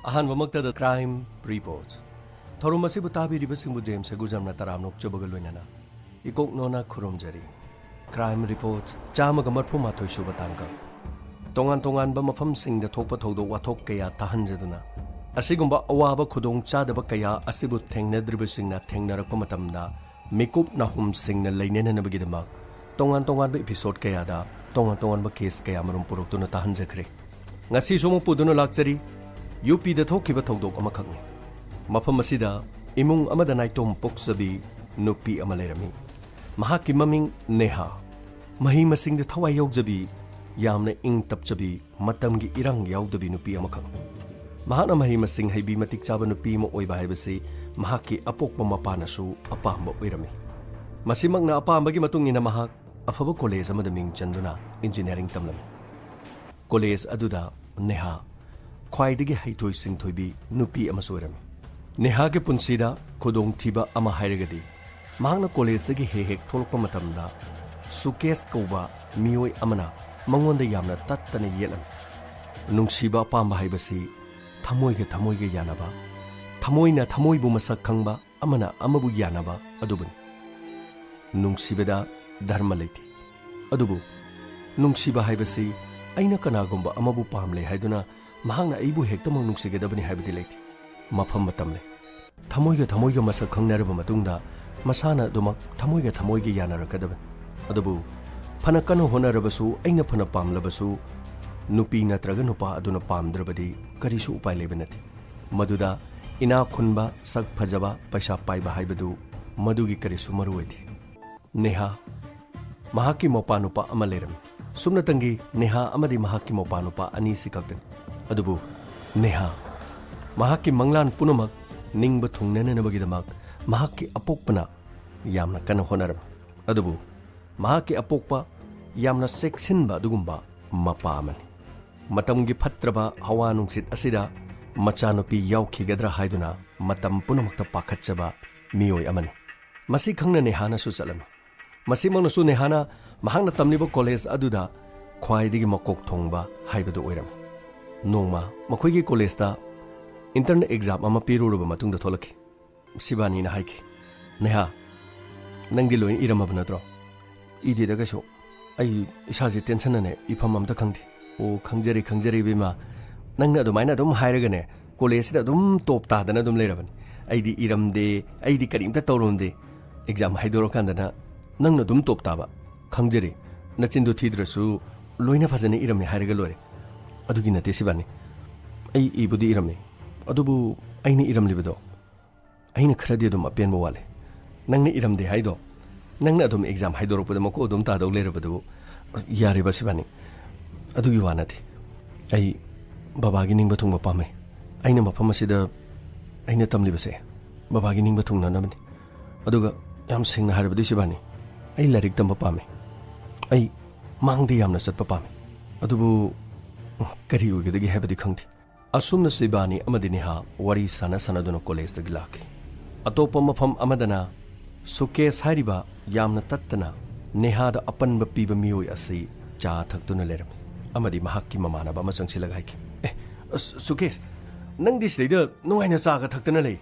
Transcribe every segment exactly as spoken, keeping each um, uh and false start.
ꯑꯍꯥꯟꯕꯃꯛꯇꯗ Crime Reports ꯊꯧꯔꯝ ꯑꯁꯤꯕꯨ ꯇꯥꯕꯤꯔꯤꯕꯁꯤꯡꯕꯨ James ꯁꯦꯒꯨꯖꯝꯅ ꯇꯔꯥꯝꯅ ꯑꯣꯛꯆꯕꯒ ꯂꯣꯏꯅꯅ ꯏꯀꯣꯛꯅꯣꯅ ꯈꯨꯔꯨꯝꯖꯔꯤ꯫ Crime Reports ꯆꯥꯝꯃꯒ ꯃꯔꯐꯨ ꯃꯥꯊꯣꯏ ꯁꯨꯕ ꯇꯥꯡꯀꯛ꯫ ꯇꯣꯉꯥꯟ ꯇꯣꯉꯥꯟꯕ ꯃꯐꯝꯁꯤꯡꯗ ꯊꯣꯛꯄ ꯊꯧꯗꯣꯛ ꯋꯥꯊꯣꯛ ꯀꯌꯥ ꯇꯥꯍꯟꯖꯗꯨꯅ, ꯑꯁꯤꯒꯨꯝꯕ ꯑꯋꯥꯕ ꯈꯨꯗꯣꯡ ꯆꯥꯗꯕ ꯀꯌꯥ ꯑꯁꯤꯕꯨ ꯊꯦꯡꯅꯗ꯭ꯔꯤꯕꯁꯤꯡꯅ ꯊꯦꯡꯅꯔꯛꯄ ꯃꯇꯝꯗ, ꯃꯤꯀꯨꯞ ꯅꯥꯍꯨꯝꯁꯤꯡꯅ ꯂꯩꯅꯅꯅꯕꯒꯤꯗꯃꯛ ꯇꯣꯉꯥꯟ ꯇꯣꯉꯥꯟꯕ episode ꯀꯌꯥꯗ ꯇꯣꯉꯥꯟ ꯇꯣꯉꯥꯟꯕ case ꯀꯌꯥ ꯃꯔꯨꯝ ꯄꯨꯔꯛꯇꯨꯅ ꯇꯥꯍꯟꯖꯈ꯭ꯔꯦ꯫ ꯉꯁꯤꯁꯨ ꯑꯃꯨꯛ ꯄꯨꯗꯨꯅ ꯂꯥꯛꯆꯔꯤ꯫ ꯌꯨ ꯄꯤꯗ ꯊꯣꯛꯈꯤꯕ ꯊꯧꯗꯣꯛ ꯑꯃꯈꯛꯅꯤ꯫ ꯃꯐꯝ ꯑꯁꯤꯗ ꯏꯃꯨꯡ ꯑꯃꯗ ꯅꯥꯏꯇꯣꯝ ꯄꯣꯛꯆꯕꯤ ꯅꯨꯄꯤ ꯑꯃ ꯂꯩꯔꯝꯃꯤ꯫ ꯃꯍꯥꯛꯀꯤ ꯃꯃꯤꯡ ꯅꯦꯍꯥ꯫ ꯃꯍꯩ ꯃꯁꯤꯡꯗ ꯊꯋꯥꯏ ꯌꯥꯎꯖꯕꯤ, ꯌꯥꯝꯅ ꯏꯪ ꯇꯞꯆꯕꯤ, ꯃꯇꯝꯒꯤ ꯏꯔꯥꯡ ꯌꯥꯎꯗꯕꯤ ꯅꯨꯄꯤ ꯑꯃꯈꯛ꯫ ꯃꯍꯥꯛꯅ ꯃꯍꯩ ꯃꯁꯤꯡ ꯍꯩꯕꯤ, ꯃꯇꯤꯛ ꯆꯥꯕ ꯅꯨꯄꯤ ꯑꯃ ꯑꯣꯏꯕ ꯍꯥꯏꯕꯁꯤ ꯃꯍꯥꯛꯀꯤ ꯑꯄꯣꯛꯄ ꯃꯄꯥꯅꯁꯨ ꯑꯄꯥꯝꯕ ꯑꯣꯏꯔꯝꯃꯤ꯫ ꯃꯁꯤꯃꯛꯅ ꯑꯄꯥꯝꯕꯒꯤ ꯃꯇꯨꯡ ꯏꯟꯅ ꯃꯍꯥꯛ ꯑꯐꯕ ꯀꯣꯂꯦꯖ ꯑꯃꯗ ꯃꯤꯡ ꯆꯟꯗꯨꯅ ꯏꯟꯖꯤꯅꯤꯌꯥꯔꯤꯡ ꯇꯝꯂꯝꯃꯤ꯫ ꯀꯣꯂꯦꯖ ꯑꯗꯨꯗ ꯅꯦꯍꯥ ꯈ꯭ꯋꯥꯏꯗꯒꯤ ꯍꯩꯊꯣꯏ ꯁꯤꯡꯊꯣꯏꯕꯤ ꯅꯨꯄꯤ ꯑꯃꯁꯨ ꯑꯣꯏꯔꯝꯃꯤ꯫ ꯅꯦꯍꯥꯒꯤ ꯄꯨꯟꯁꯤꯗ ꯈꯨꯗꯣꯡꯊꯤꯕ ꯑꯃ ꯍꯥꯏꯔꯒꯗꯤ, ꯃꯍꯥꯛꯅ ꯀꯣꯂꯦꯖꯇꯒꯤ ꯍꯦꯛ ꯍꯦꯛ ꯊꯣꯛꯂꯛꯄ ꯃꯇꯝꯗ ꯁꯨꯀꯦꯁ ꯀꯧꯕ ꯃꯤꯑꯣꯏ ꯑꯃꯅ ꯃꯉꯣꯟꯗ ꯌꯥꯝꯅ ꯇꯠꯇꯅ ꯌꯦꯠꯂꯝꯃꯤ꯫ ꯅꯨꯡꯁꯤꯕ ꯑꯄꯥꯝꯕ ꯍꯥꯏꯕꯁꯤ ꯊꯃꯣꯏꯒ ꯊꯃꯣꯏꯒ ꯌꯥꯅꯕ, ꯊꯃꯣꯏꯅ ꯊꯃꯣꯏꯕꯨ ꯃꯁꯛ ꯈꯪꯕ, ꯑꯃꯅ ꯑꯃꯕꯨ ꯌꯥꯅꯕ ꯑꯗꯨꯕꯨꯅꯤ꯫ ꯅꯨꯡꯁꯤꯕꯗ ꯙꯔꯃ ꯂꯩꯇꯦ꯫ ꯑꯗꯨꯕꯨ ꯅꯨꯡꯁꯤꯕ ꯍꯥꯏꯕꯁꯤ ꯑꯩꯅ ꯀꯅꯥꯒꯨꯝꯕ ꯑꯃꯕꯨ ꯄꯥꯝꯂꯦ ꯍꯥꯏꯗꯨꯅ ꯃꯍꯥꯛꯅ ꯑꯩꯕꯨ ꯍꯦꯛꯇꯃꯛ ꯅꯨꯡꯁꯤꯒꯗꯕꯅꯤ ꯍꯥꯏꯕꯗꯤ ꯂꯩꯇꯦ꯫ ꯃꯐꯝ ꯃꯇꯝ ꯂꯩ꯫ ꯊꯃꯣꯏꯒ ꯊꯃꯣꯏꯒ ꯃꯁꯛ ꯈꯪꯅꯔꯕ ꯃꯇꯨꯡꯗ ꯃꯁꯥꯅ ꯑꯗꯨꯃꯛ ꯊꯃꯣꯏꯒ ꯊꯃꯣꯏꯒ ꯌꯥꯅꯔꯛꯀꯗꯕꯅꯤ꯫ ꯑꯗꯨꯕꯨ ꯐꯅ ꯀꯟꯅ ꯍꯣꯠꯅꯔꯕꯁꯨ, ꯑꯩꯅ ꯐꯅ ꯄꯥꯝꯂꯕꯁꯨ, ꯅꯨꯄꯤ ꯅꯠꯇ꯭ꯔꯒ ꯅꯨꯄꯥ ꯑꯗꯨꯅ ꯄꯥꯝꯗ꯭ꯔꯕꯗꯤ ꯀꯔꯤꯁꯨ ꯎꯄꯥꯏ ꯂꯩꯕ ꯅꯠꯇꯦ꯫ ꯃꯗꯨꯗ ꯏꯅꯥꯛ ꯈꯨꯟꯕ, ꯁꯛ ꯐꯖꯕ, ꯄꯩꯁꯥ ꯄꯥꯏꯕ ꯍꯥꯏꯕꯗꯨ ꯃꯗꯨꯒꯤ ꯀꯔꯤꯁꯨ ꯃꯔꯨ ꯑꯣꯏꯗꯦ꯫ ꯅꯦꯍꯥ ꯃꯍꯥꯛꯀꯤ ꯃꯧꯄꯥ ꯅꯨꯄꯥ ꯑꯃ ꯂꯩꯔꯝꯃꯤ꯫ ꯁꯨꯞꯅꯇꯪꯒꯤ ꯅꯦꯍꯥ ꯑꯃꯗꯤ ꯃꯍꯥꯛꯀꯤ ꯃꯧꯄꯥ ꯅꯨꯄꯥ ꯑꯅꯤꯁꯤ ꯈꯛꯇꯅꯤ꯫ ꯑꯗꯨꯕꯨ ꯅꯦꯍꯥ ꯃꯍꯥꯛꯀꯤ ꯃꯪꯂꯥꯟ ꯄꯨꯝꯅꯃꯛ ꯅꯤꯡꯕ ꯊꯨꯡꯅꯅꯅꯕꯒꯤꯗꯃꯛ ꯃꯍꯥꯛꯀꯤ ꯑꯄꯣꯛꯄꯅ ꯌꯥꯝꯅ ꯀꯟꯅ ꯍꯣꯠꯅꯔꯝꯃꯤ꯫ ꯑꯗꯨꯕꯨ ꯃꯍꯥꯛꯀꯤ ꯑꯄꯣꯛꯄ ꯌꯥꯝꯅ ꯆꯦꯛꯁꯤꯟꯕ ꯑꯗꯨꯒꯨꯝꯕ ꯃꯄꯥ ꯑꯃꯅꯤ꯫ ꯃꯇꯝꯒꯤ ꯐꯠꯇ꯭ꯔꯕ ꯍꯋꯥ ꯅꯨꯡꯁꯤꯠ ꯑꯁꯤꯗ ꯃꯆꯥꯅꯨꯄꯤ ꯌꯥꯎꯈꯤꯒꯗ꯭ꯔꯥ ꯍꯥꯏꯗꯨꯅ ꯃꯇꯝ ꯄꯨꯝꯅꯃꯛꯇ ꯄꯥꯈꯠꯆꯕ ꯃꯤꯑꯣꯏ ꯑꯃꯅꯤ꯫ ꯃꯁꯤ ꯈꯪꯅ ꯅꯦꯍꯥꯅꯁꯨ ꯆꯠꯂꯝꯃꯤ꯫ ꯃꯁꯤꯃꯛꯅꯁꯨ ꯅꯦꯍꯥꯅ ꯃꯍꯥꯛꯅ ꯇꯝꯂꯤꯕ ꯀꯣꯂꯦꯖ ꯑꯗꯨꯗ ꯈ꯭ꯋꯥꯏꯗꯒꯤ ꯃꯀꯣꯛ ꯊꯣꯡꯕ ꯍꯥꯏꯕꯗꯨ ꯑꯣꯏꯔꯝꯃꯤ꯫ ꯅꯣꯡꯃ ꯃꯈꯣꯏꯒꯤ ꯀꯣꯂꯦꯖꯇ ꯏꯟꯇꯔꯅꯦꯜ ꯑꯦꯛꯖꯥꯝ ꯑꯃ ꯄꯤꯔꯨꯔꯕ ꯃꯇꯨꯡꯗ ꯊꯣꯛꯂꯛꯈꯤ꯫ ꯁꯤꯕꯥꯅꯤꯅ ꯍꯥꯏꯈꯤ, "ꯅꯦꯍꯥ, ꯅꯪꯗꯤ ꯂꯣꯏꯅ ꯏꯔꯝꯃꯕ ꯅꯠꯇ꯭ꯔꯣ?" "ꯏꯗꯦꯗ ꯀꯩꯁꯨ꯫ ꯑꯩ ꯏꯁꯥꯁꯦ ꯇꯦꯟꯁꯟꯅꯅꯦ ꯏꯐꯝ ꯑꯝꯇ ꯈꯪꯗꯦ꯫" "ꯑꯣ, ꯈꯪꯖꯔꯦ, ꯈꯪꯖꯔꯦ ꯏꯕꯦꯝꯃ꯫ ꯅꯪꯅ ꯑꯗꯨꯃꯥꯏꯅ ꯑꯗꯨꯝ ꯍꯥꯏꯔꯒꯅꯦ ꯀꯣꯂꯦꯖꯁꯤꯗ ꯑꯗꯨꯝ ꯇꯣꯞ ꯇꯥꯗꯅ ꯑꯗꯨꯝ ꯂꯩꯔꯕꯅꯤ꯫ ꯑꯩꯗꯤ ꯏꯔꯝꯗꯦ, ꯑꯩꯗꯤ ꯀꯔꯤꯝꯇ ꯇꯧꯔꯝꯗꯦ꯫ ꯑꯦꯛꯖꯥꯝ ꯍꯥꯏꯗꯣꯔꯀꯥꯟꯗꯅ ꯅꯪꯅ ꯑꯗꯨꯝ ꯇꯣꯞ ꯇꯥꯕ꯫ ꯈꯪꯖꯔꯦ, ꯅꯆꯤꯟꯗꯣ ꯊꯤꯗ꯭ꯔꯁꯨ ꯂꯣꯏꯅ ꯐꯖꯅ ꯏꯔꯝꯃꯦ ꯍꯥꯏꯔꯒ ꯂꯣꯏꯔꯦ꯫" "ꯑꯗꯨꯒꯤ ꯅꯠꯇꯦ ꯁꯤꯕꯥꯅꯤ, ꯑꯩ ꯏꯕꯨꯗꯤ ꯏꯔꯝꯃꯦ, ꯑꯗꯨꯕꯨ ꯑꯩꯅ ꯏꯔꯝꯂꯤꯕꯗꯣ ꯑꯩꯅ ꯈꯔꯗꯤ ꯑꯗꯨꯝ ꯑꯄꯦꯟꯕ ꯋꯥꯠꯂꯦ꯫ ꯅꯪꯅ ꯏꯔꯝꯗꯦ ꯍꯥꯏꯗꯣ, ꯅꯪꯅ ꯑꯗꯨꯝ ꯑꯦꯛꯖꯥꯝ ꯍꯥꯏꯗꯣꯔꯛꯄꯗ ꯃꯀꯣꯛ ꯑꯗꯨꯝ ꯇꯥꯗꯧ ꯂꯩꯔꯕꯗꯨꯕꯨ꯫ ꯌꯥꯔꯦꯕ ꯁꯤꯕꯥꯅꯤ, ꯑꯗꯨꯒꯤ ꯋꯥ ꯅꯠꯇꯦ꯫ ꯑꯩ ꯕꯕꯥꯒꯤ ꯅꯤꯡꯕ ꯊꯨꯡꯕ ꯄꯥꯝꯃꯦ꯫ ꯑꯩꯅ ꯃꯐꯝ ꯑꯁꯤꯗ ꯑꯩꯅ ꯇꯝꯂꯤꯕꯁꯦ ꯕꯕꯥꯒꯤ ꯅꯤꯡꯕ ꯊꯨꯡꯅꯅꯕꯅꯤ꯫ ꯑꯗꯨꯒ ꯌꯥꯝ ꯁꯦꯡꯅ ꯍꯥꯏꯔꯕꯗꯤ ꯁꯤꯕꯥꯅꯤ, ꯑꯩ ꯂꯥꯏꯔꯤꯛ ꯇꯝꯕ ꯄꯥꯝꯃꯦ꯫ ꯑꯩ ꯃꯥꯡꯗ ꯌꯥꯝꯅ ꯆꯠꯄ ꯄꯥꯝꯃꯦ꯫ ꯑꯗꯨꯕꯨ ꯀꯔꯤ ꯑꯣꯏꯒꯗꯒꯦ ꯍꯥꯏꯕꯗꯤ ꯈꯪꯗꯦ꯫" ꯑꯁꯨꯝꯅ ꯁꯤꯕꯥꯅꯤ ꯑꯃꯗꯤ ꯅꯦꯍꯥ ꯋꯥꯔꯤ ꯁꯥꯟꯅ ꯁꯥꯟꯅꯗꯨꯅ ꯀꯣꯂꯦꯖꯇꯒꯤ ꯂꯥꯛꯈꯤ꯫ ꯑꯇꯣꯞꯄ ꯃꯐꯝ ꯑꯃꯗꯅ ꯁꯨꯀꯦꯁ ꯍꯥꯏꯔꯤꯕ ꯌꯥꯝꯅ ꯇꯠꯇꯅ ꯅꯦꯍꯥꯗ ꯑꯄꯟꯕ ꯄꯤꯕ ꯃꯤꯑꯣꯏ ꯑꯁꯤ ꯆꯥ ꯊꯛꯇꯨꯅ ꯂꯩꯔꯝꯃꯤ꯫ ꯑꯃꯗꯤ ꯃꯍꯥꯛꯀꯤ ꯃꯃꯥꯟꯅꯕ ꯑꯃ ꯆꯪꯁꯤꯜꯂꯒ ꯍꯥꯏꯈꯤ, "ꯑꯦ, ꯑꯁ, ꯁꯨꯀꯦꯁ, ꯅꯪꯗꯤ ꯁꯤꯗꯩꯗ ꯅꯨꯡꯉꯥꯏꯅ ꯆꯥꯒ ꯊꯛꯇꯅ ꯂꯩ꯫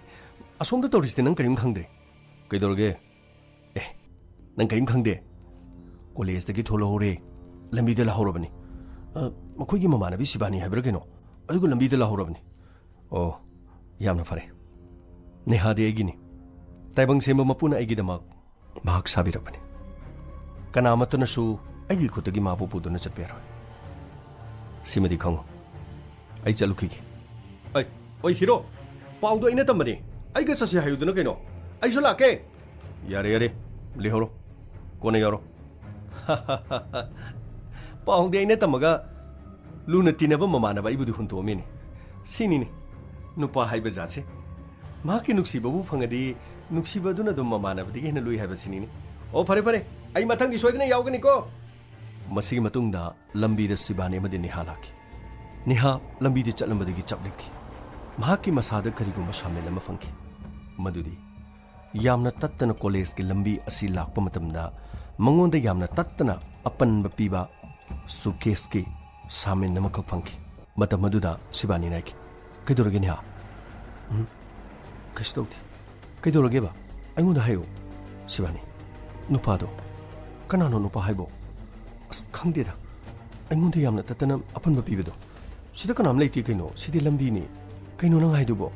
ꯑꯁꯣꯝꯗ ꯇꯧꯔꯤꯁꯤꯗꯤ ꯅꯪ ꯀꯔꯤꯝ ꯈꯪꯗ꯭ꯔꯦ?" "ꯀꯩꯗꯧꯔꯒꯦ?" "ꯑꯦ, ꯅꯪ ꯀꯔꯤꯝ ꯈꯪꯗꯦ? ꯀꯣꯂꯦꯖꯇꯒꯤ ꯊꯣꯛꯂꯛꯍꯧꯔꯦ, ꯂꯝꯕꯤꯗ ꯂꯥꯛꯍꯧꯔꯕꯅꯤ꯫ ꯑ, ꯃꯈꯣꯏꯒꯤ ꯃꯃꯥꯟꯅꯕꯤ ꯁꯤꯕꯥꯅꯤ ꯍꯥꯏꯕ꯭ꯔꯥ ꯀꯩꯅꯣ, ꯑꯗꯨꯒ ꯂꯝꯕꯤꯗ ꯂꯥꯛꯍꯧꯔꯕꯅꯤ꯫" "ꯑꯣ, ꯌꯥꯝꯅ ꯐꯔꯦ꯫ ꯅꯦꯍꯥꯗꯤ ꯑꯩꯒꯤꯅꯤ꯫ ꯇꯥꯏꯕꯪ ꯁꯦꯝꯕ ꯃꯄꯨꯅ ꯑꯩꯒꯤꯗꯃꯛ ꯃꯍꯥꯛ ꯁꯥꯕꯤꯔꯛꯄꯅꯤ꯫ ꯀꯅꯥꯃꯠꯇꯅꯁꯨ ꯑꯩꯒꯤ ꯈꯨꯠꯇꯒꯤ ꯃꯥꯕꯨ ꯄꯨꯗꯨꯅ ꯆꯠꯄ ꯌꯥꯔꯣꯏ꯫ ꯁꯤꯃꯗꯤ ꯈꯪꯉꯨ, ꯑꯩ ꯆꯠꯂꯨꯈꯤꯒꯦ꯫" "ꯑꯩ, ꯑꯣꯏ ꯍꯤꯔꯣ, ꯄꯥꯎꯗꯣ ꯑꯩꯅ ꯇꯝꯕꯅꯤ꯫ ꯑꯩꯒ ꯆꯠꯁꯤ ꯍꯥꯏꯌꯨꯗꯅ ꯀꯩꯅꯣ? ꯑꯩꯁꯨ ꯂꯥꯛꯀꯦ꯫" "ꯌꯥꯔꯦ, ꯌꯥꯔꯦ, ꯂꯩꯍꯧꯔꯣ, ꯀꯣꯟꯅ ꯌꯥꯎꯔꯣ꯫" ꯄꯥꯎꯗꯤ ꯑꯩꯅ ꯇꯝꯃꯒ ꯂꯨꯅ ꯇꯤꯟꯅꯕ ꯃꯃꯥꯟꯅꯕ ꯑꯩꯕꯨꯗꯤ ꯍꯨꯟꯇꯣꯛꯑꯝꯃꯤꯅꯦ꯫ ꯁꯤꯅꯤꯅꯦ ꯅꯨꯄꯥ ꯍꯥꯏꯕ ꯖꯥꯠꯁꯦ꯫ ꯃꯍꯥꯛꯀꯤ ꯅꯨꯡꯁꯤꯕꯕꯨ ꯐꯪꯉꯗꯤ ꯅꯨꯡꯁꯤꯕ ꯑꯗꯨꯅ ꯑꯗꯨꯝ ꯃꯃꯥꯟꯅꯕꯗꯒꯤ ꯍꯦꯟꯅ ꯂꯨꯏ ꯍꯥꯏꯕꯁꯤꯅꯤꯅꯦ꯫ "ꯑꯣ, ꯐꯔꯦ, ꯐꯔꯦ, ꯑꯩ ꯃꯊꯪꯒꯤ ꯁꯣꯏꯗꯅ ꯌꯥꯎꯒꯅꯤꯀꯣ꯫" ꯃꯁꯤꯒꯤ ꯃꯇꯨꯡꯗ ꯂꯝꯕꯤꯗ ꯁꯤꯕꯥꯅꯤ ꯑꯃꯗꯤ ꯅꯦꯍꯥ ꯂꯥꯛꯈꯤ꯫ ꯅꯦꯍꯥ ꯂꯝꯕꯤꯗ ꯆꯠꯂꯝꯕꯗꯒꯤ ꯆꯞ ꯂꯦꯞꯈꯤ꯫ ꯃꯍꯥꯛꯀꯤ ꯃꯁꯥꯗ ꯀꯔꯤꯒꯨꯝꯕ ꯁꯥꯃꯤꯟ ꯑꯃ ꯐꯪꯈꯤ꯫ ꯃꯗꯨꯗꯤ ꯌꯥꯝꯅ ꯇꯠꯇꯅ ꯀꯣꯂꯦꯖꯀꯤ ꯂꯝꯕꯤ ꯑꯁꯤ ꯂꯥꯛꯄ ꯃꯇꯝꯗ ꯃꯉꯣꯟꯗ ꯌꯥꯝꯅ ꯇꯠꯇꯅ ꯑꯄꯟꯕ ꯄꯤꯕ ꯁꯨꯀꯦꯁꯀꯤ ꯁꯥꯃꯤꯟ ꯑꯃꯈꯛ ꯐꯪꯈꯤ꯫ ꯃꯇꯝ ꯑꯗꯨꯗ ꯁꯤꯕꯥꯅꯤꯅ ꯍꯥꯏꯈꯤ, "ꯀꯩꯗꯧꯔꯒꯦ ꯅꯦꯍꯥ? ꯎꯝ, ꯀꯩꯁꯨ ꯇꯧꯗꯦ꯫ ꯀꯩꯗꯧꯔꯒꯦꯕ? ꯑꯩꯉꯣꯟꯗ ꯍꯥꯏꯌꯨ, ꯁꯤꯕꯥꯅꯤ꯫ ꯅꯨꯄꯥꯗꯣ? ꯀꯅꯥꯅꯣ ꯅꯨꯄꯥ ꯍꯥꯏꯕꯣ? ꯑꯁ, ꯈꯪꯗꯦꯗ꯫ ꯑꯩꯉꯣꯟꯗ ꯌꯥꯝꯅ ꯇꯠꯇꯅ ꯑꯄꯟꯕ ꯄꯤꯕꯗꯣ꯫ ꯁꯤꯗ ꯀꯅꯥꯝ ꯂꯩꯇꯦ ꯀꯩꯅꯣ, ꯁꯤꯗꯤ ꯂꯝꯕꯤꯅꯤ꯫ ꯀꯩꯅꯣ ꯅꯪ ꯍꯥꯏꯗꯨꯕꯣ?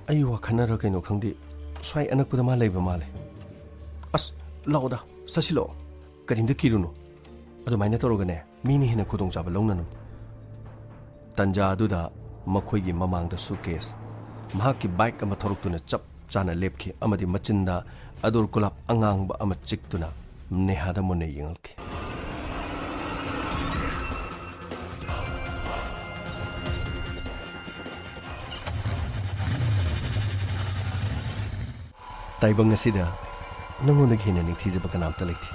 ꯑꯩ ꯋꯥꯈꯜꯅꯔ ꯀꯩꯅꯣ ꯈꯪꯗꯦ, ꯁ꯭ꯋꯥꯏ ꯑꯅꯛꯄꯗ ꯃꯥ ꯂꯩꯕ ꯃꯥꯜꯂꯦ꯫ ꯑꯁ, ꯂꯥꯛꯑꯣꯗ, ꯆꯠꯁꯤꯜꯂꯛꯑꯣ꯫ ꯀꯔꯤꯝꯇ ꯀꯤꯔꯨꯅꯨ꯫ ꯑꯗꯨꯃꯥꯏꯅ ꯇꯧꯔꯒꯅꯦ, ꯃꯤꯅ ꯍꯦꯟꯅ ꯈꯨꯗꯣꯡꯆꯥꯕ ꯂꯧꯅꯅꯕꯅꯤ꯫ ꯇꯟꯖꯥ ꯑꯗꯨꯗ ꯃꯈꯣꯏꯒꯤ ꯃꯃꯥꯡꯗ ꯁꯨꯠꯀꯦꯁ, ꯃꯍꯥꯛꯀꯤ ꯕꯥꯏꯛ ꯑꯃ ꯊꯧꯔꯛꯇꯨꯅ ꯆꯞ ꯆꯥꯅ ꯂꯦꯞꯈꯤ ꯑꯃꯗꯤ ꯃꯆꯤꯟꯗ ꯑꯗꯨꯔ ꯒꯨꯂꯥꯞ ꯑꯉꯥꯡꯕ ꯑꯃ ꯆꯤꯛꯇꯨꯅ ꯅꯦꯍꯥꯗ ꯃꯨꯟꯅ ꯌꯦꯡꯂꯛꯈꯤ꯫ ꯇꯥꯏꯕꯪ ꯑꯁꯤꯗ ꯅꯉꯣꯟꯗꯒꯤ ꯍꯦꯟꯅ ꯅꯤꯡꯊꯤꯖꯕ ꯀꯅꯥꯝꯇ ꯂꯩꯇꯦ꯫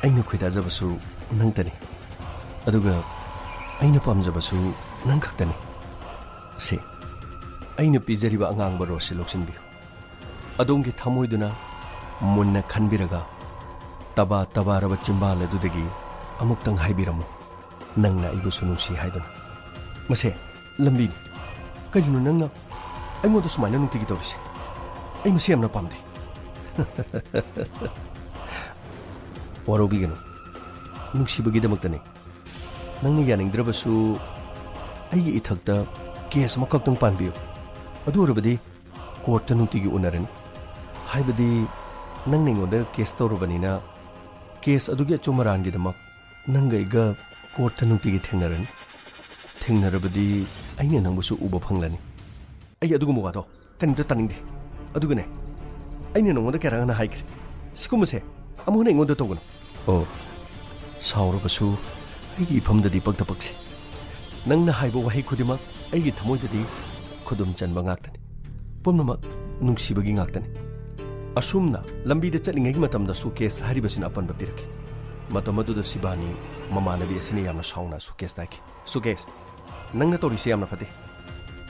ꯑꯩꯅ ꯈꯣꯏꯗꯥꯖꯕꯁꯨ ꯅꯪꯇꯅꯤ, ꯑꯗꯨꯒ ꯑꯩꯅ ꯄꯥꯝꯖꯕꯁꯨ ꯅꯪ ꯈꯛꯇꯅꯤ꯫ ꯁꯦ, ꯑꯩꯅ ꯄꯤꯖꯔꯤꯕ ꯑꯉꯥꯡꯕ ꯔꯣꯁꯁꯤ ꯂꯧꯁꯤꯟꯕꯤꯌꯨ꯫ ꯑꯗꯣꯝꯒꯤ ꯊꯃꯣꯏꯗꯨꯅ ꯃꯨꯟꯅ ꯈꯟꯕꯤꯔꯒ ꯇꯕꯥ ꯇꯕꯥꯔꯕ ꯆꯤꯝꯕꯥꯜ ꯑꯗꯨꯗꯒꯤ ꯑꯃꯨꯛꯇꯪ ꯍꯥꯏꯕꯤꯔꯝꯃꯨ, "ꯅꯪꯅ ꯑꯩꯕꯨꯁꯨ ꯅꯨꯡꯁꯤ" ꯍꯥꯏꯗꯨꯅ꯫ ꯃꯁꯦ ꯂꯝꯕꯤꯅꯤ꯫ ꯀꯔꯤꯅꯣ ꯅꯪꯅ ꯑꯩꯉꯣꯟꯗ ꯁꯨꯃꯥꯏꯅ ꯅꯨꯡꯇꯤꯒꯤ ꯇꯧꯔꯤꯁꯦ? ꯑꯩ ꯃꯁꯤ ꯌꯥꯝꯅ ꯄꯥꯝꯗꯦ꯫ ꯋꯥꯔꯧꯕꯤꯒꯅꯨ, ꯅꯨꯡꯁꯤꯕꯒꯤꯗꯃꯛꯇꯅꯤ꯫ ꯅꯪꯅ ꯌꯥꯅꯤꯡꯗ꯭ꯔꯕꯁꯨ ꯑꯩꯒꯤ ꯏꯊꯛꯇ ꯀꯦꯁ ꯑꯃꯈꯛꯇꯪ ꯄꯥꯟꯕꯤꯌꯨ꯫ ꯑꯗꯨ ꯑꯣꯏꯔꯕꯗꯤ ꯀꯣꯔꯠꯇ ꯅꯨꯡꯇꯤꯒꯤ ꯎꯅꯔꯅꯤ꯫ ꯍꯥꯏꯕꯗꯤ ꯅꯪꯅ ꯑꯩꯉꯣꯟꯗ ꯀꯦꯁ ꯇꯧꯔꯕꯅꯤꯅ ꯀꯦꯁ ꯑꯗꯨꯒꯤ ꯑꯆꯨꯝ ꯑꯔꯥꯟꯒꯤꯗꯃꯛ ꯅꯪꯒ ꯑꯩꯒ ꯀꯣꯔꯠꯇ ꯅꯨꯡꯇꯤꯒꯤ ꯊꯦꯡꯅꯔꯅꯤ꯫ ꯊꯦꯡꯅꯔꯕꯗꯤ ꯑꯩꯅ ꯅꯪꯕꯨꯁꯨ ꯎꯕ ꯐꯪꯂꯅꯤ꯫ ꯑꯩ ꯑꯗꯨꯒꯨꯝꯕ ꯋꯥꯗꯣ ꯀꯔꯤꯝꯇ ꯇꯥꯅꯤꯡꯗꯦ꯫ ꯑꯗꯨꯒꯅꯦ, ꯑꯩꯅ ꯅꯉꯣꯟꯗ ꯀꯌꯥꯔꯛ ꯍꯥꯟꯅ ꯍꯥꯏꯈ꯭ꯔꯦ, ꯁꯤꯒꯨꯝꯕꯁꯦ ꯑꯃꯨꯛ ꯍꯟꯅ ꯑꯩꯉꯣꯟꯗ ꯇꯧꯒꯅꯨ꯫ ꯑꯣ, ꯁꯥꯎꯔꯕꯁꯨ ꯑꯩꯒꯤ ꯏꯐꯝꯗꯗꯤ ꯄꯛꯇ ꯄꯛꯁꯤ꯫ ꯅꯪꯅ ꯍꯥꯏꯕ ꯋꯥꯍꯩ ꯈꯨꯗꯤꯡꯃꯛ ꯑꯩꯒꯤ ꯊꯃꯣꯏꯗꯗꯤ ꯈꯨꯗꯨꯝ ꯆꯟꯕ ꯉꯥꯛꯇꯅꯤ꯫ ꯄꯨꯝꯅꯃꯛ ꯅꯨꯡꯁꯤꯕꯒꯤ ꯉꯥꯛꯇꯅꯤ꯫ ꯑꯁꯨꯝꯅ ꯂꯝꯕꯤꯗ ꯆꯠꯂꯤꯉꯩꯒꯤ ꯃꯇꯝꯗ ꯁꯨꯀꯦꯁ ꯍꯥꯏꯔꯤꯕꯁꯤꯅ ꯑꯄꯟꯕ ꯄꯤꯔꯛꯈꯤ꯫ ꯃꯇꯝ ꯑꯗꯨꯗ ꯁꯤꯕꯥꯅꯤ ꯃꯃꯥꯟꯅꯕꯤ ꯑꯁꯤꯅ ꯌꯥꯝꯅ ꯁꯥꯎꯅ ꯁꯨꯀꯦꯁꯇ ꯍꯥꯏꯈꯤ, "ꯁꯨꯀꯦꯁ, ꯅꯪꯅ ꯇꯧꯔꯤꯁꯤ ꯌꯥꯝꯅ ꯐꯠꯇꯦ꯫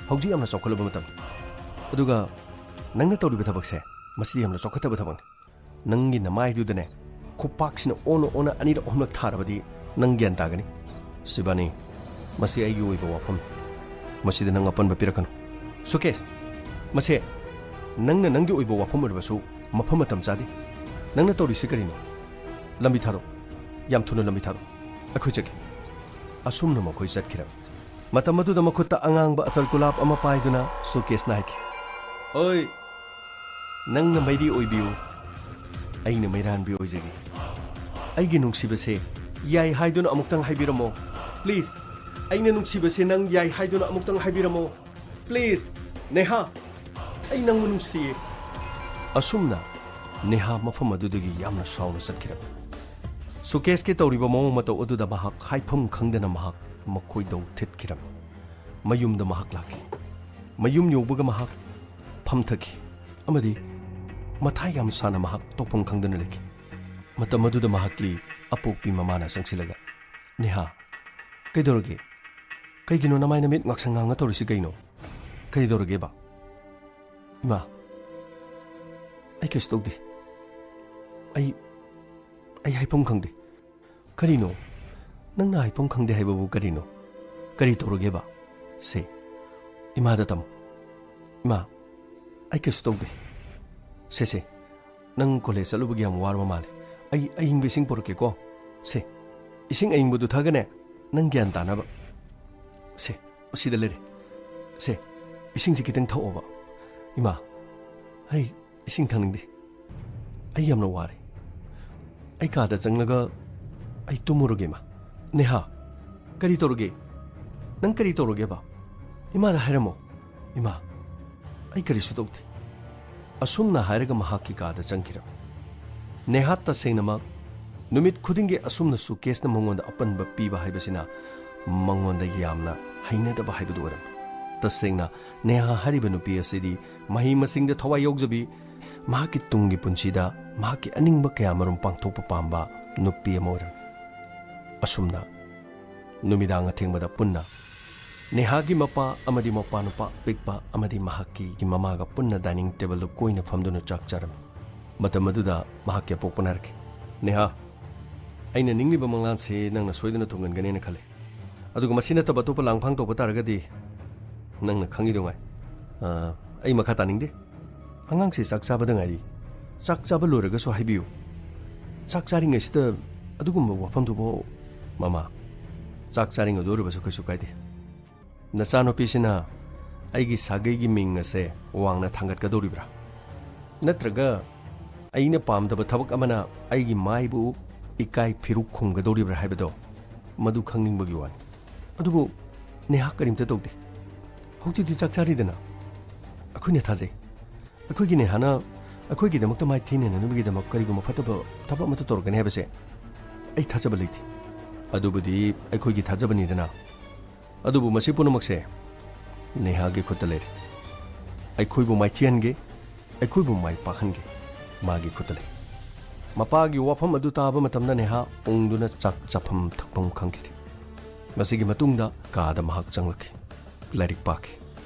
ꯍꯧꯖꯤꯛ ꯌꯥꯝꯅ ꯆꯥꯎꯈꯠꯂꯕ ꯃꯇꯝꯅꯤ꯫ ꯑꯗꯨꯒ ꯅꯪꯅ ꯇꯧꯔꯤꯕ ꯊꯕꯛꯁꯦ, ꯃꯁꯤꯗꯤ ꯌꯥꯝꯅ ꯆꯥꯎꯈꯠꯇꯕ ꯊꯕꯛꯅꯤ꯫ ꯅꯪꯒꯤ ꯅꯃꯥꯏꯗꯨꯗꯅꯦ, ꯈꯨꯄꯥꯛꯁꯤꯅ ꯑꯣꯟꯅ ꯑꯣꯟꯅ ꯑꯅꯤꯔꯛ ꯑꯍꯨꯝꯂꯛ ꯊꯥꯔꯕꯗꯤ ꯅꯪ ꯒ꯭ꯌꯥꯟ ꯇꯥꯒꯅꯤ꯫" "ꯁꯤꯕꯥꯅꯤ, ꯃꯁꯤ ꯑꯩꯒꯤ ꯑꯣꯏꯕ ꯋꯥꯐꯝꯅꯤ꯫ ꯃꯁꯤꯗ ꯅꯪ ꯑꯄꯟꯕ ꯄꯤꯔꯛꯀꯅꯨ꯫ ꯁꯨꯀꯦꯁ, ꯃꯁꯦ ꯅꯪꯅ ꯅꯪꯒꯤ ꯑꯣꯏꯕ ꯋꯥꯐꯝ ꯑꯣꯏꯔꯕꯁꯨ ꯃꯐꯝ ꯃꯇꯝ ꯆꯥꯗꯦ꯫ ꯅꯪꯅ ꯇꯧꯔꯤꯁꯤ ꯀꯔꯤꯅꯣ? ꯂꯝꯕꯤ ꯊꯥꯗꯣꯛ꯫ ꯌꯥꯝ ꯊꯨꯅ ꯂꯝꯕꯤ ꯊꯥꯗꯣꯛ꯫ ꯑꯩꯈꯣꯏ ꯆꯠꯀꯦ꯫ ꯑꯁꯨꯝꯅ ꯃꯈꯣꯏ ꯆꯠꯈꯤꯔꯝꯃꯤ꯫ ꯃꯇꯝ ꯑꯗꯨꯗ ꯃꯈꯨꯠꯇ ꯑꯉꯥꯡꯕ ꯑꯇꯔ ꯒꯨꯂꯥꯞ ꯑꯃ ꯄꯥꯏꯗꯨꯅ ꯁꯨꯀꯦꯁꯅ ꯍꯥꯏꯈꯤ, "ꯑꯣꯏ, ꯅꯪꯅ ꯃꯩꯔꯤ ꯑꯣꯏꯕꯤꯌꯨ, ꯑꯩꯅ ꯃꯩꯔꯥꯟꯕꯤ ꯑꯣꯏꯖꯒꯦ꯫ ꯑꯩꯒꯤ ꯅꯨꯡꯁꯤꯕꯁꯦ ꯌꯥꯏ ꯍꯥꯏꯗꯨꯅ ꯑꯃꯨꯛꯇꯪ ꯍꯥꯏꯕꯤꯔꯝꯃꯣ꯫ ꯄ꯭ꯂꯤꯖ, ꯑꯩꯅ ꯅꯨꯡꯁꯤꯕꯁꯦ ꯅꯪ ꯌꯥꯏ ꯍꯥꯏꯗꯨꯅ ꯑꯃꯨꯛꯇꯪ ꯍꯥꯏꯕꯤꯔꯝꯃꯣ꯫ ꯄ꯭ꯂꯤꯖ, ꯅꯦꯍꯥ, ꯑꯩ ꯅꯪꯕꯨ ꯅꯨꯡꯁꯤꯌꯦ꯫" ꯑꯁꯨꯝꯅ ꯅꯦꯍꯥ ꯃꯐꯝ ꯑꯗꯨꯗꯒꯤ ꯌꯥꯝꯅ ꯁꯥꯎꯅ ꯆꯠꯈꯤꯔꯝꯃꯤ꯫ ꯁꯨꯀꯦꯁꯀꯤ ꯇꯧꯔꯤꯕ ꯃꯑꯣꯡ ꯃꯇꯧ ꯑꯗꯨꯗ ꯃꯍꯥꯛ ꯍꯥꯏꯐꯝ ꯈꯪꯗꯅ ꯃꯍꯥꯛ ꯃꯈꯣꯏꯗꯧ ꯊꯤꯠꯈꯤꯔꯝꯃꯤ꯫ ꯃꯌꯨꯝꯗ ꯃꯍꯥꯛ ꯂꯥꯛꯈꯤ꯫ ꯃꯌꯨꯝ ꯌꯧꯕꯒ ꯃꯍꯥꯛ ꯐꯝꯊꯈꯤ ꯑꯃꯗꯤ ꯃꯊꯥ ꯌꯥꯝ ꯁꯥꯅ ꯃꯍꯥꯛ ꯇꯧꯐꯝ ꯈꯪꯗꯅ ꯂꯩꯈꯤ꯫ ꯃꯇꯝ ꯑꯗꯨꯗ ꯃꯍꯥꯛꯀꯤ ꯑꯄꯣꯛꯄꯤ ꯃꯃꯥꯅ ꯆꯪꯁꯤꯜꯂꯒ, "ꯅꯦꯍꯥ, ꯀꯩꯗꯧꯔꯒꯦ? ꯀꯩꯒꯤꯅꯣ ꯅꯃꯥꯏ ꯅꯃꯤꯠ ꯉꯥꯛꯁꯪ ꯉꯥꯡꯉ ꯇꯧꯔꯤꯁꯤ ꯀꯩꯅꯣ? ꯀꯩꯗꯧꯔꯒꯦꯕ?" "ꯏꯃꯥ, ꯑꯩ ꯀꯩꯁꯨ ꯇꯧꯗꯦ꯫ ꯑꯩ, ꯑꯩ ꯍꯥꯏꯐꯝ ꯈꯪꯗꯦ꯫" "ꯀꯔꯤꯅꯣ? ꯅꯪꯅ ꯍꯥꯏꯐꯝ ꯈꯪꯗꯦ ꯍꯥꯏꯕꯕꯨ ꯀꯔꯤꯅꯣ? ꯀꯔꯤ ꯇꯧꯔꯒꯦꯕ? ꯁꯦ, ꯏꯃꯥꯗ ꯇꯝꯃꯨ꯫ ꯏꯃꯥ, ꯑꯩ ꯀꯩꯁꯨ ꯇꯧꯗꯦ꯫ ꯁꯦ, ꯁꯦ, ꯅꯪ ꯀꯣꯂꯦꯖ ꯆꯠꯂꯨꯕꯒꯤ ꯌꯥꯝ ꯋꯥꯔꯕ ꯃꯥꯜꯂꯦ꯫ ꯑꯩ ꯑꯏꯪꯕ ꯏꯁꯤꯡ ꯄꯨꯔꯛꯀꯦꯀꯣ꯫ ꯁꯦ, ꯏꯁꯤꯡ ꯑꯏꯪꯕꯗꯨ ꯊꯛꯑꯒꯅꯦ, ꯅꯪ ꯒ꯭ꯌꯥꯟ ꯇꯥꯅꯕ꯫ ꯁꯦ, ꯑꯁꯤꯗ ꯂꯩꯔꯦ꯫ ꯁꯦ, ꯏꯁꯤꯡꯁꯦ ꯈꯤꯇꯪ ꯊꯛꯑꯣꯕ꯫ ꯏꯃꯥ, ꯑꯩ ꯏꯁꯤꯡ ꯊꯛꯅꯤꯡꯗꯦ꯫ ꯑꯩ ꯌꯥꯝꯅ ꯋꯥꯔꯦ꯫ ꯑꯩ ꯀꯥꯗ ꯆꯪꯂꯒ ꯑꯩ ꯇꯨꯝꯃꯨꯔꯒꯦ, ꯏꯃꯥ꯫" "ꯅꯦꯍꯥ, ꯀꯔꯤ ꯇꯧꯔꯒꯦ? ꯅꯪ ꯀꯔꯤ ꯇꯧꯔꯒꯦꯕ? ꯏꯃꯥꯗ ꯍꯥꯏꯔꯝꯃꯣ꯫" "ꯏꯃꯥ, ꯑꯩ ꯀꯔꯤꯁꯨ ꯇꯧꯗꯦ꯫" ꯑꯁꯨꯝꯅ ꯍꯥꯏꯔꯒ ꯃꯍꯥꯛꯀꯤ ꯀꯥꯗ ꯆꯪꯈꯤꯔꯝꯃꯤ꯫ ꯅꯦꯍꯥ ꯇꯁꯦꯡꯅꯃꯛ ꯅꯨꯃꯤꯠ ꯈꯨꯗꯤꯡꯒꯤ ꯑꯁꯨꯝꯅ ꯁꯨꯀꯦꯁꯅ ꯃꯉꯣꯟꯗ ꯑꯄꯟꯕ ꯄꯤꯕ ꯍꯥꯏꯕꯁꯤꯅ ꯃꯉꯣꯟꯗ ꯌꯥꯝꯅ ꯍꯩꯅꯗꯕ ꯍꯥꯏꯕꯗꯨ ꯑꯣꯏꯔꯝꯃꯤ꯫ ꯇꯁꯦꯡꯅ ꯅꯦꯍꯥ ꯍꯥꯏꯔꯤꯕ ꯅꯨꯄꯤ ꯑꯁꯤꯗꯤ ꯃꯍꯩ ꯃꯁꯤꯡꯗ ꯊꯋꯥꯏ ꯌꯥꯎꯖꯕꯤ, ꯃꯍꯥꯛꯀꯤ ꯇꯨꯡꯒꯤ ꯄꯨꯟꯁꯤꯗ ꯃꯍꯥꯛꯀꯤ ꯑꯅꯤꯡꯕ ꯀꯌꯥꯃꯔꯨꯝ ꯄꯥꯡꯊꯣꯛꯄ ꯄꯥꯝꯕ ꯅꯨꯄꯤ ꯑꯃ ꯑꯣꯏꯔꯝꯃꯤ꯫ ꯑꯁꯨꯝꯅ ꯅꯨꯃꯤꯗꯥꯡ ꯑꯊꯦꯡꯕꯗ ꯄꯨꯟꯅ ꯅꯦꯍꯥꯒꯤ ꯃꯄꯥ ꯑꯃꯗꯤ ꯃꯄꯥ ꯅꯨꯄꯥ ꯑꯄꯤꯛꯄ ꯑꯃꯗꯤ ꯃꯍꯥꯛꯀꯤ ꯃꯃꯥꯒ ꯄꯨꯟꯅ ꯗꯥꯏꯅꯤꯡ ꯇꯦꯕꯜꯗ ꯀꯣꯏꯅ ꯐꯝꯗꯨꯅ ꯆꯥꯛ ꯆꯥꯔꯝꯃꯤ꯫ ꯃꯇꯝ ꯑꯗꯨꯗ ꯃꯍꯥꯛꯀꯤ ꯑꯄꯣꯛꯄꯅ ꯍꯥꯏꯔꯛꯈꯤ, "ꯅꯦꯍꯥ, ꯑꯩꯅ ꯅꯤꯡꯂꯤꯕ ꯃꯪꯂꯥꯟꯁꯤ ꯅꯪꯅ ꯁꯣꯏꯗꯅ ꯊꯨꯡꯍꯟꯒꯅꯦꯅ ꯈꯜꯂꯤ꯫ ꯑꯗꯨꯒ ꯃꯁꯤ ꯅꯠꯇꯕ ꯑꯇꯣꯞꯄ ꯂꯥꯡꯐꯥꯡ ꯇꯧꯕ ꯇꯥꯔꯒꯗꯤ ꯅꯪꯅ ꯈꯪꯉꯤꯗꯨꯉꯥꯏ, ꯑ, ꯑꯩ ꯃꯈꯥ ꯇꯥꯅꯤꯡꯗꯦ꯫ ꯑꯉꯥꯡꯁꯤ ꯆꯥꯛ ꯆꯥꯕꯗ ꯉꯥꯏꯔꯤ꯫ ꯆꯥꯛ ꯆꯥꯕ ꯂꯣꯏꯔꯒꯁꯨ ꯍꯥꯏꯕꯤꯌꯨ꯫ ꯆꯥꯛ ꯆꯥꯔꯤꯉꯩꯁꯤꯗ ꯑꯗꯨꯒꯨꯝꯕ ꯋꯥꯐꯝꯗꯨꯕꯨ꯫ ꯃꯃꯥ, ꯆꯥꯛ ꯆꯥꯔꯤꯉꯩꯗ ꯑꯣꯏꯔꯕꯁꯨ ꯀꯩꯁꯨ ꯀꯥꯏꯗꯦ꯫ ꯅꯆꯥꯅꯨꯄꯤꯁꯤꯅ ꯑꯩꯒꯤ ꯁꯥꯒꯩꯒꯤ ꯃꯤꯡ ꯑꯁꯦ ꯋꯥꯡꯅ ꯊꯥꯡꯒꯠꯀꯗꯧꯔꯤꯕ꯭ꯔꯥ? ꯅꯠꯇ꯭ꯔꯒ ꯑꯩꯅ ꯄꯥꯝꯗꯕ ꯊꯕꯛ ꯑꯃꯅ ꯑꯩꯒꯤ ꯃꯥꯏꯕꯨ ꯏꯀꯥꯏ ꯐꯤꯔꯨꯛ ꯈꯨꯝꯒꯗꯧꯔꯤꯕ꯭ꯔꯥ ꯍꯥꯏꯕꯗꯣ, ꯃꯗꯨ ꯈꯪꯅꯤꯡꯕꯒꯤ ꯋꯥꯅꯤ꯫ ꯑꯗꯨꯕꯨ ꯅꯦꯍꯥ ꯀꯔꯤꯝꯇ ꯇꯧꯗꯦ꯫ ꯍꯧꯖꯤꯛꯇꯤ ꯆꯥꯛ ꯆꯥꯔꯤꯗꯅ꯫ ꯑꯩꯈꯣꯏꯅ ꯊꯥꯖꯩ꯫ ꯑꯩꯈꯣꯏꯒꯤ ꯅꯦꯍꯥꯅ ꯑꯩꯈꯣꯏꯒꯤꯗꯃꯛꯇ ꯃꯥꯏ ꯊꯤꯅꯅꯕꯒꯤꯗꯃꯛ ꯀꯔꯤꯒꯨꯝꯕ ꯐꯠꯇꯕ ꯊꯕꯛ ꯑꯃꯠꯇ ꯇꯧꯔꯛꯀꯅꯤ ꯍꯥꯏꯕꯁꯦ ꯑꯩ ꯊꯥꯖꯕ ꯂꯩꯇꯦ꯫ ꯑꯗꯨꯕꯨꯗꯤ ꯑꯩꯈꯣꯏꯒꯤ ꯊꯥꯖꯕꯅꯤꯗꯅ꯫ ꯑꯗꯨꯕꯨ ꯃꯁꯤ ꯄꯨꯝꯅꯃꯛꯁꯦ ꯅꯦꯍꯥꯒꯤ ꯈꯨꯠꯇ ꯂꯩꯔꯦ꯫ ꯑꯩꯈꯣꯏꯕꯨ ꯃꯥꯏꯊꯤꯍꯟꯒꯦ, ꯑꯩꯈꯣꯏꯕꯨ ꯃꯥꯏ ꯄꯥꯛꯍꯟꯒꯦ, ꯃꯥꯒꯤ ꯈꯨꯠꯇ ꯂꯩ꯫ ꯃꯄꯥꯒꯤ ꯋꯥꯐꯝ ꯑꯗꯨ ꯇꯥꯕ ꯃꯇꯝꯗ ꯅꯦꯍꯥ ꯎꯪꯗꯨꯅ ꯆꯥꯛ ꯆꯥꯐꯝ ꯊꯛꯐꯝ ꯈꯪꯈꯤꯗꯦ꯫ ꯃꯁꯤꯒꯤ ꯃꯇꯨꯡꯗ ꯀꯥꯗ ꯃꯍꯥꯛ ꯆꯪꯂꯛꯈꯤ꯫ ꯂꯥꯏꯔꯤꯛ ꯄꯥꯈꯤ꯫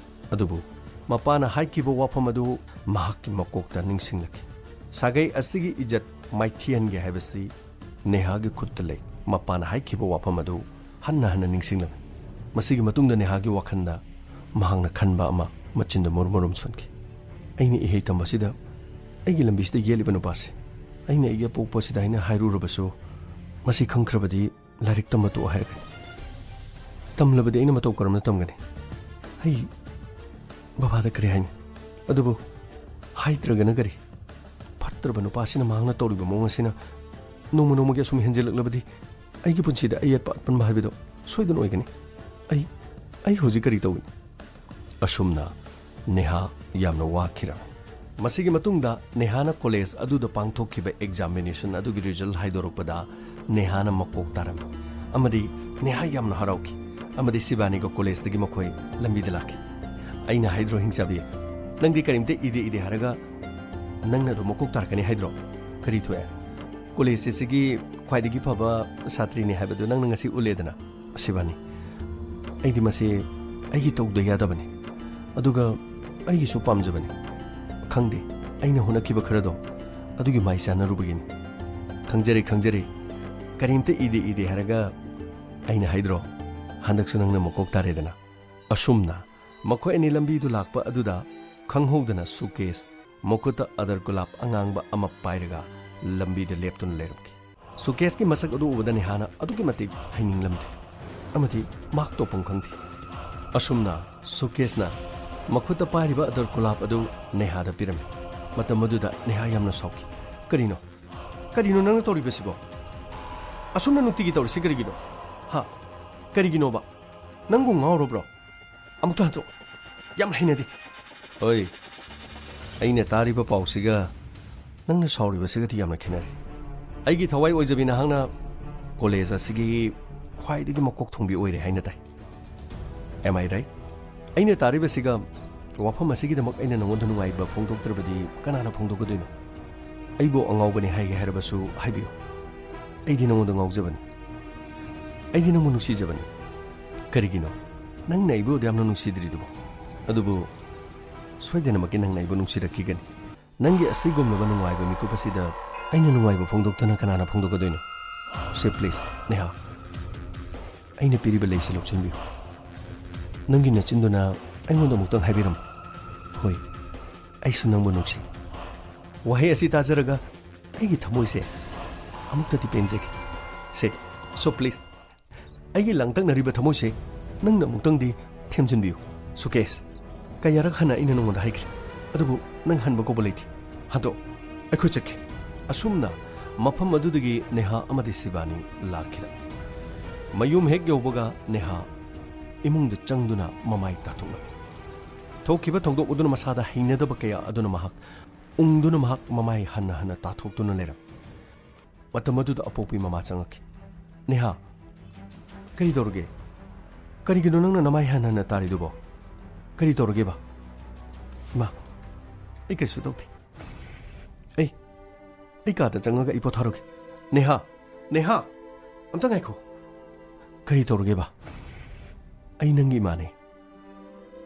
ꯑꯗꯨꯕꯨ ꯃꯄꯥꯅ ꯍꯥꯏꯈꯤꯕ ꯋꯥꯐꯝ ꯑꯗꯨ ꯃꯍꯥꯛꯀꯤ ꯃꯀꯣꯛꯇ ꯅꯤꯡꯁꯤꯡꯂꯛꯈꯤ꯫ ꯁꯥꯒꯩ ꯑꯁꯤꯒꯤ ꯏꯖꯠ ꯃꯥꯏꯊꯤꯍꯟꯒꯦ ꯍꯥꯏꯕꯁꯤ ꯅꯦꯍꯥꯒꯤ ꯈꯨꯠꯇ ꯂꯩ꯫ ꯃꯄꯥꯅ ꯍꯥꯏꯈꯤꯕ ꯋꯥꯐꯝ ꯑꯗꯨ ꯍꯟꯅ ꯍꯟꯅ ꯅꯤꯡꯁꯤꯡꯂꯝꯃꯤ꯫ ꯃꯁꯤꯒꯤ ꯃꯇꯨꯡꯗ ꯅꯦꯍꯥꯒꯤ ꯋꯥꯈꯜꯗ ꯃꯍꯥꯛꯅ ꯈꯟꯕ ꯑꯃ ꯃꯆꯤꯟꯗ ꯃꯨꯔꯨꯝ ꯃꯨꯔꯨꯝ ꯁꯣꯟꯈꯤ꯫ ꯑꯩꯅ ꯏꯍꯩ ꯇꯝꯕꯁꯤꯗ ꯑꯩꯒꯤ ꯂꯝꯕꯤꯁꯤꯗ ꯌꯦꯠꯂꯤꯕ ꯅꯨꯄꯥꯁꯦ, ꯑꯩꯅ ꯑꯩꯒꯤ ꯑꯄꯣꯛꯄꯁꯤꯗ ꯍꯥꯏꯅ ꯍꯥꯏꯔꯨꯔꯕꯁꯨ, ꯃꯁꯤ ꯈꯪꯈ꯭ꯔꯕꯗꯤ ꯂꯥꯏꯔꯤꯛ ꯇꯝꯕ ꯇꯣꯛꯑꯣ ꯍꯥꯏꯔꯛꯀꯅꯤ꯫ ꯇꯝꯂꯕꯗꯤ ꯑꯩꯅ ꯃꯇꯧ ꯀꯔꯝꯅ ꯇꯝꯒꯅꯤ? ꯑꯩ ꯕꯕꯥꯗ ꯀꯔꯤ ꯍꯥꯏꯅꯤ? ꯑꯗꯨꯕꯨ ꯍꯥꯏꯗ꯭ꯔꯒꯅ ꯀꯔꯤ? ꯐꯠꯇ꯭ꯔꯕ ꯅꯨꯄꯥꯁꯤꯅ ꯃꯍꯥꯛꯅ ꯇꯧꯔꯤꯕ ꯃꯑꯣꯡ ꯑꯁꯤꯅ ꯅꯣꯡꯃ ꯅꯣꯡꯃꯒꯤ ꯑꯁꯨꯝ ꯍꯦꯟꯖꯤꯜꯂꯛꯂꯕꯗꯤ ꯑꯩꯒꯤ ꯄꯨꯟꯁꯤꯗ ꯑꯌꯦꯠꯄ ꯑꯄꯟꯕ ꯍꯥꯏꯕꯗꯣ ꯁꯣꯏꯗꯅ ꯑꯣꯏꯒꯅꯤ꯫ ꯑꯩ, ꯑꯩ ꯍꯧꯖꯤꯛ ꯀꯔꯤ ꯇꯧꯒꯅꯤ? ꯑꯁꯨꯝꯅ ꯅꯦꯍꯥ ꯌꯥꯝꯅ ꯋꯥꯈꯤꯔꯝꯃꯤ꯫ ꯃꯁꯤꯒꯤ ꯃꯇꯨꯡꯗ ꯅꯦꯍꯥꯅ ꯀꯣꯂꯦꯖ ꯑꯗꯨꯗ ꯄꯥꯡꯊꯣꯛꯈꯤꯕ ꯑꯦꯛꯖꯥꯃꯤꯅꯦꯁꯟ ꯑꯗꯨꯒꯤ ꯔꯤꯖꯜ ꯍꯥꯏꯗꯣꯔꯛꯄꯗ ꯅꯦꯍꯥꯅ ꯃꯀꯣꯛ ꯇꯥꯔꯝꯃꯤ ꯑꯃꯗꯤ ꯅꯦꯍꯥ ꯌꯥꯝꯅ ꯍꯔꯥꯎꯈꯤ꯫ ꯑꯃꯗꯤ ꯁꯤꯕꯥꯅꯤꯒ ꯀꯣꯂꯦꯖꯇꯒꯤ ꯃꯈꯣꯏ ꯂꯝꯕꯤꯗ ꯂꯥꯛꯈꯤ꯫ "ꯑꯩꯅ ꯍꯥꯏꯗ꯭ꯔꯣ ꯍꯤꯡꯆꯥꯕꯤ, ꯅꯪꯗꯤ ꯀꯔꯤꯝꯇ ꯏꯗꯦ ꯏꯗꯦ ꯍꯥꯏꯔꯒ ꯅꯪꯅ ꯑꯗꯨꯝ ꯃꯀꯣꯛ ꯇꯥꯔꯛꯀꯅꯤ ꯍꯥꯏꯗ꯭ꯔꯣ? ꯀꯔꯤ ꯊꯣꯛꯑꯦ? ꯀꯣꯂꯦꯖ ꯑꯁꯤꯒꯤ ꯈ꯭ꯋꯥꯏꯗꯒꯤ ꯐꯕ ꯁꯥꯇ꯭ꯔꯤꯅꯤ ꯍꯥꯏꯕꯗꯨ ꯅꯪꯅ ꯉꯁꯤ ꯎꯠꯂꯦꯗꯅ, ꯁꯤꯕꯥꯅꯤ꯫ ꯑꯩꯗꯤ ꯃꯁꯤ ꯑꯩꯒꯤ ꯇꯧꯗ ꯌꯥꯗꯕꯅꯤ꯫ ꯑꯗꯨꯒ ꯑꯩꯒꯤꯁꯨ ꯄꯥꯝꯖꯕꯅꯤ꯫ ꯈꯪꯗꯦ, ꯑꯩꯅ ꯍꯣꯠꯅꯈꯤꯕ ꯈꯔꯗꯣ ꯑꯗꯨꯒꯤ ꯃꯥꯏ ꯆꯥꯟꯅꯔꯨꯕꯒꯤꯅꯤ꯫" "ꯈꯪꯖꯔꯦ, ꯈꯪꯖꯔꯦ꯫ ꯀꯔꯤꯝꯇ ꯏꯗꯦ ꯏꯗꯦ ꯍꯥꯏꯔꯒ ꯑꯩꯅ ꯍꯥꯏꯗ꯭ꯔꯣ? ꯍꯟꯗꯛꯁꯨ ꯅꯪꯅ ꯃꯀꯣꯛ ꯇꯥꯔꯦꯗꯅ꯫" ꯑꯁꯨꯝꯅ ꯃꯈꯣꯏ ꯑꯅꯤ ꯂꯝꯕꯤꯗꯨ ꯂꯥꯛꯄ ꯑꯗꯨꯗ ꯈꯪꯍꯧꯗꯅ ꯁꯨꯀꯦꯁ ꯃꯈꯨꯠꯇ ꯑꯗꯔ ꯒꯨꯂꯥꯞ ꯑꯉꯥꯡꯕ ꯑꯃ ꯄꯥꯏꯔꯒ ꯂꯝꯕꯤꯗ ꯂꯦꯞꯇꯨꯅ ꯂꯩꯔꯝꯈꯤ꯫ ꯁꯨꯀꯦꯁꯀꯤ ꯃꯁꯛ ꯑꯗꯨ ꯎꯕꯗ ꯅꯦꯍꯥꯅ ꯑꯗꯨꯛꯀꯤ ꯃꯇꯤꯛ ꯍꯩꯅꯤꯡꯂꯝꯗꯦ ꯑꯃꯗꯤ ꯃꯍꯥꯛ ꯇꯧꯐꯝ ꯈꯪꯗꯦ꯫ ꯑꯁꯨꯝꯅ ꯁꯨꯀꯦꯁꯅ ꯃꯈꯨꯠꯇ ꯄꯥꯏꯔꯤꯕ ꯑꯗꯔ ꯒꯨꯂꯥꯞ ꯑꯗꯨ ꯅꯦꯍꯥꯗ ꯄꯤꯔꯝꯃꯤ꯫ ꯃꯇꯝ ꯑꯗꯨꯗ ꯅꯦꯍꯥ ꯌꯥꯝꯅ ꯁꯥꯎꯈꯤ꯫ "ꯀꯔꯤꯅꯣ? ꯀꯔꯤꯅꯣ ꯅꯪꯅ ꯇꯧꯔꯤꯕꯁꯤꯕꯣ? ꯑꯁꯨꯝꯅ ꯅꯨꯡꯇꯤꯒꯤ ꯇꯧꯔꯤꯁꯤ ꯀꯔꯤꯒꯤꯅꯣ? ꯍꯥ? ꯀꯔꯤꯒꯤꯅꯣꯕ? ꯅꯪꯕꯨ ꯉꯥꯎꯔꯕ꯭ꯔꯣ? ꯑꯃꯨꯛꯇ ꯍꯟꯗꯣꯛ꯫ ꯌꯥꯝ ꯍꯩꯅꯗꯦ꯫" "ꯍꯣꯏ, ꯑꯩꯅ ꯇꯥꯔꯤꯕ ꯄꯥꯎꯁꯤꯒ ꯅꯪꯅ ꯁꯥꯎꯔꯤꯕꯁꯤꯒꯗꯤ ꯌꯥꯝꯅ ꯈꯦꯠꯅꯔꯦ꯫ ꯑꯩꯒꯤ ꯊꯋꯥꯏ ꯑꯣꯏꯖꯕꯤ ꯅꯍꯥꯛꯅ ꯀꯣꯂꯦꯖ ꯑꯁꯤꯒꯤ ꯈ꯭ꯋꯥꯏꯗꯒꯤ ꯃꯀꯣꯛ ꯊꯣꯡꯕꯤ ꯑꯣꯏꯔꯦ ꯍꯥꯏꯅ ꯇꯥꯏ꯫ Am I right? ꯑꯩꯅ ꯇꯥꯔꯤꯕꯁꯤꯒ ꯋꯥꯐꯝ ꯑꯁꯤꯒꯤꯗꯃꯛ ꯑꯩꯅ ꯅꯉꯣꯟꯗ ꯅꯨꯡꯉꯥꯏꯕ ꯐꯣꯡꯗꯣꯛꯇ꯭ꯔꯕꯗꯤ ꯀꯅꯥꯅ ꯐꯣꯡꯗꯣꯛꯀꯗꯣꯏꯅꯣ? ꯑꯩꯕꯨ ꯑꯉꯥꯎꯕꯅꯤ ꯍꯥꯏꯒꯦ ꯍꯥꯏꯔꯕꯁꯨ ꯍꯥꯏꯕꯤꯌꯨ꯫ ꯑꯩꯗꯤ ꯅꯉꯣꯟꯗ ꯉꯥꯎꯖꯕꯅꯤ꯫ ꯑꯩꯗꯤ ꯅꯪꯕꯨ ꯅꯨꯡꯁꯤꯖꯕꯅꯤ꯫ ꯀꯔꯤꯒꯤꯅꯣ ꯅꯪꯅ ꯑꯩꯕꯨ ꯑꯗꯨ ꯌꯥꯝꯅ ꯅꯨꯡꯁꯤꯗ꯭ꯔꯤꯗꯨꯕꯣ? ꯑꯗꯨꯕꯨ ꯁꯣꯏꯗꯅꯃꯛꯀꯤ ꯅꯪꯅ ꯑꯩꯕꯨ ꯅꯨꯡꯁꯤꯔꯛꯈꯤꯒꯅꯤ꯫ ꯅꯪꯒꯤ ꯑꯁꯤꯒꯨꯝꯂꯕ ꯅꯨꯡꯉꯥꯏꯕ ꯃꯤꯀꯨꯞ ꯑꯁꯤꯗ ꯑꯩꯅ ꯅꯨꯡꯉꯥꯏꯕ ꯐꯣꯡꯗꯣꯛꯇꯨꯅ ꯀꯅꯥꯅ ꯐꯣꯡꯗꯣꯛꯀꯗꯣꯏꯅꯣ? Say please, ꯅꯦꯍꯥ꯫ ꯑꯩꯅ ꯄꯤꯔꯤꯕ ꯂꯩꯁꯤ ꯂꯧꯁꯤꯟꯕꯤꯌꯨ꯫ ꯅꯪꯒꯤ ꯅꯆꯤꯟꯗꯨꯅ ꯑꯩꯉꯣꯟꯗ ꯑꯃꯨꯛꯇꯪ ꯍꯥꯏꯕꯤꯔꯝꯃꯨ, "ꯍꯣꯏ, ꯑꯩꯁꯨ ꯅꯪꯕꯨ ꯅꯨꯡꯁꯤ꯫" ꯋꯥꯍꯩ ꯑꯁꯤ ꯇꯥꯖꯔꯒ ꯑꯩꯒꯤ ꯊꯃꯣꯏꯁꯦ ꯑꯃꯨꯛꯇꯗꯤ ꯄꯦꯟꯖꯒꯦ꯫ Say, so please, ꯑꯩꯒꯤ ꯂꯥꯡꯇꯛꯅꯔꯤꯕ ꯊꯃꯣꯏꯁꯦ ꯅꯪꯅ ꯑꯃꯨꯛꯇꯪꯗꯤ ꯊꯦꯝꯖꯤꯟꯕꯤꯌꯨ꯫ ꯁꯨꯀꯦꯁ, ꯀꯌꯥꯔꯛ ꯍꯟꯅ ꯑꯩꯅ ꯅꯉꯣꯟꯗ ꯍꯥꯏꯈ꯭ꯔꯦ, ꯑꯗꯨꯕꯨ ꯅꯪ ꯍꯟꯕ ꯀꯧꯕ ꯂꯩꯇꯦ꯫ ꯍꯟꯗꯣꯛ, ꯑꯩꯈꯣꯏ ꯆꯠꯀꯦ꯫ ꯑꯁꯨꯝꯅ ꯃꯐꯝ ꯑꯗꯨꯗꯒꯤ ꯅꯦꯍꯥ ꯑꯃꯗꯤ ꯁꯤꯕꯥꯅꯤ ꯂꯥꯛꯈꯤꯔꯝꯃꯤ꯫ ꯃꯌꯨꯝ ꯍꯦꯛ ꯌꯧꯕꯒ ꯅꯦꯍꯥ ꯏꯃꯨꯡꯗ ꯆꯪꯗꯨꯅ ꯃꯃꯥꯏ ꯇꯥꯊꯣꯛꯂꯝꯃꯤ꯫ ꯊꯣꯛꯈꯤꯕ ꯊꯧꯗꯣꯛ ꯑꯗꯨꯅ ꯃꯁꯥꯗ ꯍꯩꯅꯗꯕ ꯀꯌꯥ ꯑꯗꯨꯅ ꯃꯍꯥꯛ ꯎꯪꯗꯨꯅ ꯃꯍꯥꯛ ꯃꯃꯥꯏ ꯍꯟꯅ ꯍꯟꯅ ꯇꯥꯊꯣꯛꯇꯨꯅ ꯂꯩꯔꯝꯃꯤ꯫ ꯃꯇꯝ ꯑꯗꯨꯗ ꯑꯄꯣꯛꯄꯤ ꯃꯃꯥ ꯆꯪꯉꯛꯈꯤ꯫ "ꯅꯦꯍꯥ, ꯀꯔꯤ ꯇꯧꯔꯒꯦ? ꯀꯔꯤꯒꯤꯅꯣ ꯅꯪꯅ ꯅꯃꯥꯏ ꯍꯟꯅ ꯍꯟꯅ ꯇꯥꯔꯤꯗꯨꯕꯣ? ꯀꯔꯤ ꯇꯧꯔꯒꯦꯕ?" "ꯏꯃꯥ, ꯑꯩ ꯀꯔꯤꯁꯨ ꯇꯧꯗꯦ꯫ ꯑꯩ, ꯑꯩ ꯀꯥꯗ ꯆꯪꯉꯒ ꯑꯩ ꯄꯣꯊꯥꯔꯨꯒꯦ꯫" "ꯅꯦꯍꯥ, ꯅꯦꯍꯥ, ꯑꯝꯇ ꯉꯥꯏꯈꯣ꯫" "ꯀꯔꯤ ꯇꯧꯔꯒꯦꯕ? ꯑꯩ ꯅꯪꯒꯤ ꯏꯃꯥꯅꯦ꯫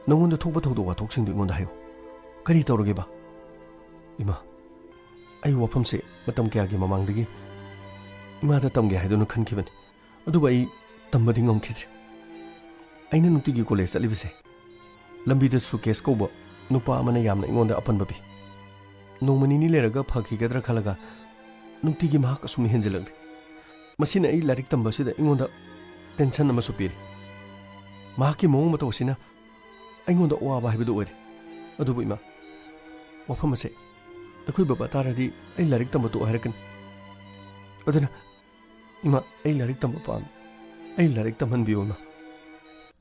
ꯅꯉꯣꯟꯗ ꯊꯣꯛꯄ ꯊꯧꯗꯣꯛ ꯋꯥꯊꯣꯛꯁꯤꯡꯗꯨ ꯑꯩꯉꯣꯟꯗ ꯍꯥꯏꯌꯨ꯫ ꯀꯔꯤ ꯇꯧꯔꯒꯦꯕ?" "ꯏꯃꯥ, ꯑꯩ ꯋꯥꯐꯝꯁꯦ ꯃꯇꯝ ꯀꯌꯥꯒꯤ ꯃꯃꯥꯡꯗꯒꯤ ꯏꯃꯥꯗ ꯇꯝꯒꯦ ꯍꯥꯏꯗꯨꯅ ꯈꯟꯈꯤꯕꯅꯤ, ꯑꯗꯨꯕꯨ ꯑꯩ ꯇꯝꯕꯗꯤ ꯉꯝꯈꯤꯗ꯭ꯔꯦ꯫ ꯑꯩꯅ ꯅꯨꯡꯇꯤꯒꯤ ꯀꯣꯂꯦꯖ ꯆꯠꯂꯤꯕꯁꯦ ꯂꯝꯕꯤꯗ ꯁꯨꯀꯦꯁ ꯀꯧꯕ ꯅꯨꯄꯥ ꯑꯃꯅ ꯌꯥꯝꯅ ꯑꯩꯉꯣꯟꯗ ꯑꯄꯟꯕ ꯄꯤ꯫ ꯅꯣꯡꯃ ꯅꯤꯅꯤ ꯂꯩꯔꯒ ꯐꯈꯤꯒꯗ꯭ꯔꯥ ꯈꯜꯂꯒ ꯅꯨꯡꯇꯤꯒꯤ ꯃꯍꯥꯛ ꯑꯁꯨꯝꯅ ꯍꯦꯟꯖꯤꯜꯂꯛꯂꯤ꯫ ꯃꯁꯤꯅ ꯑꯩ ꯂꯥꯏꯔꯤꯛ ꯇꯝꯕꯁꯤꯗ ꯑꯩꯉꯣꯟꯗ ꯇꯦꯟꯁꯟ ꯑꯃꯁꯨ ꯄꯤꯔꯤ꯫ ꯃꯍꯥꯛꯀꯤ ꯃꯑꯣꯡ ꯃꯇꯧ ꯑꯁꯤꯅ ꯑꯩꯉꯣꯟꯗ ꯑꯋꯥꯕ ꯍꯥꯏꯕꯗꯨ ꯑꯣꯏꯔꯦ꯫ ꯑꯗꯨꯕꯨ ꯏꯃꯥ, ꯋꯥꯐꯝ ꯑꯁꯦ ꯑꯩꯈꯣꯏ ꯕꯕꯥ ꯇꯥꯔꯗꯤ ꯑꯩ ꯂꯥꯏꯔꯤꯛ ꯇꯝꯕ ꯇꯣꯛꯑꯣ ꯍꯥꯏꯔꯛꯀꯅꯤ꯫ ꯑꯗꯨꯅ ꯏꯃꯥ, ꯑꯩ ꯂꯥꯏꯔꯤꯛ ꯇꯝꯕ ꯄꯥꯝꯃꯤ꯫ ꯑꯩ ꯂꯥꯏꯔꯤꯛ ꯇꯝꯍꯟꯕꯤꯌꯨ ꯏꯃꯥ꯫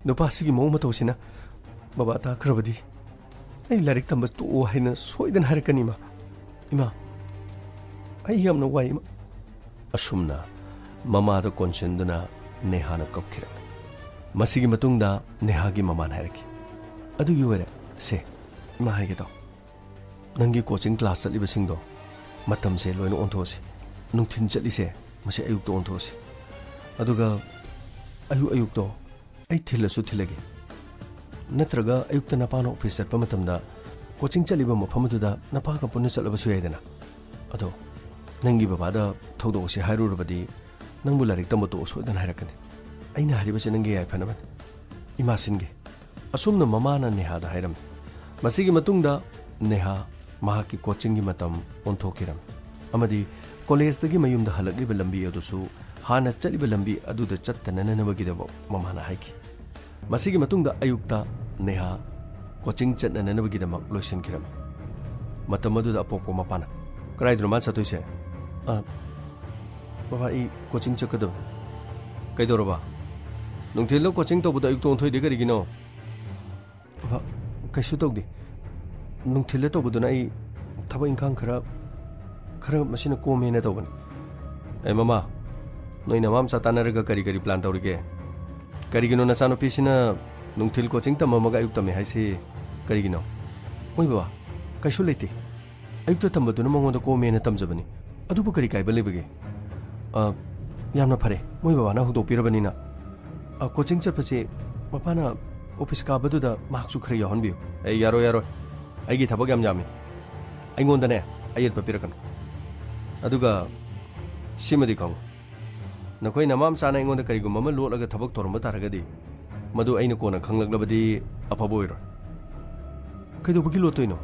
ꯅꯨꯄꯥꯁꯤꯒꯤ ꯃꯑꯣꯡ ꯃꯇꯧꯁꯤꯅ ꯕꯕꯥ ꯇꯥꯈ꯭ꯔꯕꯗꯤ ꯑꯩ ꯂꯥꯏꯔꯤꯛ ꯇꯝꯕ ꯇꯣꯛꯑꯣ ꯍꯥꯏꯅ ꯁꯣꯏꯗꯅ ꯍꯥꯏꯔꯛꯀꯅꯤ ꯏꯃꯥ꯫ ꯏꯃꯥ, ꯑꯩ ꯌꯥꯝꯅ ꯋꯥꯏ ꯏꯃꯥ꯫ ꯑꯁꯨꯝꯅ ꯃꯃꯥꯗ ꯀꯣꯟꯁꯤꯟꯗꯨꯅ ꯅꯦꯍꯥꯅ ꯀꯞꯈꯤꯔꯝꯃꯤ꯫ ꯃꯁꯤꯒꯤ ꯃꯇꯨꯡꯗ ꯅꯦꯍꯥꯒꯤ ꯃꯃꯥꯅ ꯍꯥꯏꯔꯛꯈꯤ, "ꯑꯗꯨꯒꯤ ꯑꯣꯏꯔꯦ, ꯁꯦ, ꯏꯃꯥ ꯍꯥꯏꯒꯦ ꯇꯧ꯫ ꯅꯪꯒꯤ ꯀꯣꯆꯤꯡ ꯀ꯭ꯂꯥꯁ ꯆꯠꯂꯤꯕꯁꯤꯡꯗꯣ ꯃꯇꯝꯁꯦ ꯂꯣꯏꯅ ꯑꯣꯟꯊꯣꯛꯑꯁꯤ꯫ ꯅꯨꯡꯊꯤꯟ ꯆꯠꯂꯤꯁꯦ ꯃꯁꯤ ꯑꯌꯨꯛꯇ ꯑꯣꯟꯊꯣꯛꯑꯁꯤ꯫ ꯑꯗꯨꯒ ꯑꯌꯨꯛ ꯑꯌꯨꯛꯇꯣ ꯑꯩ ꯊꯤꯜꯂꯁꯨ ꯊꯤꯜꯂꯒꯦ꯫ ꯅꯠꯇ꯭ꯔꯒ ꯑꯌꯨꯛꯇ ꯅꯄꯥꯅ ꯑꯣꯐꯤꯁ ꯆꯠꯄ ꯃꯇꯝꯗ ꯀꯣꯆꯤꯡ ꯆꯠꯂꯤꯕ ꯃꯐꯝ ꯑꯗꯨꯗ ꯅꯄꯥꯒ ꯄꯨꯟꯅ ꯆꯠꯂꯕꯁꯨ ꯌꯥꯏꯗꯅ꯫ ꯑꯗꯣ ꯅꯪꯒꯤ ꯕꯕꯥꯗ ꯊꯧꯗꯣꯛ ꯑꯁꯤ ꯍꯥꯏꯔꯨꯔꯕꯗꯤ ꯅꯪꯕꯨ ꯂꯥꯏꯔꯤꯛ ꯇꯝꯕ ꯇꯣꯛꯑꯣ ꯁꯣꯏꯗꯅ ꯍꯥꯏꯔꯛꯀꯅꯤ꯫ ꯑꯩꯅ ꯍꯥꯏꯔꯤꯕꯁꯤ ꯅꯪꯒꯤ ꯌꯥꯏꯐꯅꯕꯅꯤ꯫ ꯏꯃꯥ ꯁꯤꯟꯒꯦ꯫" ꯑꯁꯨꯝꯅ ꯃꯃꯥꯅ ꯅꯦꯍꯥꯗ ꯍꯥꯏꯔꯝꯃꯤ꯫ ꯃꯁꯤꯒꯤ ꯃꯇꯨꯡꯗ ꯅꯦꯍꯥ ꯃꯍꯥꯛꯀꯤ ꯀꯣꯆꯤꯡꯒꯤ ꯃꯇꯝ ꯑꯣꯟꯊꯣꯛꯈꯤꯔꯝꯃꯤ ꯑꯃꯗꯤ ꯀꯣꯂꯦꯖꯇꯒꯤ ꯃꯌꯨꯝꯗ ꯍꯜꯂꯛꯂꯤꯕ ꯂꯝꯕꯤ ꯑꯗꯨꯁꯨ ꯍꯥꯟꯅ ꯆꯠꯂꯤꯕ ꯂꯝꯕꯤ ꯑꯗꯨꯗ ꯆꯠꯇꯅꯅꯕꯒꯤꯗꯃꯛ ꯃꯃꯥꯅ ꯍꯥꯏꯈꯤ꯫ ꯃꯁꯤꯒꯤ ꯃꯇꯨꯡꯗ ꯑꯌꯨꯛꯇ ꯅꯦꯍꯥ ꯀꯣꯆꯤꯡ ꯆꯠꯅꯅꯕꯒꯤꯗꯃꯛ ꯂꯣꯏꯁꯤꯟꯈꯤꯔꯝꯃꯤ꯫ ꯃꯇꯝ ꯑꯗꯨꯗ ꯑꯄꯣꯛꯄ ꯃꯄꯥꯅ, "ꯀꯗꯥꯏꯗꯅꯣ ꯃꯥ ꯆꯠꯇꯣꯏꯁꯦ?" "ꯑ, ꯕꯕꯥ, ꯑꯩ ꯀꯣꯆꯤꯡ ꯆꯠꯀꯗꯕꯅꯤ꯫" "ꯀꯩꯗꯧꯔꯕ? ꯅꯨꯡꯊꯤꯜꯗ ꯀꯣꯆꯤꯡ ꯇꯧꯕꯗꯣ ꯑꯌꯨꯛꯇ ꯑꯣꯟꯊꯣꯛꯏꯗꯤ ꯀꯔꯤꯒꯤꯅꯣ?" "ꯕꯕꯥ, ꯀꯩꯁꯨ ꯇꯧꯗꯦ꯫ ꯅꯨꯡꯊꯤꯜꯗ ꯇꯧꯕꯗꯨꯅ ꯑꯩ ꯊꯕꯛ ꯏꯪꯈꯥꯡ ꯈꯔ, ꯈꯔ ꯃꯁꯤꯅ ꯀꯣꯝꯃꯦꯅ ꯇꯧꯕꯅꯤ꯫" "ꯑꯦ ꯃꯃꯥ, ꯅꯣꯏ ꯅꯃꯥ ꯃꯆꯥ ꯇꯥꯟꯅꯔꯒ ꯀꯔꯤ ꯀꯔꯤ ꯄ꯭ꯂꯥꯟ ꯇꯧꯔꯤꯒꯦ? ꯀꯔꯤꯒꯤꯅꯣ ꯅꯆꯥꯅꯨꯄꯤꯁꯤꯅ ꯅꯨꯡꯊꯤꯜ ꯀꯣꯆꯤꯡ ꯇꯝꯃꯝꯃꯒ ꯑꯌꯨꯛ ꯇꯝꯃꯦ ꯍꯥꯏꯁꯤ ꯀꯔꯤꯒꯤꯅꯣ?" "ꯍꯣꯏ ꯕꯕꯥ, ꯀꯩꯁꯨ ꯂꯩꯇꯦ꯫ ꯑꯌꯨꯛꯇ ꯇꯝꯕꯗꯨꯅ ꯃꯉꯣꯟꯗ ꯀꯣꯝꯃꯦꯅ ꯇꯝꯖꯕꯅꯤ꯫ ꯑꯗꯨꯕꯨ ꯀꯔꯤ ꯀꯥꯏꯕ ꯂꯩꯕꯒꯦ?" "ꯑ, ꯌꯥꯝꯅ ꯐꯔꯦ, ꯃꯣꯏ ꯕꯕꯥꯅ ꯍꯧꯗꯣꯛꯄꯤꯔꯕꯅꯤꯅ꯫ ꯑ, ꯀꯣꯆꯤꯡ ꯆꯠꯄꯁꯦ ꯃꯄꯥꯅ ꯑꯣꯐꯤꯁ ꯀꯥꯕꯗꯨꯗ ꯃꯍꯥꯛꯁꯨ ꯈꯔ ꯌꯥꯎꯍꯟꯕꯤꯌꯨ꯫" "ꯑꯦ, ꯌꯥꯔꯣꯏ, ꯌꯥꯔꯣꯏ꯫ ꯑꯩꯒꯤ ꯊꯕꯛ ꯌꯥꯝ ꯌꯥꯝꯃꯤ꯫ ꯑꯩꯉꯣꯟꯗꯅꯦ ꯑꯌꯦꯠꯄ ꯄꯤꯔꯛꯀꯅꯨ꯫ ꯑꯗꯨꯒ ꯁꯤꯃꯗꯤ ꯈꯪꯉꯨ, ꯅꯈꯣꯏ ꯅꯃꯥ ꯃꯆꯥꯅ ꯑꯩꯉꯣꯟꯗ ꯀꯔꯤꯒꯨꯝꯕ ꯑꯃ ꯂꯣꯠꯂꯒ ꯊꯕꯛ ꯇꯧꯔꯝꯕ ꯇꯥꯔꯒꯗꯤ, ꯃꯗꯨ ꯑꯩꯅ ꯀꯣꯟꯅ ꯈꯪꯂꯛꯂꯕꯗꯤ ꯑꯐꯕ ꯑꯣꯏꯔꯣꯏ꯫ "ꯀꯩꯗꯧꯕꯒꯤ ꯂꯣꯠꯇꯣꯏꯅꯣ?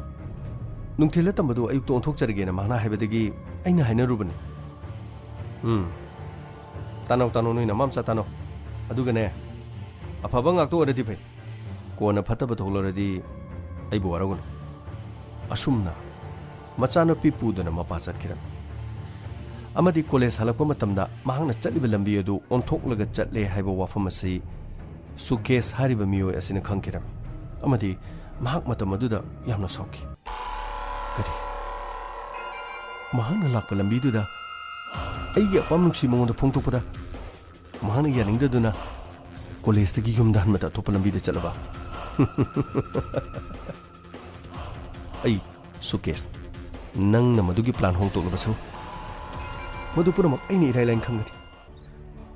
ꯅꯨꯡꯊꯤꯜꯗ ꯇꯝꯕꯗꯨ ꯑꯌꯨꯛꯇ ꯑꯣꯟꯊꯣꯛꯆꯔꯒꯦꯅ ꯃꯍꯥꯛꯅ ꯍꯥꯏꯕꯗꯒꯤ ꯑꯩꯅ ꯍꯥꯏꯅꯔꯨꯕꯅꯤ꯫" "ꯎꯝ, ꯇꯥꯅꯧ, ꯇꯥꯅꯧ, ꯅꯣꯏ ꯅꯃꯥ ꯃꯆꯥ ꯇꯥꯅꯧ꯫ ꯑꯗꯨꯒꯅꯦ, ꯑꯐꯕ ꯉꯥꯛꯇ ꯑꯣꯏꯔꯗꯤ ꯐꯩ꯫ ꯀꯣꯟꯅ ꯐꯠꯇꯕ ꯊꯣꯛꯂꯔꯗꯤ ꯑꯩꯕꯨ ꯋꯥꯔꯧꯒꯅꯨ꯫" ꯑꯁꯨꯝꯅ ꯃꯆꯥꯅꯨꯄꯤ ꯄꯨꯗꯨꯅ ꯃꯄꯥ ꯆꯠꯈꯤꯔꯝꯃꯤ꯫ ꯑꯃꯗꯤ ꯀꯣꯂꯦꯖ ꯍꯜꯂꯛꯄ ꯃꯇꯝꯗ ꯃꯍꯥꯛꯅ ꯆꯠꯂꯤꯕ ꯂꯝꯕꯤ ꯑꯗꯨ ꯑꯣꯟꯊꯣꯛꯂꯒ ꯆꯠꯂꯦ ꯍꯥꯏꯕ ꯋꯥꯐꯝ ꯑꯁꯤ ꯁꯨꯀꯦꯁ ꯍꯥꯏꯔꯤꯕ ꯃꯤꯑꯣꯏ ꯑꯁꯤꯅ ꯈꯪꯈꯤꯔꯝꯃꯤ꯫ ꯑꯃꯗꯤ ꯃꯍꯥꯛ ꯃꯇꯝ ꯑꯗꯨꯗ ꯌꯥꯝꯅ ꯁꯥꯎꯈꯤ꯫ "ꯀꯔꯤ? ꯃꯍꯥꯛꯅ ꯂꯥꯛꯄ ꯂꯝꯕꯤꯗꯨꯗ ꯑꯩꯒꯤ ꯑꯄꯥꯝ ꯅꯨꯡꯁꯤ ꯃꯉꯣꯟꯗ ꯐꯣꯡꯗꯣꯛꯄꯗ ꯃꯍꯥꯛꯅ ꯌꯥꯅꯤꯡꯗꯗꯨꯅ ꯀꯣꯂꯦꯖꯇꯒꯤ ꯌꯨꯝꯗ ꯍꯟꯕꯗ ꯑꯇꯣꯞꯄ ꯂꯝꯕꯤꯗ ꯆꯠꯂꯕ?" "ꯑꯩ, ꯁꯨꯀꯦꯁ, ꯅꯪꯅ ꯃꯗꯨꯒꯤ ꯄ꯭ꯂꯥꯟ ꯍꯣꯡꯗꯣꯛꯂꯕꯁꯨ, ꯃꯗꯨ ꯄꯨꯝꯅꯃꯛ ꯑꯩꯅ ꯏꯔꯥꯏ ꯂꯥꯏꯅ ꯈꯪꯒꯅꯤ꯫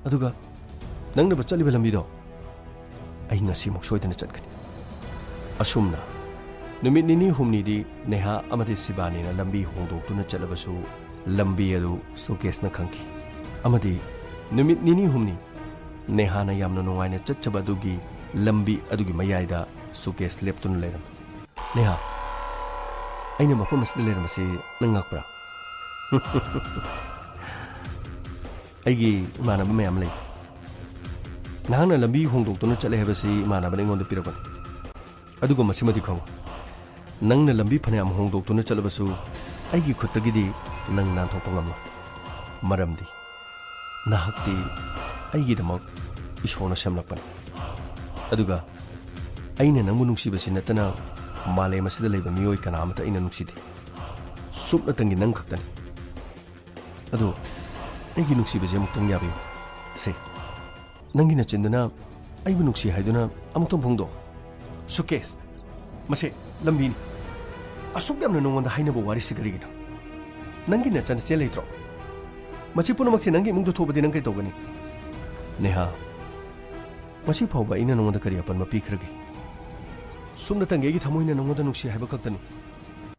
ꯑꯗꯨꯒ ꯅꯪꯅꯕ ꯆꯠꯂꯤꯕ ꯂꯝꯕꯤꯗꯣ ꯑꯩ ꯉꯁꯤꯃꯨꯛ ꯁꯣꯏꯗꯅ ꯆꯠꯀꯅꯤ꯫" ꯑꯁꯨꯝꯅ ꯅꯨꯃꯤꯠ ꯅꯤꯅꯤ ꯍꯨꯝꯅꯤꯗꯤ ꯅꯦꯍꯥ ꯑꯃꯗꯤ ꯁꯤꯕꯥꯅꯤꯅ ꯂꯝꯕꯤ ꯍꯣꯡꯗꯣꯛꯇꯨꯅ ꯆꯠꯂꯕꯁꯨ, ꯂꯝꯕꯤ ꯑꯗꯨ ꯁꯨꯀꯦꯁꯅ ꯈꯪꯈꯤ꯫ ꯑꯃꯗꯤ ꯅꯨꯃꯤꯠ ꯅꯤꯅꯤ ꯍꯨꯝꯅꯤ ꯅꯦꯍꯥꯅ ꯌꯥꯝꯅ ꯅꯨꯡꯉꯥꯏꯅ ꯆꯠꯆꯕ ꯑꯗꯨꯒꯤ ꯂꯝꯕꯤ ꯑꯗꯨꯒꯤ ꯃꯌꯥꯏꯗ ꯁꯨꯀꯦꯁ ꯂꯦꯞꯇꯨꯅ ꯂꯩꯔꯝꯃꯤ꯫ "ꯅꯦꯍꯥ, ꯑꯩꯅ ꯃꯐꯝ ꯑꯁꯤꯗ ꯂꯩꯔꯝꯕꯁꯤ ꯅꯪ ꯉꯛꯄ꯭ꯔꯥ?" "ꯑꯩꯒꯤ ꯏꯃꯥꯟꯅꯕ ꯃꯌꯥꯝ ꯂꯩ꯫ ꯅꯍꯥꯛꯅ ꯂꯝꯕꯤ ꯍꯣꯡꯗꯣꯛꯇꯨꯅ ꯆꯠꯂꯦ ꯍꯥꯏꯕꯁꯤ ꯏꯃꯥꯟꯅꯕꯅ ꯑꯩꯉꯣꯟꯗ ꯄꯤꯔꯛꯄꯅꯤ꯫ ꯑꯗꯨꯒ ꯃꯁꯤꯃꯗꯤ ꯈꯪꯉꯨ, ꯅꯪꯅ ꯂꯝꯕꯤ ꯐꯅꯌꯥꯝ ꯍꯣꯡꯗꯣꯛꯇꯨꯅ ꯆꯠꯂꯕꯁꯨ, ꯑꯩꯒꯤ ꯈꯨꯠꯇꯒꯤꯗꯤ ꯅꯪ ꯅꯥꯟꯊꯣꯛꯄ ꯉꯝꯂꯣꯏ꯫ ꯃꯔꯝꯗꯤ ꯅꯍꯥꯛꯇꯤ ꯑꯩꯒꯤꯗꯃꯛ ꯏꯁꯣꯔꯅ ꯁꯦꯝꯂꯛꯄꯅꯤ꯫ ꯑꯗꯨꯒ ꯑꯩꯅ ꯅꯪꯕꯨ ꯅꯨꯡꯁꯤꯕꯁꯤ ꯅꯠꯇꯅ ꯃꯥꯂꯦꯝ ꯑꯁꯤꯗ ꯂꯩꯕ ꯃꯤꯑꯣꯏ ꯀꯅꯥ ꯑꯃꯠꯇ ꯑꯩꯅ ꯅꯨꯡꯁꯤꯗꯦ꯫ ꯁꯨꯞꯅꯇꯪꯒꯤ ꯅꯪ ꯈꯛꯇꯅꯤ꯫ ꯑꯗꯨ ꯑꯩꯒꯤ ꯅꯨꯡꯁꯤꯕꯁꯦ ꯑꯃꯨꯛꯇꯪ ꯌꯥꯕꯤꯌꯨ꯫ ꯁꯦ, ꯅꯪꯒꯤ ꯅꯆꯤꯟꯗꯨꯅ ꯑꯩꯕꯨ ꯅꯨꯡꯁꯤ ꯍꯥꯏꯗꯨꯅ ꯑꯃꯨꯛꯇꯪ ꯐꯣꯡꯗꯣꯛꯑꯣ꯫" "ꯁꯨꯀꯦꯁ, ꯃꯁꯦ ꯂꯝꯕꯤꯅꯤ꯫ ꯑꯁꯨꯛ ꯌꯥꯝꯅ ꯅꯉꯣꯟꯗ ꯍꯥꯏꯅꯕ ꯋꯥꯔꯤꯁꯤ ꯀꯔꯤꯒꯤꯅꯣ? ꯅꯪꯒꯤ ꯅꯆꯟꯅꯆꯦ ꯂꯩꯇ꯭ꯔꯣ? ꯃꯁꯤ ꯄꯨꯝꯅꯃꯛꯁꯦ ꯅꯪꯒꯤ ꯏꯃꯨꯡꯗ ꯊꯣꯛꯄꯗꯤ ꯅꯪ ꯀꯔꯤ ꯇꯧꯒꯅꯤ?" "ꯅꯦꯍꯥ, ꯉꯁꯤ ꯐꯥꯎꯕ ꯑꯩꯅ ꯅꯉꯣꯟꯗ ꯀꯔꯤ ꯑꯄꯟꯕ ꯄꯤꯈ꯭ꯔꯒꯦ? ꯁꯨꯞꯅꯇꯪꯒꯤ ꯑꯩꯒꯤ ꯊꯃꯣꯏꯅ ꯅꯉꯣꯟꯗ ꯅꯨꯡꯁꯤ ꯍꯥꯏꯕ ꯈꯛꯇꯅꯤ꯫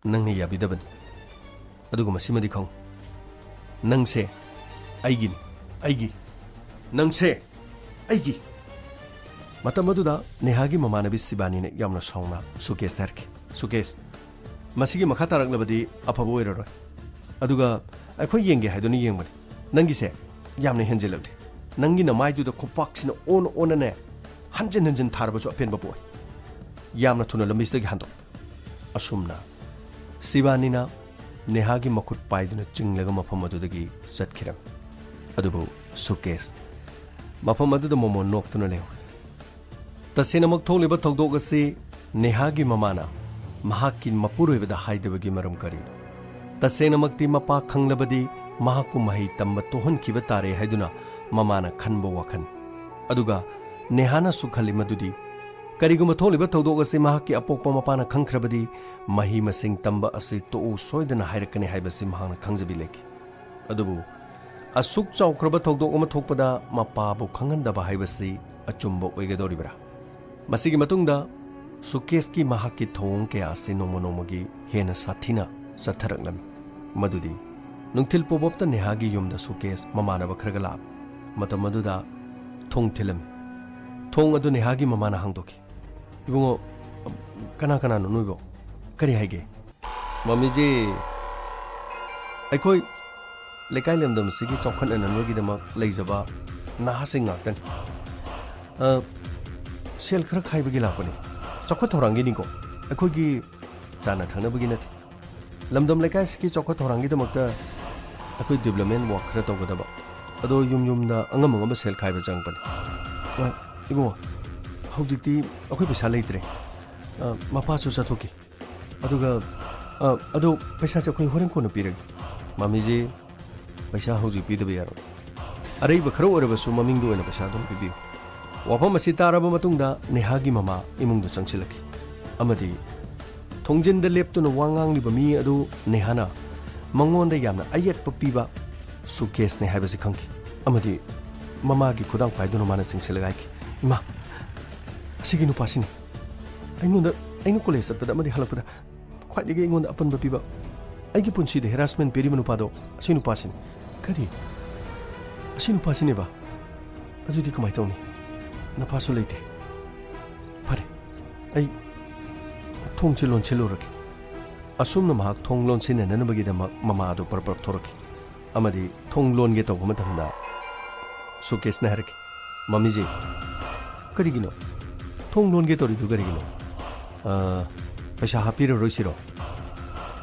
ꯅꯪꯅ ꯌꯥꯕꯤꯗꯕꯅꯤ꯫ ꯑꯗꯨꯒ ꯃꯁꯤꯃꯗꯤ ꯈꯪꯉꯨ, ꯅꯪꯁꯦ ꯑꯩꯒꯤꯅꯤ, ꯑꯩꯒꯤ꯫ ꯅꯪꯁꯦ ꯑꯩꯒꯤ꯫" ꯃꯇꯝ ꯑꯗꯨꯗ ꯅꯦꯍꯥꯒꯤ ꯃꯃꯥꯟꯅꯕꯤ ꯁꯤꯕꯥꯅꯤꯅ ꯌꯥꯝꯅ ꯁꯥꯎꯅ ꯁꯨꯀꯦꯁꯇ ꯍꯥꯏꯔꯛꯈꯤ, ꯁꯨꯀꯦꯁ, ꯃꯁꯤꯒꯤ ꯃꯈꯥ ꯇꯥꯔꯛꯂꯕꯗꯤ ꯑꯐꯕ ꯑꯣꯏꯔꯔꯣꯏ꯫ ꯑꯗꯨꯒ ꯑꯩꯈꯣꯏ ꯌꯦꯡꯒꯦ ꯍꯥꯏꯗꯨꯅ ꯌꯦꯡꯕꯅꯤ꯫ ꯅꯪꯒꯤꯁꯦ ꯌꯥꯝꯅ ꯍꯦꯟꯖꯤꯜꯂꯛꯂꯦ꯫ ꯅꯪꯒꯤ ꯅꯃꯥꯏꯗꯨꯗ ꯈꯨꯄꯥꯛꯁꯤꯅ ꯑꯣꯟ ꯑꯣꯟꯅꯅꯦ ꯍꯟꯖꯤꯟ ꯍꯟꯖꯤꯟ ꯊꯥꯔꯕꯁꯨ ꯑꯄꯦꯟꯕ ꯄꯣꯛꯑꯣꯏ꯫ ꯌꯥꯝꯅ ꯊꯨꯅ ꯂꯝꯕꯤꯁꯤꯗꯒꯤ ꯍꯟꯗꯣꯛ꯫ ꯑꯁꯨꯝꯅ ꯁꯤꯕꯥꯅꯤꯅ ꯅꯦꯍꯥꯒꯤ ꯃꯈꯨꯠ ꯄꯥꯏꯗꯨꯅ ꯆꯤꯡꯂꯒ ꯃꯐꯝ ꯑꯗꯨꯗꯒꯤ ꯆꯠꯈꯤꯔꯝꯃꯤ꯫ ꯑꯗꯨꯕꯨ ꯁꯨꯀꯦꯁ ꯃꯐꯝ ꯑꯗꯨꯗ ꯃꯣꯃꯣꯟ ꯅꯣꯛꯇꯨꯅ ꯂꯩꯍꯧꯔꯦ꯫ ꯇꯁꯦꯡꯅꯃꯛ ꯊꯣꯛꯂꯤꯕ ꯊꯧꯗꯣꯛ ꯑꯁꯤ ꯅꯦꯍꯥꯒꯤ ꯃꯃꯥꯅ ꯃꯍꯥꯛꯀꯤ ꯃꯄꯨꯔꯣꯏꯕꯗ ꯍꯥꯏꯗꯕꯒꯤ ꯃꯔꯝ ꯀꯔꯤꯅꯣ? ꯇꯁꯦꯡꯅꯃꯛꯇꯤ ꯃꯄꯥ ꯈꯪꯂꯕꯗꯤ ꯃꯍꯥꯛꯄꯨ ꯃꯍꯩ ꯇꯝꯕ ꯇꯣꯛꯍꯟꯈꯤꯕ ꯇꯥꯔꯦ ꯍꯥꯏꯗꯨꯅ ꯃꯃꯥꯅ ꯈꯟꯕ ꯋꯥꯈꯜ꯫ ꯑꯗꯨꯒ ꯅꯦꯍꯥꯅꯁꯨ ꯈꯜꯂꯤ ꯃꯗꯨꯗꯤ ꯀꯔꯤꯒꯨꯝꯕ ꯊꯣꯛꯂꯤꯕ ꯊꯧꯗꯣꯛ ꯑꯁꯤ ꯃꯍꯥꯛꯀꯤ ꯑꯄꯣꯛꯄ ꯃꯄꯥꯅ ꯈꯪꯈ꯭ꯔꯕꯗꯤ ꯃꯍꯩ ꯃꯁꯤꯡ ꯇꯝꯕ ꯑꯁꯤ ꯇꯣꯛꯎ ꯁꯣꯏꯗꯅ ꯍꯥꯏꯔꯛꯀꯅꯤ ꯍꯥꯏꯕꯁꯤ ꯃꯍꯥꯛꯅ ꯈꯪꯖꯕꯤ ꯂꯩꯈꯤ꯫ ꯑꯗꯨꯕꯨ ꯑꯁꯨꯛ ꯆꯥꯎꯈ꯭ꯔꯕ ꯊꯧꯗꯣꯛ ꯑꯃ ꯊꯣꯛꯄꯗ ꯃꯄꯥꯕꯨ ꯈꯪꯍꯟꯗꯕ ꯍꯥꯏꯕꯁꯤ ꯑꯆꯨꯝꯕ ꯑꯣꯏꯒꯗꯧꯔꯤꯕ꯭ꯔꯥ? ꯃꯁꯤꯒꯤ ꯃꯇꯨꯡꯗ ꯁꯨꯀꯦꯁꯀꯤ ꯃꯍꯥꯛꯀꯤ ꯊꯧꯑꯣꯡ ꯀꯌꯥ ꯑꯁꯤ ꯅꯣꯡꯃ ꯅꯣꯡꯃꯒꯤ ꯍꯦꯟꯅ ꯁꯥꯊꯤꯅ ꯆꯠꯊꯔꯛꯂꯝꯃꯤ꯫ ꯃꯗꯨꯗꯤ ꯅꯨꯡꯊꯤꯜ ꯄꯣꯕꯣꯞꯇ ꯅꯦꯍꯥꯒꯤ ꯌꯨꯝꯗ ꯁꯨꯀꯦꯁ ꯃꯃꯥꯟꯅꯕ ꯈꯔꯒ ꯂꯥꯛꯂꯝꯃꯤ꯫ ꯃꯇꯝ ꯑꯗꯨꯗ ꯊꯣꯡ ꯊꯤꯜꯂꯝꯃꯤ꯫ ꯊꯣꯡ ꯑꯗꯨ ꯅꯦꯍꯥꯒꯤ ꯃꯃꯥꯅ ꯍꯥꯡꯗꯣꯛꯈꯤ꯫ "ꯏꯕꯨꯡꯉꯣ, ꯀꯅꯥ ꯀꯅꯥꯅꯣ ꯅꯣꯏꯕꯣ? ꯀꯔꯤ ꯍꯥꯏꯒꯦ?" "ꯃꯃꯤꯖꯤ, ꯑꯩꯈꯣꯏ ꯂꯩꯀꯥꯏ ꯂꯝꯗꯝꯁꯤꯒꯤ ꯆꯥꯎꯈꯠꯅꯅꯕꯒꯤꯗꯃꯛ ꯂꯩꯖꯕ ꯅꯍꯥꯁꯤꯡ ꯉꯥꯛꯇꯅꯤ꯫ ꯑ, ꯁꯦꯜ ꯈꯔ ꯈꯥꯏꯕꯒꯤ ꯂꯥꯛꯄꯅꯤ꯫ ꯆꯥꯎꯈꯠ ꯊꯧꯔꯥꯡꯒꯤꯅꯤꯀꯣ꯫ ꯑꯩꯈꯣꯏꯒꯤ ꯆꯥꯅ ꯊꯛꯅꯕꯒꯤ ꯅꯠꯇꯦ꯫ ꯂꯝꯗꯝ ꯂꯩꯀꯥꯏꯁꯤꯒꯤ ꯆꯥꯎꯈꯠ ꯊꯧꯔꯥꯡꯒꯤꯗꯃꯛꯇ ꯑꯩꯈꯣꯏ development work ꯈꯔ ꯇꯧꯒꯗꯕ꯫ ꯑꯗꯣ ꯌꯨꯝ ꯌꯨꯝꯗ ꯑꯉꯝ ꯑꯉꯝꯕ ꯁꯦꯜ ꯈꯥꯏꯕ ꯆꯪꯉꯛꯄꯅꯤ꯫" "ꯑ, ꯏꯕꯨꯡꯉꯣ, ꯍꯧꯖꯤꯛꯇꯤ ꯑꯩꯈꯣꯏ ꯄꯩꯁꯥ ꯂꯩꯇ꯭ꯔꯦ꯫ ꯑ, ꯃꯄꯥꯁꯨ ꯆꯠꯊꯣꯛꯈꯤ꯫ ꯑꯗꯨꯒ, ꯑ, ꯑꯗꯣ ꯄꯩꯁꯥꯁꯦ ꯑꯩꯈꯣꯏ ꯍꯣꯔꯦꯟ ꯀꯣꯟꯅ ꯄꯤꯔꯒꯦ꯫" "ꯃꯃꯤꯖꯤ, ꯄꯩꯁꯥ ꯍꯧꯖꯤꯛ ꯄꯤꯗꯕ ꯌꯥꯔꯣꯏ꯫ ꯑꯔꯩꯕ ꯈꯔ ꯑꯣꯏꯔꯕꯁꯨ ꯃꯃꯤꯡꯒꯤ ꯑꯣꯏꯅ ꯄꯩꯁꯥ ꯑꯗꯨꯝ ꯄꯤꯕꯤꯌꯨ꯫" ꯋꯥꯐꯝ ꯑꯁꯤ ꯇꯥꯔꯕ ꯃꯇꯨꯡꯗ ꯅꯦꯍꯥꯒꯤ ꯃꯃꯥ ꯏꯃꯨꯡꯗ ꯆꯪꯁꯤꯜꯂꯛꯈꯤ ꯑꯃꯗꯤ ꯊꯣꯡꯖꯤꯟꯗ ꯂꯦꯞꯇꯨꯅ ꯋꯥ ꯉꯥꯡꯂꯤꯕ ꯃꯤ ꯑꯗꯨ ꯅꯦꯍꯥꯅ ꯃꯉꯣꯟꯗ ꯌꯥꯝꯅ ꯑꯌꯦꯠꯄ ꯄꯤꯕ ꯁꯨꯀꯦꯁꯅꯦ ꯍꯥꯏꯕꯁꯤ ꯈꯪꯈꯤ ꯑꯃꯗꯤ ꯃꯃꯥꯒꯤ ꯈꯨꯗꯥꯡ ꯄꯥꯏꯗꯨꯅ ꯃꯥꯅ ꯆꯤꯡꯁꯤꯜꯂꯒ ꯍꯥꯏꯈꯤ, "ꯏꯃꯥ, ꯑꯁꯤꯒꯤ ꯅꯨꯄꯥꯁꯤꯅꯤ꯫ ꯑꯩꯉꯣꯟꯗ, ꯑꯩꯅ ꯀꯣꯂꯦꯖ ꯆꯠꯄꯗ ꯑꯃꯗꯤ ꯍꯜꯂꯛꯄꯗ ꯈ꯭ꯋꯥꯏꯗꯒꯤ ꯑꯩꯉꯣꯟꯗ ꯑꯄꯟꯕ ꯄꯤꯕ, ꯑꯩꯒꯤ ꯄꯨꯟꯁꯤꯗ harassment ꯄꯤꯔꯤꯕ ꯅꯨꯄꯥꯗꯣ ꯑꯁꯤ ꯅꯨꯄꯥꯁꯤꯅꯤ꯫" "ꯀꯔꯤ? ꯑꯁꯤ ꯅꯨꯄꯥꯁꯤꯅꯦꯕ? ꯑꯗꯨꯗꯤ ꯀꯃꯥꯏ ꯇꯧꯅꯤ? ꯅꯄꯥꯁꯨ ꯂꯩꯇꯦ꯫ ꯐꯔꯦ, ꯑꯩ ꯊꯣꯡꯁꯤ ꯂꯣꯟꯁꯤꯜꯂꯨꯔꯒꯦ꯫ ꯑꯁꯨꯝꯅ ꯃꯍꯥꯛ ꯊꯣꯡ ꯂꯣꯟꯁꯤꯟꯅꯅꯕꯒꯤꯗꯃꯛ ꯃꯃꯥ ꯑꯗꯨ ꯄꯔꯞ ꯄꯔꯞ ꯊꯣꯔꯛꯈꯤ꯫ ꯑꯃꯗꯤ ꯊꯣꯡ ꯂꯣꯟꯒꯦ ꯇꯧꯕ ꯃꯇꯝꯗ ꯁꯨꯀꯦꯁꯅ ꯍꯥꯏꯔꯛꯈꯤ, "ꯃꯃꯤꯖꯤ, ꯀꯔꯤꯒꯤꯅꯣ? ꯊꯣꯡ ꯂꯣꯟꯒꯦ ꯇꯧꯔꯤꯗꯨ ꯀꯔꯤꯒꯤꯅꯣ? ꯑ, ꯄꯩꯁꯥ ꯍꯥꯞꯄꯤꯔꯔꯣꯏꯁꯤꯔꯣ?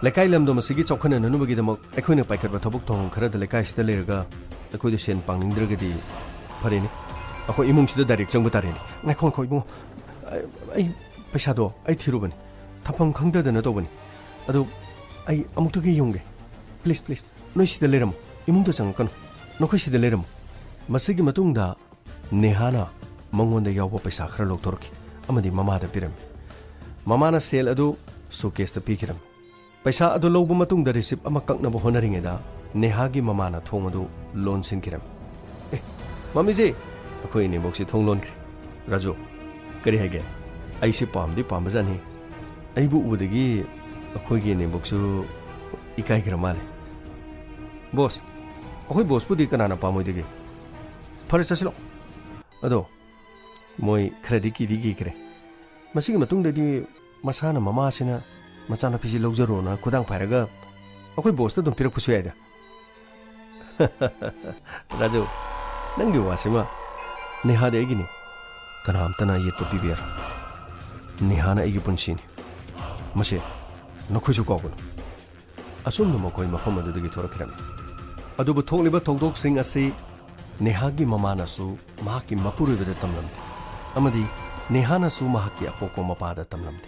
ꯂꯩꯀꯥꯏ ꯂꯝꯗꯝ ꯑꯁꯤꯒꯤ ꯆꯥꯎꯈꯠꯅꯅꯕꯒꯤꯗꯃꯛ ꯑꯩꯈꯣꯏꯅ ꯄꯥꯏꯈꯠꯄ ꯊꯕꯛ ꯊꯧꯔꯝ ꯈꯔꯗ ꯂꯩꯀꯥꯏꯁꯤꯗ ꯂꯩꯔꯒ ꯑꯩꯈꯣꯏꯗ ꯁꯦꯟ ꯄꯥꯡꯅꯤꯡꯗ꯭ꯔꯒꯗꯤ ꯐꯔꯦꯅꯦ꯫ ꯑꯩꯈꯣꯏ ꯏꯃꯨꯡꯁꯤꯗ ꯗꯥꯏꯔꯦꯛ ꯆꯪꯕ ꯇꯥꯔꯦꯅꯦ꯫ ꯉꯥꯏꯈꯣ, ꯉꯥꯏꯈꯣ, ꯏꯕꯨꯡꯉꯣ꯫ ꯑꯩ, ꯑꯩ ꯄꯩꯁꯥꯗꯣ ꯑꯩ ꯊꯤꯔꯨꯕꯅꯤ꯫ ꯊꯝꯐꯝ ꯈꯪꯗꯗꯅ ꯇꯧꯕꯅꯤ꯫ ꯑꯗꯨ ꯑꯩ ꯑꯃꯨꯛꯇꯒ ꯌꯦꯡꯉꯨꯒꯦ꯫ ꯄ꯭ꯂꯤꯁ, ꯄ꯭ꯂꯤꯁ, ꯅꯣꯏ ꯁꯤꯗ ꯂꯩꯔꯝꯃꯣ꯫ ꯏꯃꯨꯡꯗ ꯆꯪꯉꯛꯀꯅꯨ꯫ ꯅꯈꯣꯏ ꯁꯤꯗ ꯂꯩꯔꯝꯃꯣ꯫" ꯃꯁꯤꯒꯤ ꯃꯇꯨꯡꯗ ꯅꯦꯍꯥꯅ ꯃꯉꯣꯟꯗ ꯌꯥꯎꯕ ꯄꯩꯁꯥ ꯈꯔ ꯂꯧꯊꯣꯔꯛꯈꯤ ꯑꯃꯗꯤ ꯃꯃꯥꯗ ꯄꯤꯔꯝꯃꯤ꯫ ꯃꯃꯥꯅ ꯁꯦꯜ ꯑꯗꯨ ꯁꯨꯀꯦꯁꯇ ꯄꯤꯈꯤꯔꯝꯃꯤ꯫ ꯄꯩꯁꯥ ꯑꯗꯨ ꯂꯧꯕ ꯃꯇꯨꯡꯗ ꯔꯤꯁꯤꯞ ꯑꯃ ꯀꯛꯅꯕ ꯍꯣꯠꯅꯔꯤꯉꯩꯗ ꯅꯦꯍꯥꯒꯤ ꯃꯃꯥꯅ ꯊꯣꯡ ꯑꯗꯨ ꯂꯣꯟꯁꯤꯟꯈꯤꯔꯝꯃꯤ꯫ "ꯑꯦ, ꯃꯃꯤꯖꯤ, ꯑꯩꯈꯣꯏ ꯏꯅꯦꯝꯕꯣꯛꯁꯤ ꯊꯣꯡ ꯂꯣꯟꯈ꯭ꯔꯦ꯫ ꯔꯥꯖꯨ, ꯀꯔꯤ ꯍꯥꯏꯒꯦ? ꯑꯩꯁꯤ ꯄꯥꯝꯗꯤ ꯄꯥꯝꯕꯖꯥꯠꯅꯤ꯫ ꯑꯩꯕꯨ ꯎꯕꯗꯒꯤ ꯑꯩꯈꯣꯏꯒꯤ ꯏꯅꯦꯝꯕꯣꯛꯁꯨ ꯏꯀꯥꯏꯈ꯭ꯔ ꯃꯥꯜꯂꯦ꯫" "ꯕꯣꯁ, ꯑꯩꯈꯣꯏ ꯕꯣꯁꯄꯨꯗꯤ ꯀꯅꯥꯅ ꯄꯥꯝꯃꯣꯏꯗꯒꯦ? ꯐꯔꯦ, ꯆꯠꯁꯤꯜꯂꯣ꯫" ꯑꯗꯣ ꯃꯣꯏ ꯈꯔꯗꯤ ꯀꯤꯗꯤ ꯀꯤꯈ꯭ꯔꯦ꯫ ꯃꯁꯤꯒꯤ ꯃꯇꯨꯡꯗꯗꯤ ꯃꯁꯥꯅ ꯃꯃꯥꯁꯤꯅ ꯃꯆꯥꯅꯨꯄꯤꯁꯤ ꯂꯧꯖꯔꯣꯅ ꯈꯨꯗꯥꯡ ꯄꯥꯏꯔꯒ ꯑꯩꯈꯣꯏ ꯕꯣꯁꯇ ꯑꯗꯨꯝ ꯄꯤꯔꯛꯄꯁꯨ ꯌꯥꯏꯗ꯫ "ꯔꯥꯖꯨ, ꯅꯪꯒꯤ ꯋꯥꯁꯤꯃ ꯅꯦꯍꯥꯗꯤ ꯑꯩꯒꯤꯅꯤ꯫ ꯀꯅꯥꯝꯇꯅ ꯑꯌꯦꯠꯄ ꯄꯤꯕ ꯌꯥꯔꯣꯏ꯫ ꯅꯦꯍꯥꯅ ꯑꯩꯒꯤ ꯄꯨꯟꯁꯤꯅꯤ꯫ ꯃꯁꯤ ꯅꯈꯣꯏꯁꯨ ꯀꯥꯎꯒꯅꯨ꯫" ꯑꯁꯨꯝꯅ ꯃꯈꯣꯏ ꯃꯐꯝ ꯑꯗꯨꯗꯒꯤ ꯊꯣꯔꯛꯈꯤꯔꯝꯃꯤ꯫ ꯑꯗꯨꯕꯨ ꯊꯣꯛꯂꯤꯕ ꯊꯧꯗꯣꯛꯁꯤꯡ ꯑꯁꯤ ꯅꯦꯍꯥꯒꯤ ꯃꯃꯥꯅꯁꯨ ꯃꯍꯥꯛꯀꯤ ꯃꯄꯨꯔꯣꯏꯕꯗ ꯇꯝꯂꯝꯗꯦ ꯑꯃꯗꯤ ꯅꯦꯍꯥꯅꯁꯨ ꯃꯍꯥꯛꯀꯤ ꯑꯄꯣꯛꯄ ꯃꯄꯥꯗ ꯇꯝꯂꯝꯗꯦ꯫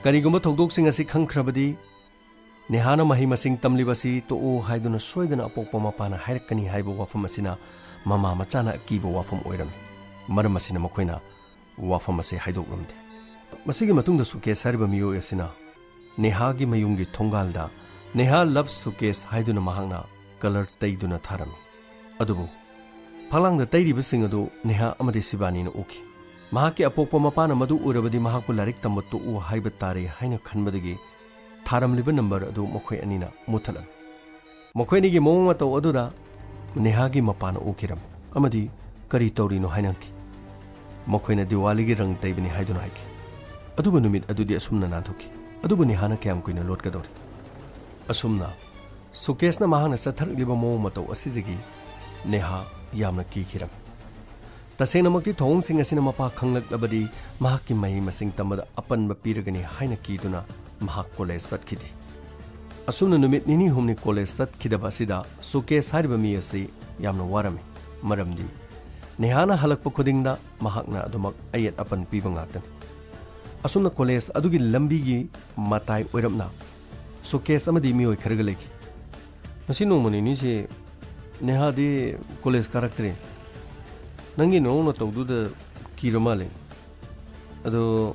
ꯀꯔꯤꯒꯨꯝꯕ ꯊꯧꯗꯣꯛꯁꯤꯡ ꯑꯁꯤ ꯈꯪꯈ꯭ꯔꯕꯗꯤ ꯅꯦꯍꯥꯅ ꯃꯍꯩ ꯃꯁꯤꯡ ꯇꯝꯂꯤꯕꯁꯤ ꯇꯣꯛꯎ ꯍꯥꯏꯗꯨꯅ ꯁꯣꯏꯗꯅ ꯑꯄꯣꯛꯄ ꯃꯄꯥꯅ ꯍꯥꯏꯔꯛꯀꯅꯤ ꯍꯥꯏꯕ ꯋꯥꯐꯝ ꯑꯁꯤꯅ ꯃꯃꯥ ꯃꯆꯥꯅ ꯑꯀꯤꯕ ꯋꯥꯐꯝ ꯑꯣꯏꯔꯝꯃꯤ꯫ ꯃꯔꯝ ꯑꯁꯤꯅ ꯃꯈꯣꯏꯅ ꯋꯥꯐꯝ ꯑꯁꯤ ꯍꯥꯏꯗꯣꯛꯂꯝꯗꯦ꯫ ꯃꯁꯤꯒꯤ ꯃꯇꯨꯡꯗ ꯁꯨꯀꯦꯁ ꯍꯥꯏꯔꯤꯕ ꯃꯤꯑꯣꯏ ꯑꯁꯤꯅ ꯅꯦꯍꯥꯒꯤ ꯃꯌꯨꯝꯒꯤ ꯊꯣꯡꯒꯥꯜꯗ "ꯅꯦꯍꯥ ꯂꯚ ꯁꯨꯀꯦꯁ" ꯍꯥꯏꯗꯨꯅ ꯃꯍꯥꯛꯅ ꯀꯂꯔ ꯇꯩꯗꯨꯅ ꯊꯥꯔꯝꯃꯤ꯫ ꯑꯗꯨꯕꯨ ꯐꯛꯂꯥꯡꯗ ꯇꯩꯔꯤꯕꯁꯤꯡ ꯑꯗꯨ ꯅꯦꯍꯥ ꯑꯃꯗꯤ ꯁꯤꯕꯥꯅꯤꯅ ꯎꯈꯤ꯫ ꯃꯍꯥꯛꯀꯤ ꯑꯄꯣꯛꯄ ꯃꯄꯥꯅ ꯃꯗꯨ ꯎꯔꯕꯗꯤ ꯃꯍꯥꯛꯄꯨ ꯂꯥꯏꯔꯤꯛ ꯇꯝꯕ ꯇꯣꯛꯎ ꯍꯥꯏꯕ ꯇꯥꯔꯦ ꯍꯥꯏꯅ ꯈꯟꯕꯗꯒꯤ ꯊꯥꯔꯝꯂꯤꯕ ꯅꯝꯕꯔ ꯑꯗꯨ ꯃꯈꯣꯏ ꯑꯅꯤꯅ ꯃꯨꯊꯠꯂꯝꯃꯤ꯫ ꯃꯈꯣꯏ ꯑꯅꯤꯒꯤ ꯃꯑꯣꯡ ꯃꯇꯧ ꯑꯗꯨꯗ ꯅꯦꯍꯥꯒꯤ ꯃꯄꯥꯅ ꯎꯈꯤꯔꯝꯃꯤ ꯑꯃꯗꯤ "ꯀꯔꯤ ꯇꯧꯔꯤꯅꯣ?" ꯍꯥꯏꯅ ꯍꯪꯈꯤ꯫ ꯃꯈꯣꯏꯅ "ꯗꯤꯋꯥꯂꯤꯒꯤ ꯔꯪ ꯇꯩꯕꯅꯤ" ꯍꯥꯏꯗꯨꯅ ꯍꯥꯏꯈꯤ꯫ ꯑꯗꯨꯕꯨ ꯅꯨꯃꯤꯠ ꯑꯗꯨꯗꯤ ꯑꯁꯨꯝꯅ ꯅꯥꯟꯊꯣꯛꯈꯤ꯫ ꯑꯗꯨꯕꯨ ꯅꯦꯍꯥꯅ ꯀꯌꯥꯝ ꯀꯨꯏꯅ ꯂꯣꯠꯀꯗꯧꯔꯤ? ꯑꯁꯨꯝꯅ ꯁꯨꯀꯦꯁꯅ ꯃꯍꯥꯛꯅ ꯆꯠꯊꯔꯛꯂꯤꯕ ꯃꯑꯣꯡ ꯃꯇꯧ ꯑꯁꯤꯗꯒꯤ ꯅꯦꯍꯥ ꯌꯥꯝꯅ ꯀꯤꯈꯤꯔꯝꯃꯤ꯫ ꯇꯁꯦꯡꯅꯃꯛꯇꯤ ꯊꯧꯑꯣꯡꯁꯤꯡ ꯑꯁꯤꯅ ꯃꯄꯥ ꯈꯪꯂꯛꯂꯕꯗꯤ ꯃꯍꯥꯛꯀꯤ ꯃꯍꯩ ꯃꯁꯤꯡ ꯇꯝꯕꯗ ꯑꯄꯟꯕ ꯄꯤꯔꯒꯅꯤ ꯍꯥꯏꯅ ꯀꯤꯗꯨꯅ ꯃꯍꯥꯛ ꯀꯣꯂꯦꯖ ꯆꯠꯈꯤꯗꯦ꯫ ꯑꯁꯨꯝꯅ ꯅꯨꯃꯤꯠ ꯅꯤꯅꯤ ꯍꯨꯝꯅꯤ ꯀꯣꯂꯦꯖ ꯆꯠꯈꯤꯗꯕ ꯑꯁꯤꯗ ꯁꯨꯀꯦꯁ ꯍꯥꯏꯔꯤꯕ ꯃꯤ ꯑꯁꯤ ꯌꯥꯝꯅ ꯋꯥꯔꯝꯃꯤ꯫ ꯃꯔꯝꯗꯤ ꯅꯦꯍꯥꯅ ꯍꯜꯂꯛꯄ ꯈꯨꯗꯤꯡꯗ ꯃꯍꯥꯛꯅ ꯑꯗꯨꯃꯛ ꯑꯌꯦꯠ ꯑꯄꯟ ꯄꯤꯕ ꯉꯥꯛꯇꯅꯤ꯫ ꯑꯁꯨꯝꯅ ꯀꯣꯂꯦꯖ ꯑꯗꯨꯒꯤ ꯂꯝꯕꯤꯒꯤ ꯃꯇꯥꯏ ꯑꯣꯏꯔꯞꯅ ꯁꯨꯀꯦꯁ ꯑꯃꯗꯤ ꯃꯤꯑꯣꯏ ꯈꯔꯒ ꯂꯩꯈꯤ꯫ "ꯉꯁꯤ ꯅꯣꯡꯃ ꯅꯤꯅꯤꯁꯤ ꯅꯦꯍꯥꯗꯤ ꯀꯣꯂꯦꯖ ꯀꯥꯔꯛꯇ꯭ꯔꯦ꯫ ꯅꯪꯒꯤ ꯅꯑꯣꯡ ꯅꯇꯧꯗꯨꯗ ꯀꯤꯔ ꯃꯥꯜꯂꯦ꯫ ꯑꯗꯣ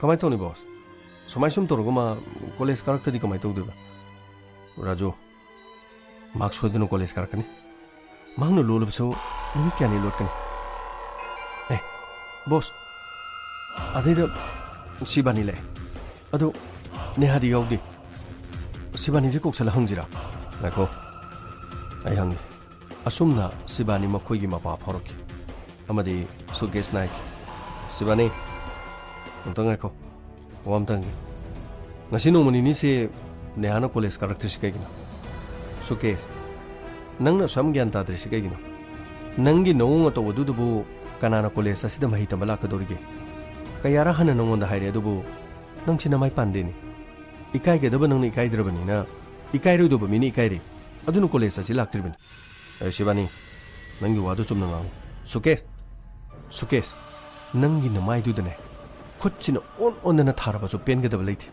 ꯀꯃꯥꯏꯅ ꯇꯧꯅꯤ ꯕꯣꯁ? ꯁꯨꯃꯥꯏ ꯁꯨꯝ ꯇꯧꯔꯒ ꯃꯥ ꯀꯣꯂꯦꯖ ꯀꯥꯔꯛꯇꯗꯤ ꯀꯃꯥꯏꯅ ꯇꯧꯗꯣꯏꯕ?" "ꯔꯥꯖꯨ, ꯃꯍꯥꯛ ꯁꯣꯏꯗꯅ ꯀꯣꯂꯦꯖ ꯀꯥꯔꯛꯀꯅꯤ꯫ ꯃꯍꯥꯛꯅ ꯂꯣꯜꯂꯕꯁꯨ ꯅꯨꯃꯤꯠ ꯀꯌꯥꯅꯤ ꯂꯣꯠꯀꯅꯤ?" "ꯑꯦ, ꯕꯣꯁ, ꯑꯗꯩꯗ ꯁꯤꯕꯥꯅꯤ ꯂꯥꯛꯑꯦ꯫ ꯑꯗꯣ ꯅꯦꯍꯥꯗꯤ ꯌꯥꯎꯗꯦ꯫ ꯁꯤꯕꯥꯅꯤꯁꯦ ꯀꯧꯁꯜꯂ ꯍꯪꯁꯤꯔꯥ?" "ꯉꯥꯏꯈꯣ, ꯑꯩ ꯍꯪꯒꯦ꯫" ꯑꯁꯨꯝꯅ ꯁꯤꯕꯥꯅꯤ ꯃꯈꯣꯏꯒꯤ ꯃꯄꯥ ꯐꯥꯎꯔꯛꯈꯤ ꯑꯃꯗꯤ ꯁꯨꯀꯦꯁꯅ ꯍꯥꯏꯈꯤ, "ꯁꯤꯕꯥꯅꯤ, ꯑꯝꯇ ꯉꯥꯏꯈꯣ, ꯋꯥ ꯑꯝꯇ ꯍꯪꯒꯦ꯫ ꯉꯁꯤ ꯅꯣꯡꯃ ꯅꯤꯅꯤꯁꯦ ꯅꯦꯍꯥꯅ ꯀꯣꯂꯦꯖ ꯀꯥꯔꯛꯇ꯭ꯔꯤꯁꯤ ꯀꯩꯒꯤꯅꯣ? ꯁꯨꯀꯦꯁ, ꯅꯪꯅ ꯑꯁꯨꯛ ꯌꯥꯝ ꯒ꯭ꯌꯥꯟ ꯇꯥꯗ꯭ꯔꯤꯁꯤ ꯀꯩꯒꯤꯅꯣ? ꯅꯪꯒꯤ ꯅꯑꯣꯡ ꯃꯇꯧ ꯑꯗꯨꯗꯕꯨ ꯀꯅꯥꯅ ꯀꯣꯂꯦꯖ ꯑꯁꯤꯗ ꯃꯍꯩ ꯇꯝꯕ ꯂꯥꯛꯀꯗꯧꯔꯤꯒꯦ? ꯀꯌꯥꯔꯛ ꯍꯟꯅ ꯅꯉꯣꯟꯗ ꯍꯥꯏꯔꯦ, ꯑꯗꯨꯕꯨ ꯅꯪꯁꯤ ꯅꯃꯥꯏ ꯄꯥꯟꯗꯦꯅꯦ꯫ ꯏꯀꯥꯏꯒꯗꯕ ꯅꯪꯅ ꯏꯀꯥꯏꯗ꯭ꯔꯕꯅꯤꯅ, ꯏꯀꯥꯏꯔꯣꯏꯗꯧꯕ ꯃꯤꯅ ꯏꯀꯥꯏꯔꯦ꯫ ꯑꯗꯨꯅ ꯀꯣꯂꯦꯖ ꯑꯁꯤ ꯂꯥꯛꯇ꯭ꯔꯤꯕꯅꯤ꯫" "ꯑꯦ, ꯁꯤꯕꯥꯅꯤ, ꯅꯪꯒꯤ ꯋꯥꯗꯨ ꯆꯨꯝꯅ ꯉꯥꯡꯉꯨ꯫" "ꯁꯨꯀꯦꯁ, ꯁꯨꯀꯦꯁ, ꯅꯪꯒꯤ ꯅꯃꯥꯏꯗꯨꯗꯅꯦ ꯈꯨꯠꯁꯤꯅ ꯑꯣꯟ ꯑꯣꯟꯗꯅ ꯊꯥꯔꯕꯁꯨ ꯄꯦꯟꯒꯗꯕ ꯂꯩꯇꯦ꯫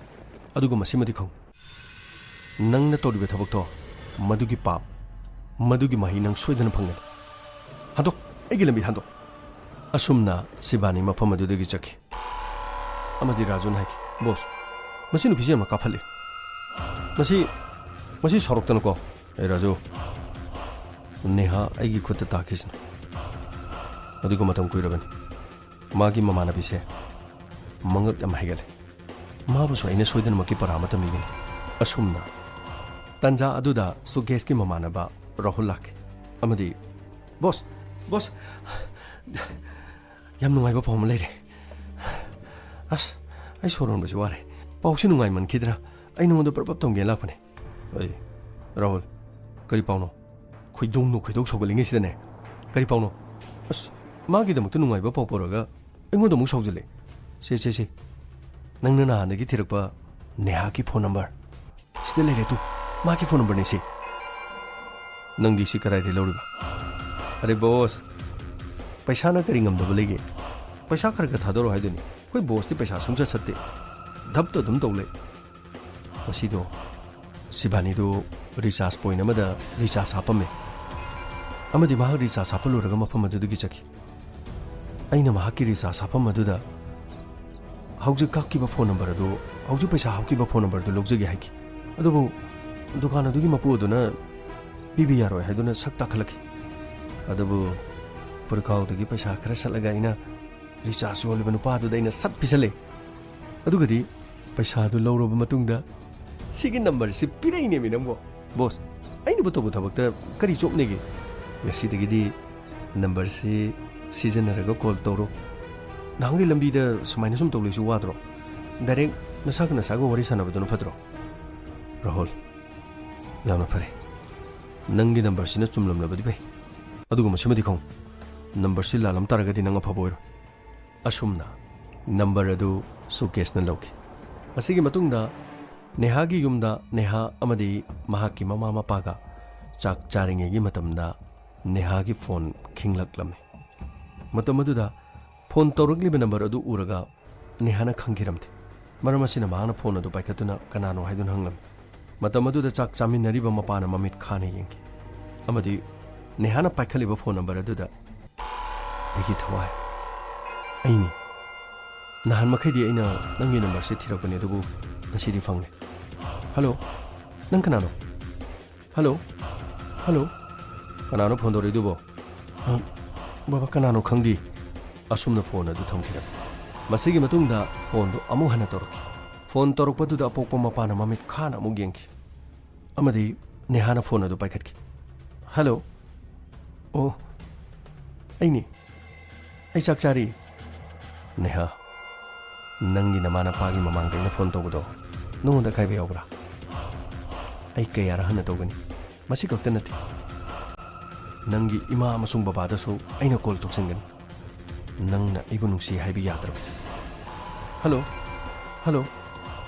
ꯑꯗꯨꯒ ꯃꯁꯤꯃꯗꯤ ꯈꯪꯉꯨ, ꯅꯪꯅ ꯇꯧꯔꯤꯕ ꯊꯕꯛꯇꯣ, ꯃꯗꯨꯒꯤ ꯄꯥꯞ, ꯃꯗꯨꯒꯤ ꯃꯍꯩ ꯅꯪ ꯁꯣꯏꯗꯅ ꯐꯪꯒꯅꯤ꯫ ꯍꯟꯗꯣꯛ, ꯑꯩꯒꯤ ꯂꯝꯕꯤ ꯍꯟꯗꯣꯛ꯫" ꯑꯁꯨꯝꯅ ꯁꯤꯕꯥꯅꯤ ꯃꯐꯝ ꯑꯗꯨꯗꯒꯤ ꯆꯠꯈꯤ ꯑꯃꯗꯤ ꯔꯥꯖꯨꯅ ꯍꯥꯏꯈꯤ, "ꯕꯣꯁ, ꯃꯁꯤ ꯅꯨꯄꯤꯁꯤ ꯌꯥꯝꯅ ꯀꯥꯐꯠꯂꯤ꯫ ꯃꯁꯤ, ꯃꯁꯤ ꯁꯥꯎꯔꯛꯇꯅꯀꯣ꯫" "ꯑꯦ ꯔꯥꯖꯨ, ꯅꯦꯍꯥ ꯑꯩꯒꯤ ꯈꯨꯠꯇ ꯇꯥꯈꯤꯁꯤꯅ꯫ ꯑꯗꯨꯒ ꯃꯇꯝ ꯀꯨꯏꯔꯕꯅꯤ꯫ ꯃꯥꯒꯤ ꯃꯃꯥꯟꯅꯕꯤꯁꯦ ꯃꯉꯛ ꯌꯥꯝ ꯍꯥꯏꯒꯠꯂꯦ꯫ ꯃꯥꯕꯨꯁꯨ ꯑꯩꯅ ꯁꯣꯏꯗꯅꯃꯛꯀꯤ ꯄꯔꯥ ꯑꯃ ꯇꯝꯕꯤꯒꯅꯤ꯫" ꯑꯁꯨꯝꯅ ꯇꯟꯖꯥ ꯑꯗꯨꯗ ꯁꯨꯀꯦꯁꯀꯤ ꯃꯃꯥꯟꯅꯕ ꯔꯥꯍꯨꯜ ꯂꯥꯛꯈꯤ ꯑꯃꯗꯤ, "ꯕꯣꯁ, ꯕꯣꯁ, ꯌꯥꯝ ꯅꯨꯡꯉꯥꯏꯕ ꯄꯥꯎ ꯑꯃ ꯂꯩꯔꯦ꯫ ꯑꯁ, ꯑꯩ ꯁꯣꯔ ꯍꯣꯟꯕꯁꯤ ꯋꯥꯔꯦ꯫ ꯄꯥꯎꯁꯤ ꯅꯨꯡꯉꯥꯏꯃꯟꯈꯤꯗ꯭ꯔꯥ? ꯑꯩ ꯅꯉꯣꯟꯗ ꯄ꯭ꯔꯞ ꯄ꯭ꯔꯞ ꯇꯝꯒꯦꯅ ꯂꯥꯛꯄꯅꯦ꯫ ꯑꯩ, ꯔꯥꯍꯨꯜ, ꯀꯔꯤ ꯄꯥꯎꯅꯣ? ꯈꯣꯏꯗꯧ ꯅꯨ ꯈꯣꯏꯗꯧ ꯁꯧꯒꯠꯂꯤꯉꯩꯁꯤꯗꯅꯦ꯫ ꯀꯔꯤ ꯄꯥꯎꯅꯣ? ꯑꯁ, ꯃꯥꯒꯤꯗꯃꯛꯇ ꯅꯨꯡꯉꯥꯏꯕ ꯄꯥꯎ ꯄꯨꯔꯒ ꯑꯩꯉꯣꯟꯗ ꯑꯃꯨꯛ ꯁꯥꯎꯖꯜꯂꯦ꯫ ꯁꯦ, ꯁꯦ, ꯁꯦ, ꯅꯪꯅ ꯅꯍꯥꯟꯗꯒꯤ ꯊꯤꯔꯛꯄ ꯅꯦꯍꯥꯒꯤ ꯐꯣꯟ ꯅꯝꯕꯔ꯫ ꯁꯤꯗ ꯂꯩꯔꯦ ꯇꯨ, ꯃꯥꯒꯤ ꯐꯣꯟ ꯅꯝꯕꯔꯅꯦ ꯁꯤ꯫ ꯅꯪꯗꯤ ꯁꯤ ꯀꯗꯥꯏꯗꯒꯤ ꯂꯧꯔꯤꯕ? ꯑꯔꯦ ꯕꯣꯁ, ꯄꯩꯁꯥꯅ ꯀꯔꯤ ꯉꯝꯗꯕ ꯂꯩꯒꯦ? ꯄꯩꯁꯥ ꯈꯔ ꯈꯔ ꯊꯥꯗꯣꯔꯛꯑꯣ ꯍꯥꯏꯗꯨꯅꯤ꯫ ꯑꯩꯈꯣꯏ ꯕꯣꯁꯇꯤ ꯄꯩꯁꯥ ꯁꯨꯡꯆꯠ ꯆꯠꯇꯦ꯫ ꯙꯞꯇ ꯑꯗꯨꯝ ꯇꯧ ꯂꯩ꯫ ꯉꯁꯤꯗꯣ ꯁꯤꯕꯥꯅꯤꯗꯨ ꯔꯤꯆꯥꯔꯖ ꯄꯣꯏꯟ ꯑꯃꯗ ꯔꯤꯆꯥꯔꯖ ꯍꯥꯞꯄꯝꯃꯦ꯫ ꯑꯃꯗꯤ ꯃꯍꯥꯛ ꯔꯤꯆꯥꯔꯖ ꯍꯥꯞꯄ ꯂꯣꯏꯔꯒ ꯃꯐꯝ ꯑꯗꯨꯗꯒꯤ ꯆꯠꯈꯤ꯫ ꯑꯩꯅ ꯃꯍꯥꯛꯀꯤ ꯔꯤꯆꯥꯔꯖ ꯍꯥꯞꯐꯝ ꯑꯗꯨꯗ ꯍꯧꯖꯤꯛ ꯀꯥꯞꯈꯤꯕ ꯐꯣꯟ ꯅꯝꯕꯔ ꯑꯗꯨ, ꯍꯧꯖꯤꯛ ꯄꯩꯁꯥ ꯍꯥꯞꯈꯤꯕ ꯐꯣꯟ ꯅꯝꯕꯔ ꯑꯗꯨ ꯂꯧꯖꯒꯦ ꯍꯥꯏꯈꯤ꯫ ꯑꯗꯨꯕꯨ ꯗꯨꯀꯥꯟ ꯑꯗꯨꯒꯤ ꯃꯄꯨ ꯑꯗꯨꯅ ꯄꯤꯕ ꯌꯥꯔꯣꯏ ꯍꯥꯏꯗꯨꯅ ꯁꯛ ꯇꯥꯛꯈꯠꯂꯛꯈꯤ꯫ ꯑꯗꯨꯕꯨ ꯄꯨꯔꯈꯥꯎꯗꯒꯤ ꯄꯩꯁꯥ ꯈꯔ ꯁꯠꯂꯒ ꯑꯩꯅ ꯔꯤꯆꯥꯔꯖ ꯌꯣꯜꯂꯤꯕ ꯅꯨꯄꯥ ꯑꯗꯨꯗ ꯑꯩꯅ ꯁꯠ ꯄꯤꯁꯜꯂꯦ꯫ ꯑꯗꯨꯒꯗꯤ ꯄꯩꯁꯥꯗꯨ ꯂꯧꯔꯕ ꯃꯇꯨꯡꯗ ꯁꯤꯒꯤ ꯅꯝꯕꯔꯁꯤ ꯄꯤꯔꯛꯏꯅꯦꯃꯤ ꯅꯪꯕꯣ꯫ ꯕꯣꯁ, ꯑꯩꯅꯕꯨ ꯇꯧꯕ ꯊꯕꯛꯇ ꯀꯔꯤ ꯆꯣꯞꯅꯤꯒꯦ? ꯉꯁꯤꯗꯒꯤꯗꯤ ꯅꯝꯕꯔꯁꯤ ꯁꯤꯖꯤꯟꯅꯔꯒ ꯀꯣꯜ ꯇꯧꯔꯣ꯫ ꯅꯍꯥꯟꯒꯤ ꯂꯝꯕꯤꯗ ꯁꯨꯃꯥꯏꯅ ꯁꯨꯝ ꯇꯧ ꯂꯩꯁꯨ ꯋꯥꯗ꯭ꯔꯣ? ꯗꯥꯏꯔꯦꯛ ꯅꯁꯥꯒ ꯅꯁꯥꯒ ꯋꯥꯔꯤ ꯁꯥꯟꯅꯕꯗꯨꯅ ꯐꯠꯇ꯭ꯔꯣ? ꯔꯥꯍꯨꯜ, ꯌꯥꯝꯅ ꯐꯔꯦ꯫ ꯅꯪꯒꯤ ꯅꯝꯕꯔꯁꯤꯅ ꯆꯨꯝꯂꯝꯂꯕꯗꯤ ꯐꯩ꯫ ꯑꯗꯨꯒ ꯃꯁꯤꯃꯗꯤ ꯈꯪꯉꯨ, ꯅꯝꯕꯔꯁꯤ ꯂꯥꯜꯂꯝ ꯇꯥꯔꯒꯗꯤ ꯅꯪ ꯑꯐꯕ ꯑꯣꯏꯔꯣꯏ꯫ ꯑꯁꯨꯝꯅ ꯅꯝꯕꯔ ꯑꯗꯨ ꯁꯨꯀꯦꯁꯅ ꯂꯧꯈꯤ꯫ ꯃꯁꯤꯒꯤ ꯃꯇꯨꯡꯗ ꯅꯦꯍꯥꯒꯤ ꯌꯨꯝꯗ ꯅꯦꯍꯥ ꯑꯃꯗꯤ ꯃꯍꯥꯛꯀꯤ ꯃꯃꯥ ꯃꯄꯥꯒ ꯆꯥꯛ ꯆꯥꯔꯤꯉꯩꯒꯤ ꯃꯇꯝꯗ ꯅꯦꯍꯥꯒꯤ ꯐꯣꯟ ꯈꯤꯡꯂꯛꯂꯝꯃꯤ꯫ ꯃꯇꯝ ꯑꯗꯨꯗ ꯐꯣꯟ ꯇꯧꯔꯛꯂꯤꯕ ꯅꯝꯕꯔ ꯑꯗꯨ ꯎꯔꯒ ꯅꯦꯍꯥꯅ ꯈꯪꯈꯤꯔꯝꯗꯦ꯫ ꯃꯔꯝ ꯑꯁꯤꯅ ꯃꯍꯥꯛꯅ ꯐꯣꯟ ꯑꯗꯨ ꯄꯥꯏꯈꯠꯇꯨꯅ ꯀꯅꯥꯅꯣ ꯍꯥꯏꯗꯨꯅ ꯍꯪꯂꯝꯃꯤ꯫ ꯃꯇꯝ ꯑꯗꯨꯗ ꯆꯥꯛ ꯆꯥꯃꯤꯟꯅꯔꯤꯕ ꯃꯄꯥꯅ ꯃꯃꯤꯠ ꯈꯥꯅ ꯌꯦꯡꯈꯤ꯫ ꯑꯃꯗꯤ ꯅꯦꯍꯥꯅ ꯄꯥꯏꯈꯠꯂꯤꯕ ꯐꯣꯟ ꯅꯝꯕꯔ ꯑꯗꯨꯗ, "ꯑꯩꯒꯤ ꯊꯋꯥꯏ, ꯑꯩꯅꯤ꯫ ꯅꯍꯥꯟ ꯃꯈꯩꯗꯤ ꯑꯩꯅ ꯅꯪꯒꯤ ꯅꯝꯕꯔꯁꯤ ꯊꯤꯔꯛꯄꯅꯦ, ꯑꯗꯨꯕꯨ ꯉꯁꯤꯗꯤ ꯐꯪꯂꯦ꯫ ꯍꯜꯂꯣ, ꯅꯪ ꯀꯅꯥꯅꯣ? ꯍꯜꯂꯣ, ꯍꯜꯂꯣ, ꯀꯅꯥꯅꯣ ꯐꯣꯟ ꯇꯧꯔꯛꯏꯗꯨꯕꯣ?" "ꯑ, ꯕꯕꯥ, ꯀꯅꯥꯅꯣ ꯈꯪꯗꯦ꯫" ꯑꯁꯨꯝꯅ ꯐꯣꯟ ꯑꯗꯨ ꯊꯝꯈꯤꯔꯝꯃꯤ꯫ ꯃꯁꯤꯒꯤ ꯃꯇꯨꯡꯗ ꯐꯣꯟꯗꯨ ꯑꯃꯨꯛ ꯍꯟꯅ ꯇꯧꯔꯛꯈꯤ꯫ ꯐꯣꯟ ꯇꯧꯔꯛꯄꯗꯨꯗ ꯑꯄꯣꯛꯄ ꯃꯄꯥꯅ ꯃꯃꯤꯠ ꯈꯥꯅ ꯑꯃꯨꯛ ꯌꯦꯡꯈꯤ꯫ ꯑꯃꯗꯤ ꯅꯦꯍꯥꯅ ꯐꯣꯟ ꯑꯗꯨ ꯄꯥꯏꯈꯠꯈꯤ꯫ "ꯍꯜꯂꯣ꯫ ꯑꯣ, ꯑꯩꯅꯤ꯫ ꯑꯩ ꯆꯥꯛ ꯆꯥꯔꯤ꯫" "ꯅꯦꯍꯥ, ꯅꯪꯒꯤ ꯅꯃꯥ ꯅꯄꯥꯒꯤ ꯃꯃꯥꯡꯗ ꯑꯩꯅ ꯐꯣꯟ ꯇꯧꯕꯗꯣ ꯅꯉꯣꯟꯗ ꯑꯀꯥꯏꯕ ꯌꯥꯎꯕ꯭ꯔꯥ? ꯑꯩ ꯀꯌꯥꯔꯛ ꯍꯟꯅ ꯇꯧꯒꯅꯤ? ꯃꯁꯤ ꯈꯛꯇ ꯅꯠꯇꯦ, ꯅꯪꯒꯤ ꯏꯃꯥ ꯑꯃꯁꯨꯡ ꯕꯕꯥꯗꯁꯨ ꯑꯩꯅ ꯀꯣꯜ ꯇꯧꯁꯤꯟꯒꯅꯤ꯫ ꯅꯪꯅ ꯑꯩꯕꯨ ꯅꯨꯡꯁꯤ ꯍꯥꯏꯕ ꯌꯥꯗ꯭ꯔꯕꯗꯤ꯫ Hello, hello.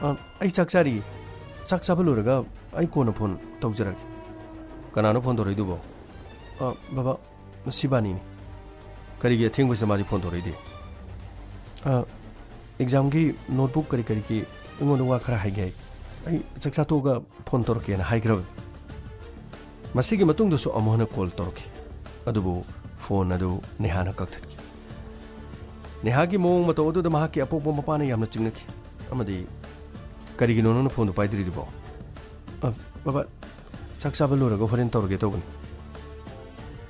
ꯑ, ꯑꯩ ꯆꯥꯛ ꯆꯥꯔꯤꯌꯦ꯫ ꯆꯥꯛ ꯆꯥꯕ ꯂꯣꯏꯔꯒ ꯑꯩ ꯀꯣꯟꯅ ꯐꯣꯟ ꯇꯧꯖꯔꯒꯦ꯫ ꯀꯅꯥꯅꯣ ꯐꯣꯟ ꯇꯧꯔꯛꯏꯗꯨꯕꯣ? ꯑ, ꯕꯕꯥ, ꯁꯤꯕꯥꯅꯤꯅꯤ꯫ ꯀꯔꯤꯒꯤ ꯑꯊꯦꯡꯕꯁꯤꯗ ꯃꯥꯗꯤ ꯐꯣꯟ ꯇꯧꯔꯛꯏꯗꯤ? ꯑ, ꯑꯦꯛꯖꯥꯝꯒꯤ ꯅꯣꯠꯕꯨꯛ ꯀꯔꯤ ꯀꯔꯤꯒꯤ ꯑꯩꯉꯣꯟꯗ ꯋꯥ ꯈꯔ ꯍꯥꯏꯒꯦ ꯍꯥꯏ꯫ ꯑꯩ ꯆꯥꯛ ꯆꯥꯊꯣꯛꯑꯒ ꯐꯣꯟ ꯇꯧꯔꯛꯀꯦꯅ ꯍꯥꯏꯈ꯭ꯔꯕꯅꯤ꯫ ꯃꯁꯤꯒꯤ ꯃꯇꯨꯡꯗꯁꯨ ꯑꯃꯨꯛ ꯍꯟꯅ ꯀꯣꯜ ꯇꯧꯔꯛꯈꯤ, ꯑꯗꯨꯕꯨ ꯐꯣꯟ ꯑꯗꯨ ꯅꯦꯍꯥꯅ ꯀꯛꯊꯠꯈꯤ꯫ ꯅꯦꯍꯥꯒꯤ ꯃꯑꯣꯡ ꯃꯇꯧ ꯑꯗꯨꯗ ꯃꯍꯥꯛꯀꯤ ꯑꯄꯣꯛꯄ ꯃꯄꯥꯅ ꯌꯥꯝꯅ ꯆꯤꯡꯅꯈꯤ ꯑꯃꯗꯤ, "ꯀꯔꯤꯒꯤꯅꯣ ꯅꯪꯅ ꯐꯣꯟꯗꯨ ꯄꯥꯏꯗ꯭ꯔꯤꯗꯨꯕꯣ?" "ꯑ, ꯕꯕꯥ, ꯆꯥꯛ ꯆꯥꯕ ꯂꯣꯏꯔꯒ ꯍꯣꯔꯦꯟ ꯇꯧꯔꯒꯦ ꯇꯧꯕꯅꯤ꯫"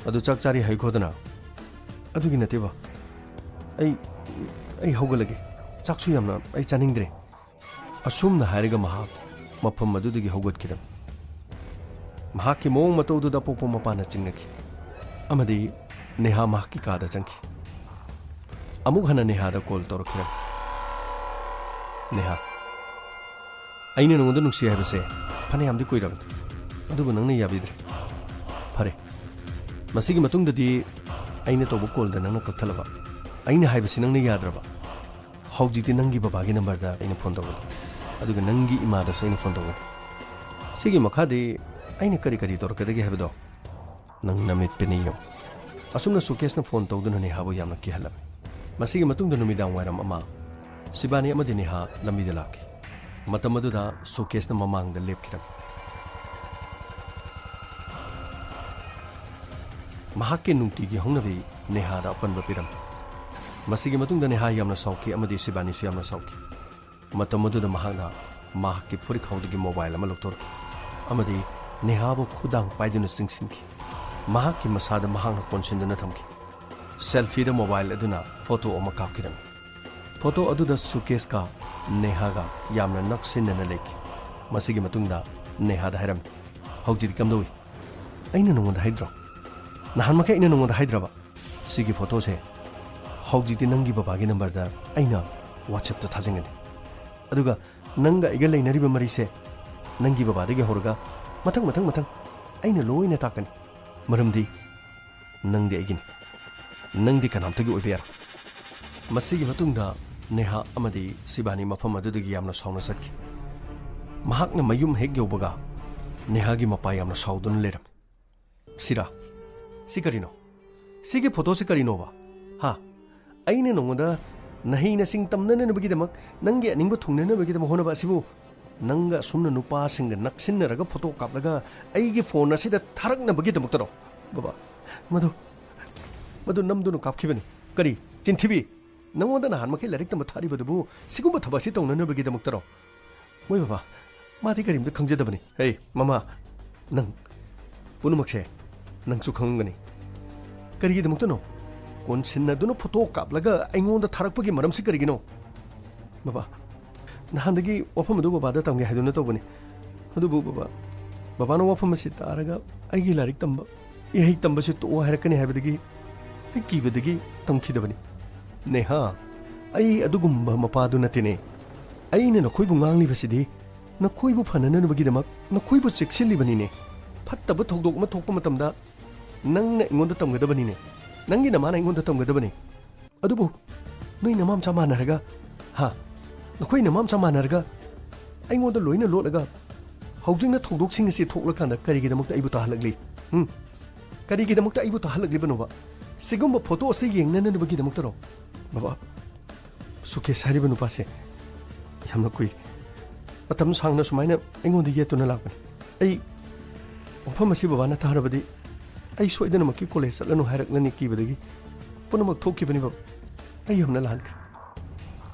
"ꯑꯗꯨ ꯆꯥꯛ ꯆꯥꯔꯤ ꯍꯥꯏꯈꯣꯗꯅ꯫" "ꯑꯗꯨꯒꯤ ꯅꯠꯇꯦꯕ, ꯑꯩ, ꯑꯩ ꯍꯧꯒꯠꯂꯒꯦ, ꯆꯥꯛꯁꯨ ꯌꯥꯝꯅ ꯑꯩ ꯆꯥꯅꯤꯡꯗ꯭ꯔꯦ꯫" ꯑꯁꯨꯝꯅ ꯍꯥꯏꯔꯒ ꯃꯍꯥꯛ ꯃꯐꯝ ꯑꯗꯨꯗꯒꯤ ꯍꯧꯒꯠꯈꯤꯔꯝꯃꯤ꯫ ꯃꯍꯥꯛꯀꯤ ꯃꯑꯣꯡ ꯃꯇꯧꯗꯨꯗ ꯑꯄꯣꯛꯄ ꯃꯄꯥꯅ ꯆꯤꯡꯅꯈꯤ ꯑꯃꯗꯤ ꯅꯦꯍꯥ ꯃꯍꯥꯛꯀꯤ ꯀꯥꯗ ꯆꯪꯈꯤ꯫ ꯑꯃꯨꯛ ꯍꯟꯅ ꯅꯦꯍꯥꯗ ꯀꯣꯜ ꯇꯧꯔꯛꯈꯤꯔꯝꯃꯤ꯫ "ꯅꯦꯍꯥ, ꯑꯩꯅ ꯅꯉꯣꯟꯗ ꯅꯨꯡꯁꯤ ꯍꯥꯏꯕꯁꯦ ꯐꯅꯌꯥꯝꯗꯤ ꯀꯨꯏꯔꯕꯅꯤ, ꯑꯗꯨꯕꯨ ꯅꯪꯅ ꯌꯥꯕꯤꯗ꯭ꯔꯦ꯫ ꯐꯔꯦ, ꯃꯁꯤꯒꯤ ꯃꯇꯨꯡꯗꯗꯤ ꯑꯩꯅ ꯇꯧꯕ ꯀꯣꯜꯗ ꯅꯪꯅ ꯀꯛꯊꯠꯂꯕ, ꯑꯩꯅ ꯍꯥꯏꯕꯁꯤ ꯅꯪꯅ ꯌꯥꯗ꯭ꯔꯕ꯫ ꯍꯧꯖꯤꯛꯇꯤ ꯅꯪꯒꯤ ꯕꯕꯥꯒꯤ ꯅꯝꯕꯔꯗ ꯑꯩꯅ ꯐꯣꯟ ꯇꯧꯒꯅꯤ, ꯑꯗꯨꯒ ꯅꯪꯒꯤ ꯏꯃꯥꯗꯁꯨ ꯑꯩꯅ ꯐꯣꯟ ꯇꯧꯒꯅꯤ꯫ ꯁꯤꯒꯤ ꯃꯈꯥꯗꯤ ꯑꯩꯅ ꯀꯔꯤ ꯀꯔꯤ ꯇꯧꯔꯛꯀꯗꯒꯦ ꯍꯥꯏꯕꯗꯣ ꯅꯪ ꯅꯃꯤꯠ ꯄꯦꯟꯅ ꯌꯦꯡꯉꯨ꯫" ꯑꯁꯨꯝꯅ ꯁꯨꯀꯦꯁꯅ ꯐꯣꯟ ꯇꯧꯗꯨꯅ ꯅꯦꯍꯥꯕꯨ ꯌꯥꯝꯅ ꯀꯤꯍꯜꯂꯝꯃꯤ꯫ ꯃꯁꯤꯒꯤ ꯃꯇꯨꯡꯗ ꯅꯨꯃꯤꯗꯥꯡ ꯋꯥꯏꯔꯝ ꯑꯃ ꯁꯤꯕꯥꯅꯤ ꯑꯃꯗꯤ ꯅꯦꯍꯥ ꯂꯝꯕꯤꯗ ꯂꯥꯛꯈꯤ꯫ ꯃꯇꯝ ꯑꯗꯨꯗ ꯁꯨꯀꯦꯁꯅ ꯃꯃꯥꯡꯗ ꯂꯦꯞꯈꯤꯔꯝꯃꯤ꯫ ꯃꯍꯥꯛꯀꯤ ꯅꯨꯡꯇꯤꯒꯤ ꯍꯧꯅꯕꯤ ꯅꯦꯍꯥꯗ ꯑꯄꯟꯕ ꯄꯤꯔꯝꯃꯤ꯫ ꯃꯁꯤꯒꯤ ꯃꯇꯨꯡꯗ ꯅꯦꯍꯥ ꯌꯥꯝꯅ ꯁꯥꯎꯈꯤ ꯑꯃꯗꯤ ꯁꯤꯕꯥꯅꯤꯁꯨ ꯌꯥꯝꯅ ꯁꯥꯎꯈꯤ꯫ ꯃꯇꯝ ꯑꯗꯨꯗ ꯃꯍꯥꯛꯅ ꯃꯍꯥꯛꯀꯤ ꯐꯨꯔꯤꯠꯈꯥꯎꯗꯒꯤ ꯃꯣꯕꯥꯏꯜ ꯑꯃ ꯂꯧꯊꯣꯔꯛꯈꯤ ꯑꯃꯗꯤ ꯅꯦꯍꯥꯕꯨ ꯈꯨꯗꯥꯡ ꯄꯥꯏꯗꯨꯅ ꯆꯤꯡꯁꯤꯟꯈꯤ꯫ ꯃꯍꯥꯛꯀꯤ ꯃꯁꯥꯗ ꯃꯍꯥꯛꯅ ꯀꯣꯟꯁꯤꯟꯗꯨꯅ ꯊꯝꯈꯤ꯫ ꯁꯦꯜꯐꯤꯗ ꯃꯣꯕꯥꯏꯜ ꯑꯗꯨꯅ ꯐꯣꯇꯣ ꯑꯃ ꯀꯥꯞꯈꯤꯔꯝꯃꯤ꯫ ꯐꯣꯇꯣ ꯑꯗꯨꯗ ꯁꯨꯀꯦꯁꯀ ꯅꯦꯍꯥꯒ ꯌꯥꯝꯅ ꯅꯛꯁꯤꯟꯅꯅ ꯂꯩꯈꯤ꯫ ꯃꯁꯤꯒꯤ ꯃꯇꯨꯡꯗ ꯅꯦꯍꯥꯗ ꯍꯥꯏꯔꯝꯃꯤ, "ꯍꯧꯖꯤꯛꯇꯤ ꯀꯝꯗꯧꯏ? ꯑꯩꯅ ꯅꯉꯣꯟꯗ ꯍꯥꯏꯗ꯭ꯔꯣ? ꯅꯍꯥꯟꯃꯈꯩ ꯑꯩꯅ ꯅꯉꯣꯟꯗ ꯍꯥꯏꯗ꯭ꯔꯕ? ꯁꯤꯒꯤ ꯐꯣꯇꯣꯁꯦ ꯍꯧꯖꯤꯛꯇꯤ ꯅꯪꯒꯤ ꯕꯕꯥꯒꯤ ꯅꯝꯕꯔꯗ ꯑꯩꯅ WhatsApp-ꯇ ꯊꯥꯖꯤꯟꯒꯅꯤ꯫ ꯑꯗꯨꯒ ꯅꯪꯒ ꯑꯩꯒ ꯂꯩꯅꯔꯤꯕ ꯃꯔꯤꯁꯦ ꯅꯪꯒꯤ ꯕꯕꯥꯗꯒꯤ ꯍꯧꯔꯒ ꯃꯊꯪ, ꯃꯊꯪ, ꯃꯊꯪ ꯑꯩꯅ ꯂꯣꯏꯅ ꯇꯥꯛꯀꯅꯤ꯫ ꯃꯔꯝꯗꯤ ꯅꯪꯗꯤ ꯑꯩꯒꯤꯅꯤ꯫ ꯅꯪꯗꯤ ꯀꯅꯥꯝꯇꯒꯤ ꯑꯣꯏꯕ ꯌꯥꯔꯣꯏ꯫ ꯃꯁꯤꯒꯤ ꯃꯇꯨꯡꯗ ꯅꯦꯍꯥ ꯑꯃꯗꯤ ꯁꯤꯕꯥꯅꯤ ꯃꯐꯝ ꯑꯗꯨꯗꯒꯤ ꯌꯥꯝꯅ ꯁꯥꯎꯅ ꯆꯠꯈꯤ꯫ ꯃꯍꯥꯛꯅ ꯃꯌꯨꯝ ꯍꯦꯛ ꯌꯧꯕꯒ ꯅꯦꯍꯥꯒꯤ ꯃꯄꯥ ꯌꯥꯝꯅ ꯁꯥꯎꯗꯨꯅ ꯂꯩꯔꯝꯃꯤ꯫ "ꯁꯤꯔꯥ, ꯁꯤ ꯀꯔꯤꯅꯣ? ꯁꯤꯒꯤ ꯐꯣꯇꯣꯁꯤ ꯀꯔꯤꯅꯣꯕ? ꯍꯥ? ꯑꯩꯅ ꯅꯉꯣꯟꯗ ꯅꯍꯩ ꯅꯁꯤꯡ ꯇꯝꯅꯅꯕꯒꯤꯗꯃꯛ, ꯅꯪꯒꯤ ꯑꯅꯤꯡꯕ ꯊꯨꯡꯅꯅꯕꯒꯤꯗꯃꯛ ꯍꯣꯠꯅꯕ ꯑꯁꯤꯕꯨ ꯅꯪꯒ ꯑꯁꯨꯝꯅ ꯅꯨꯄꯥꯁꯤꯡꯒ ꯅꯛꯁꯤꯟꯅꯔꯒ ꯐꯣꯇꯣ ꯀꯥꯞꯂꯒ ꯑꯩꯒꯤ ꯐꯣꯟ ꯑꯁꯤꯗ ꯊꯥꯔꯛꯅꯕꯒꯤꯗꯃꯛꯇꯔꯣ?" "ꯕꯕꯥ, ꯃꯗꯨ, ꯃꯗꯨ ꯅꯝꯗꯨꯅ ꯀꯥꯞꯈꯤꯕꯅꯤ꯫ ꯀꯔꯤ? ꯆꯤꯟꯊꯤꯕꯤ! ꯅꯉꯣꯟꯗ ꯅꯍꯥꯟ ꯃꯈꯩ ꯂꯥꯏꯔꯤꯛ ꯇꯝꯕ ꯊꯥꯔꯤꯕꯗꯨꯕꯨ ꯁꯤꯒꯨꯝꯕ ꯊꯕꯛ ꯑꯁꯤ ꯇꯧꯅꯅꯕꯒꯤꯗꯃꯛꯇꯔꯣ?" "ꯃꯣꯏ ꯕꯕꯥ, ꯃꯥꯗꯤ ꯀꯔꯤꯝꯇ ꯈꯪꯖꯗꯕꯅꯤ꯫ ꯍꯦ, ꯃꯃꯥ, ꯅꯪ, ꯄꯨꯝꯅꯃꯛꯁꯦ ꯅꯪꯁꯨ ꯈꯪꯉꯝꯒꯅꯤ꯫ ꯀꯔꯤꯒꯤꯗꯃꯛꯇꯅꯣ? ꯀꯣꯟꯁꯤꯟꯅꯗꯨꯅ ꯐꯣꯇꯣ ꯀꯥꯞꯂꯒ ꯑꯩꯉꯣꯟꯗ ꯊꯥꯔꯛꯄꯒꯤ ꯃꯔꯝꯁꯤ ꯀꯔꯤꯒꯤꯅꯣ?" "ꯕꯕꯥ, ꯅꯍꯥꯟꯗꯒꯤ ꯋꯥꯐꯝ ꯑꯗꯨ ꯕꯕꯥꯗ ꯇꯝꯒꯦ ꯍꯥꯏꯗꯨꯅ ꯇꯧꯕꯅꯤ꯫ ꯑꯗꯨꯕꯨ ꯕꯕꯥ, ꯕꯕꯥꯅ ꯋꯥꯐꯝ ꯑꯁꯤ ꯇꯥꯔꯒ ꯑꯩꯒꯤ ꯂꯥꯏꯔꯤꯛ ꯇꯝꯕ, ꯏꯍꯩ ꯇꯝꯕꯁꯤ ꯇꯣꯛꯑꯣ ꯍꯥꯏꯔꯛꯀꯅꯤ ꯍꯥꯏꯕꯗꯒꯤ ꯑꯩ ꯀꯤꯕꯗꯒꯤ ꯇꯝꯈꯤꯗꯕꯅꯤ꯫ ꯅꯦꯍꯥ, ꯑꯩ ꯑꯗꯨꯒꯨꯝꯕ ꯃꯄꯥꯗꯨ ꯅꯠꯇꯦꯅꯦ꯫ ꯑꯩꯅ ꯅꯈꯣꯏꯕꯨ ꯉꯥꯡꯂꯤꯕꯁꯤꯗꯤ ꯅꯈꯣꯏꯕꯨ ꯐꯅꯅꯕꯒꯤꯗꯃꯛ ꯅꯈꯣꯏꯕꯨ ꯆꯦꯛꯁꯤꯜꯂꯤꯕꯅꯤꯅꯦ꯫ ꯐꯠꯇꯕ ꯊꯧꯗꯣꯛ ꯑꯃ ꯊꯣꯛꯄ ꯃꯇꯝꯗ ꯅꯪꯅ ꯑꯩꯉꯣꯟꯗ ꯇꯝꯒꯗꯕꯅꯤꯅꯦ꯫ ꯅꯪꯒꯤ ꯅꯃꯥꯅ ꯑꯩꯉꯣꯟꯗ ꯇꯝꯒꯗꯕꯅꯤ꯫ ꯑꯗꯨꯕꯨ ꯅꯣꯏ ꯅꯃꯥ ꯃꯆꯥ ꯃꯥꯟꯅꯔꯒ, ꯍꯥ? ꯅꯈꯣꯏ ꯅꯃꯥ ꯃꯆꯥ ꯃꯥꯟꯅꯔꯒ ꯑꯩꯉꯣꯟꯗ ꯂꯣꯏꯅ ꯂꯣꯠꯂꯒ ꯍꯧꯖꯤꯛꯅ ꯊꯧꯗꯣꯛꯁꯤꯡ ꯑꯁꯤ ꯊꯣꯛꯂꯀꯥꯟꯗ ꯀꯔꯤꯒꯤꯗꯃꯛꯇ ꯑꯩꯕꯨ ꯇꯥꯍꯜꯂꯛꯂꯤ? ꯍꯨꯝ? ꯀꯔꯤꯒꯤꯗꯃꯛꯇ ꯑꯩꯕꯨ ꯇꯥꯍꯜꯂꯛꯂꯤꯕꯅꯣꯕ? ꯁꯤꯒꯨꯝꯕ ꯐꯣꯇꯣ ꯑꯁꯤ ꯌꯦꯡꯅꯅꯕꯒꯤꯗꯃꯛꯇꯔꯣ?" ꯕꯕꯥ, ꯁꯨꯀꯦꯁ ꯍꯥꯏꯔꯤꯕ ꯅꯨꯄꯥꯁꯦ ꯌꯥꯝꯅ ꯀꯨꯏꯔꯦ꯫ ꯃꯇꯝ ꯁꯥꯡꯅ ꯁꯨꯃꯥꯏꯅ ꯑꯩꯉꯣꯟꯗ ꯌꯦꯠꯇꯨꯅ ꯂꯥꯛꯄꯅꯤ꯫ ꯑꯩ ꯋꯥꯐꯝ ꯑꯁꯤ ꯕꯕꯥꯅ ꯇꯥꯔꯕꯗꯤ ꯑꯩ ꯁꯣꯏꯗꯅꯃꯛꯀꯤ ꯀꯣꯂꯦꯖ ꯆꯠꯂꯅꯨ ꯍꯥꯏꯔꯛꯂꯅꯤ ꯀꯤꯕꯗꯒꯤ ꯄꯨꯝꯅꯃꯛ ꯊꯣꯛꯈꯤꯕꯅꯤ ꯕꯕꯥ꯫ ꯑꯩ ꯌꯥꯝꯅ ꯂꯥꯟꯈ꯭ꯔꯦ꯫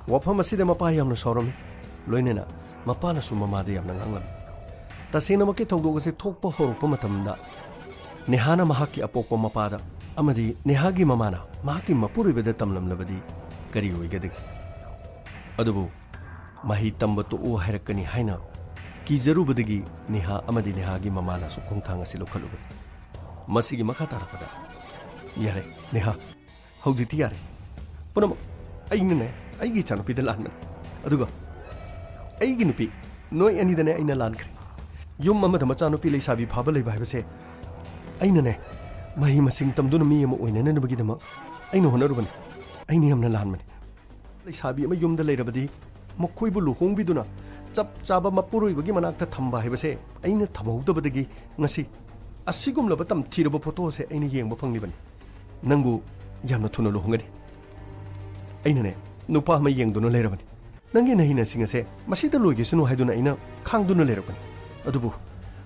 ꯋꯥꯐꯝ ꯑꯁꯤꯗ ꯃꯄꯥ ꯌꯥꯝꯅ ꯁꯥꯎꯔꯝꯃꯤ꯫ ꯂꯣꯏꯅꯅ ꯃꯄꯥꯅꯁꯨ ꯃꯃꯥꯗ ꯌꯥꯝꯅ ꯉꯥꯡꯂꯝꯃꯤ꯫ ꯇꯁꯦꯡꯅꯃꯛꯀꯤ ꯊꯧꯗꯣꯛ ꯑꯁꯤ ꯊꯣꯛꯄ ꯍꯧꯔꯛꯄ ꯃꯇꯝꯗ ꯅꯦꯍꯥꯅ ꯃꯍꯥꯛꯀꯤ ꯑꯄꯣꯛꯄ ꯃꯄꯥꯗ ꯑꯃꯗꯤ ꯅꯦꯍꯥꯒꯤ ꯃꯃꯥꯅ ꯃꯍꯥꯛꯀꯤ ꯃꯄꯨꯔꯣꯏꯕꯗ ꯇꯝꯂꯝꯂꯕꯗꯤ ꯀꯔꯤ ꯑꯣꯏꯒꯗꯒꯦ? ꯑꯗꯨꯕꯨ ꯃꯍꯩ ꯇꯝꯕ ꯇꯣꯛꯎ ꯍꯥꯏꯔꯛꯀꯅꯤ ꯍꯥꯏꯅ ꯀꯤꯖꯔꯨꯕꯗꯒꯤ ꯅꯦꯍꯥ ꯑꯃꯗꯤ ꯅꯦꯍꯥꯒꯤ ꯃꯃꯥꯅꯁꯨ ꯈꯣꯡꯊꯥꯡ ꯑꯁꯤ ꯂꯧꯈꯠꯂꯨꯕꯅꯤ꯫ ꯃꯁꯤꯒꯤ ꯃꯈꯥ ꯇꯥꯔꯛꯄꯗ, ꯌꯥꯔꯦ, ꯅꯦꯍꯥ, ꯍꯧꯖꯤꯛꯇꯤ ꯌꯥꯔꯦ꯫ ꯄꯨꯝꯅꯃꯛ ꯑꯩꯅꯅꯦ, ꯑꯩꯒꯤ ꯏꯆꯥꯅꯨꯄꯤꯗ ꯂꯥꯟꯕꯅꯤ꯫ ꯑꯗꯨꯒ ꯑꯩꯒꯤ ꯅꯨꯄꯤ, ꯅꯣꯏ ꯑꯅꯤꯗꯅꯦ ꯑꯩꯅ ꯂꯥꯟꯈ꯭ꯔꯦ꯫ ꯌꯨꯝ ꯑꯃꯗ ꯃꯆꯥꯅꯨꯄꯤ ꯂꯩꯁꯥꯕꯤ ꯐꯥꯕ ꯂꯩꯕ ꯍꯥꯏꯕꯁꯦ ꯑꯩꯅꯅꯦ ꯃꯍꯩ ꯃꯁꯤꯡ ꯇꯝꯗꯨꯅ ꯃꯤ ꯑꯃ ꯑꯣꯏꯅꯅꯕꯒꯤꯗꯃꯛ ꯑꯩꯅ ꯍꯣꯠꯅꯔꯨꯕꯅꯤ꯫ ꯑꯩꯅ ꯌꯥꯝꯅ ꯂꯥꯟꯕꯅꯤ꯫ ꯂꯩꯁꯥꯕꯤ ꯑꯃ ꯌꯨꯝꯗ ꯂꯩꯔꯕꯗꯤ ꯃꯈꯣꯏꯕꯨ ꯂꯨꯍꯣꯡꯕꯤꯗꯨꯅ ꯆꯞ ꯆꯥꯕ ꯃꯄꯨꯔꯣꯏꯕꯒꯤ ꯃꯅꯥꯛꯇ ꯊꯝꯕ ꯍꯥꯏꯕꯁꯦ ꯑꯩꯅ ꯊꯝꯍꯧꯗꯕꯗꯒꯤ ꯉꯁꯤ ꯑꯁꯤꯒꯨꯝꯂꯕ ꯇꯝꯊꯤꯔꯕ ꯐꯣꯇꯣ ꯑꯁꯦ ꯑꯩꯅ ꯌꯦꯡꯕ ꯐꯪꯂꯤꯕꯅꯤ꯫ ꯅꯪꯕꯨ ꯌꯥꯝꯅ ꯊꯨꯅ ꯂꯨꯍꯣꯡꯒꯅꯤ꯫ ꯑꯩꯅꯅꯦ ꯅꯨꯄꯥ ꯑꯃ ꯌꯦꯡꯗꯨꯅ ꯂꯩꯔꯕꯅꯤ꯫ ꯅꯪꯒꯤ ꯅꯍꯩꯅꯁꯤꯡ ꯑꯁꯦ ꯃꯁꯤꯗ ꯂꯣꯏꯒꯤꯁꯅꯨ ꯍꯥꯏꯗꯨꯅ ꯑꯩꯅ ꯈꯥꯡꯗꯨꯅ ꯂꯩꯔꯛꯄꯅꯤ꯫ ꯑꯗꯨꯕꯨ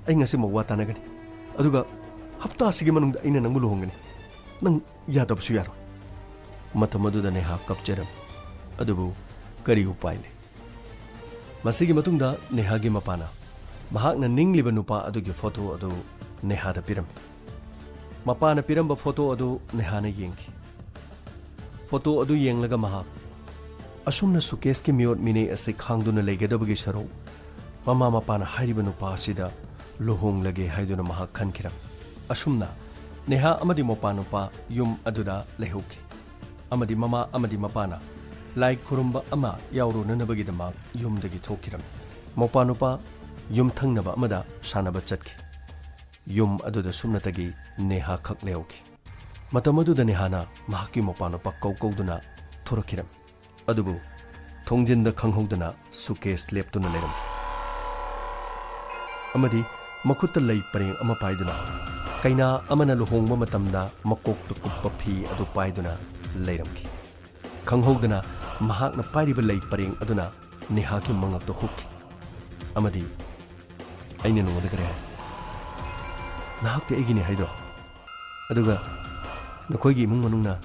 ꯑꯩ ꯉꯁꯤꯃꯛ ꯋꯥ ꯇꯥꯅꯒꯅꯤ꯫ ꯑꯗꯨꯒ ꯍꯞꯇꯥ ꯑꯁꯤꯒꯤ ꯃꯅꯨꯡꯗ ꯑꯩꯅ ꯅꯪꯕꯨ ꯂꯨꯍꯣꯡꯒꯅꯤ꯫ ꯅꯪ ꯌꯥꯗꯕꯁꯨ ꯌꯥꯔꯣꯏ꯫ ꯃꯇꯝ ꯑꯗꯨꯗ ꯅꯦꯍꯥ ꯀꯞꯆꯔꯝꯃꯤ꯫ ꯑꯗꯨꯕꯨ ꯀꯔꯤ ꯎꯄꯥꯏ ꯂꯩ? ꯃꯁꯤꯒꯤ ꯃꯇꯨꯡꯗ ꯅꯦꯍꯥꯒꯤ ꯃꯄꯥꯅ ꯃꯍꯥꯛꯅ ꯅꯤꯡꯂꯤꯕ ꯅꯨꯄꯥ ꯑꯗꯨꯒꯤ ꯐꯣꯇꯣ ꯑꯗꯨ ꯅꯦꯍꯥꯗ ꯄꯤꯔꯝꯃꯤ꯫ ꯃꯄꯥꯅ ꯄꯤꯔꯝꯕ ꯐꯣꯇꯣ ꯑꯗꯨ ꯅꯦꯍꯥꯅ ꯌꯦꯡꯈꯤ꯫ ꯐꯣꯇꯣ ꯑꯗꯨ ꯌꯦꯡꯂꯒ ꯃꯍꯥꯛ ꯑꯁꯨꯝꯅ ꯁꯨꯀꯦꯁꯀꯤ ꯃꯤꯑꯣꯠ ꯃꯤꯅꯩ ꯑꯁꯤ ꯈꯥꯡꯗꯨꯅ ꯂꯩꯒꯗꯕꯒꯤ ꯁꯔꯨꯛ, ꯃꯃꯥ ꯃꯄꯥꯅ ꯍꯥꯏꯔꯤꯕ ꯅꯨꯄꯥ ꯑꯁꯤꯗ ꯂꯨꯍꯣꯡꯂꯒꯦ ꯍꯥꯏꯗꯨꯅ ꯃꯍꯥꯛ ꯈꯟꯈꯤꯔꯝꯃꯤ꯫ ꯑꯁꯨꯝꯅ ꯅꯦꯍꯥ ꯑꯃꯗꯤ ꯃꯄꯥ ꯅꯨꯄꯥ ꯌꯨꯝ ꯑꯗꯨꯗ ꯂꯩꯍꯧꯈꯤ꯫ ꯑꯃꯗꯤ ꯃꯃꯥ ꯑꯃꯗꯤ ꯃꯄꯥꯅ ꯂꯥꯏ ꯈꯨꯔꯨꯝꯕ ꯑꯃ ꯌꯥꯎꯔꯨꯅꯅꯕꯒꯤꯗꯃꯛ ꯌꯨꯝꯗꯒꯤ ꯊꯣꯛꯈꯤꯔꯝꯃꯤ꯫ ꯃꯄꯥ ꯅꯨꯄꯥ ꯌꯨꯝꯊꯪꯅꯕ ꯑꯃꯗ ꯁꯥꯟꯅꯕ ꯆꯠꯈꯤ꯫ ꯌꯨꯝ ꯑꯗꯨꯗ ꯁꯨꯞꯅꯇꯒꯤ ꯅꯦꯍꯥ ꯈꯛ ꯂꯩꯍꯧꯈꯤ꯫ ꯃꯇꯝ ꯑꯗꯨꯗ ꯅꯦꯍꯥꯅ ꯃꯍꯥꯛꯀꯤ ꯃꯄꯥ ꯅꯨꯄꯥ ꯀꯧ ꯀꯧꯗꯨꯅ ꯊꯣꯔꯛꯈꯤꯔꯝꯃꯤ꯫ ꯑꯗꯨꯕꯨ ꯊꯣꯡꯖꯤꯟꯗ ꯈꯪꯍꯧꯗꯅ ꯁꯨꯀꯦꯁ ꯂꯦꯞꯇꯨꯅ ꯂꯩꯔꯝꯈꯤ꯫ ꯑꯃꯗꯤ ꯃꯈꯨꯠꯇ ꯂꯩ ꯄꯔꯦꯡ ꯑꯃ ꯄꯥꯏꯗꯨꯅ ꯀꯩꯅꯥ ꯑꯃꯅ ꯂꯨꯍꯣꯡꯕ ꯃꯇꯝꯗ ꯃꯀꯣꯛꯇ ꯀꯨꯞꯄ ꯐꯤ ꯑꯗꯨ ꯄꯥꯏꯗꯨꯅ ꯂꯩꯔꯝꯈꯤ꯫ ꯈꯪꯍꯧꯗꯅ ꯃꯍꯥꯛꯅ ꯄꯥꯏꯔꯤꯕ ꯂꯩ ꯄꯔꯦꯡ ꯑꯗꯨꯅ ꯅꯦꯍꯥꯒꯤ ꯃꯉꯛꯇ ꯍꯨꯛꯈꯤ꯫ ꯑꯃꯗꯤ ꯑꯩꯅ ꯅꯉꯣꯟꯗ ꯀꯔꯤ ꯍꯥꯏ? ꯅꯍꯥꯛꯇꯤ ꯑꯩꯒꯤꯅꯤ ꯍꯥꯏꯗ꯭ꯔꯣ? ꯑꯗꯨꯒ ꯅꯈꯣꯏꯒꯤ ꯏꯃꯨꯡ ꯃꯅꯨꯡꯅ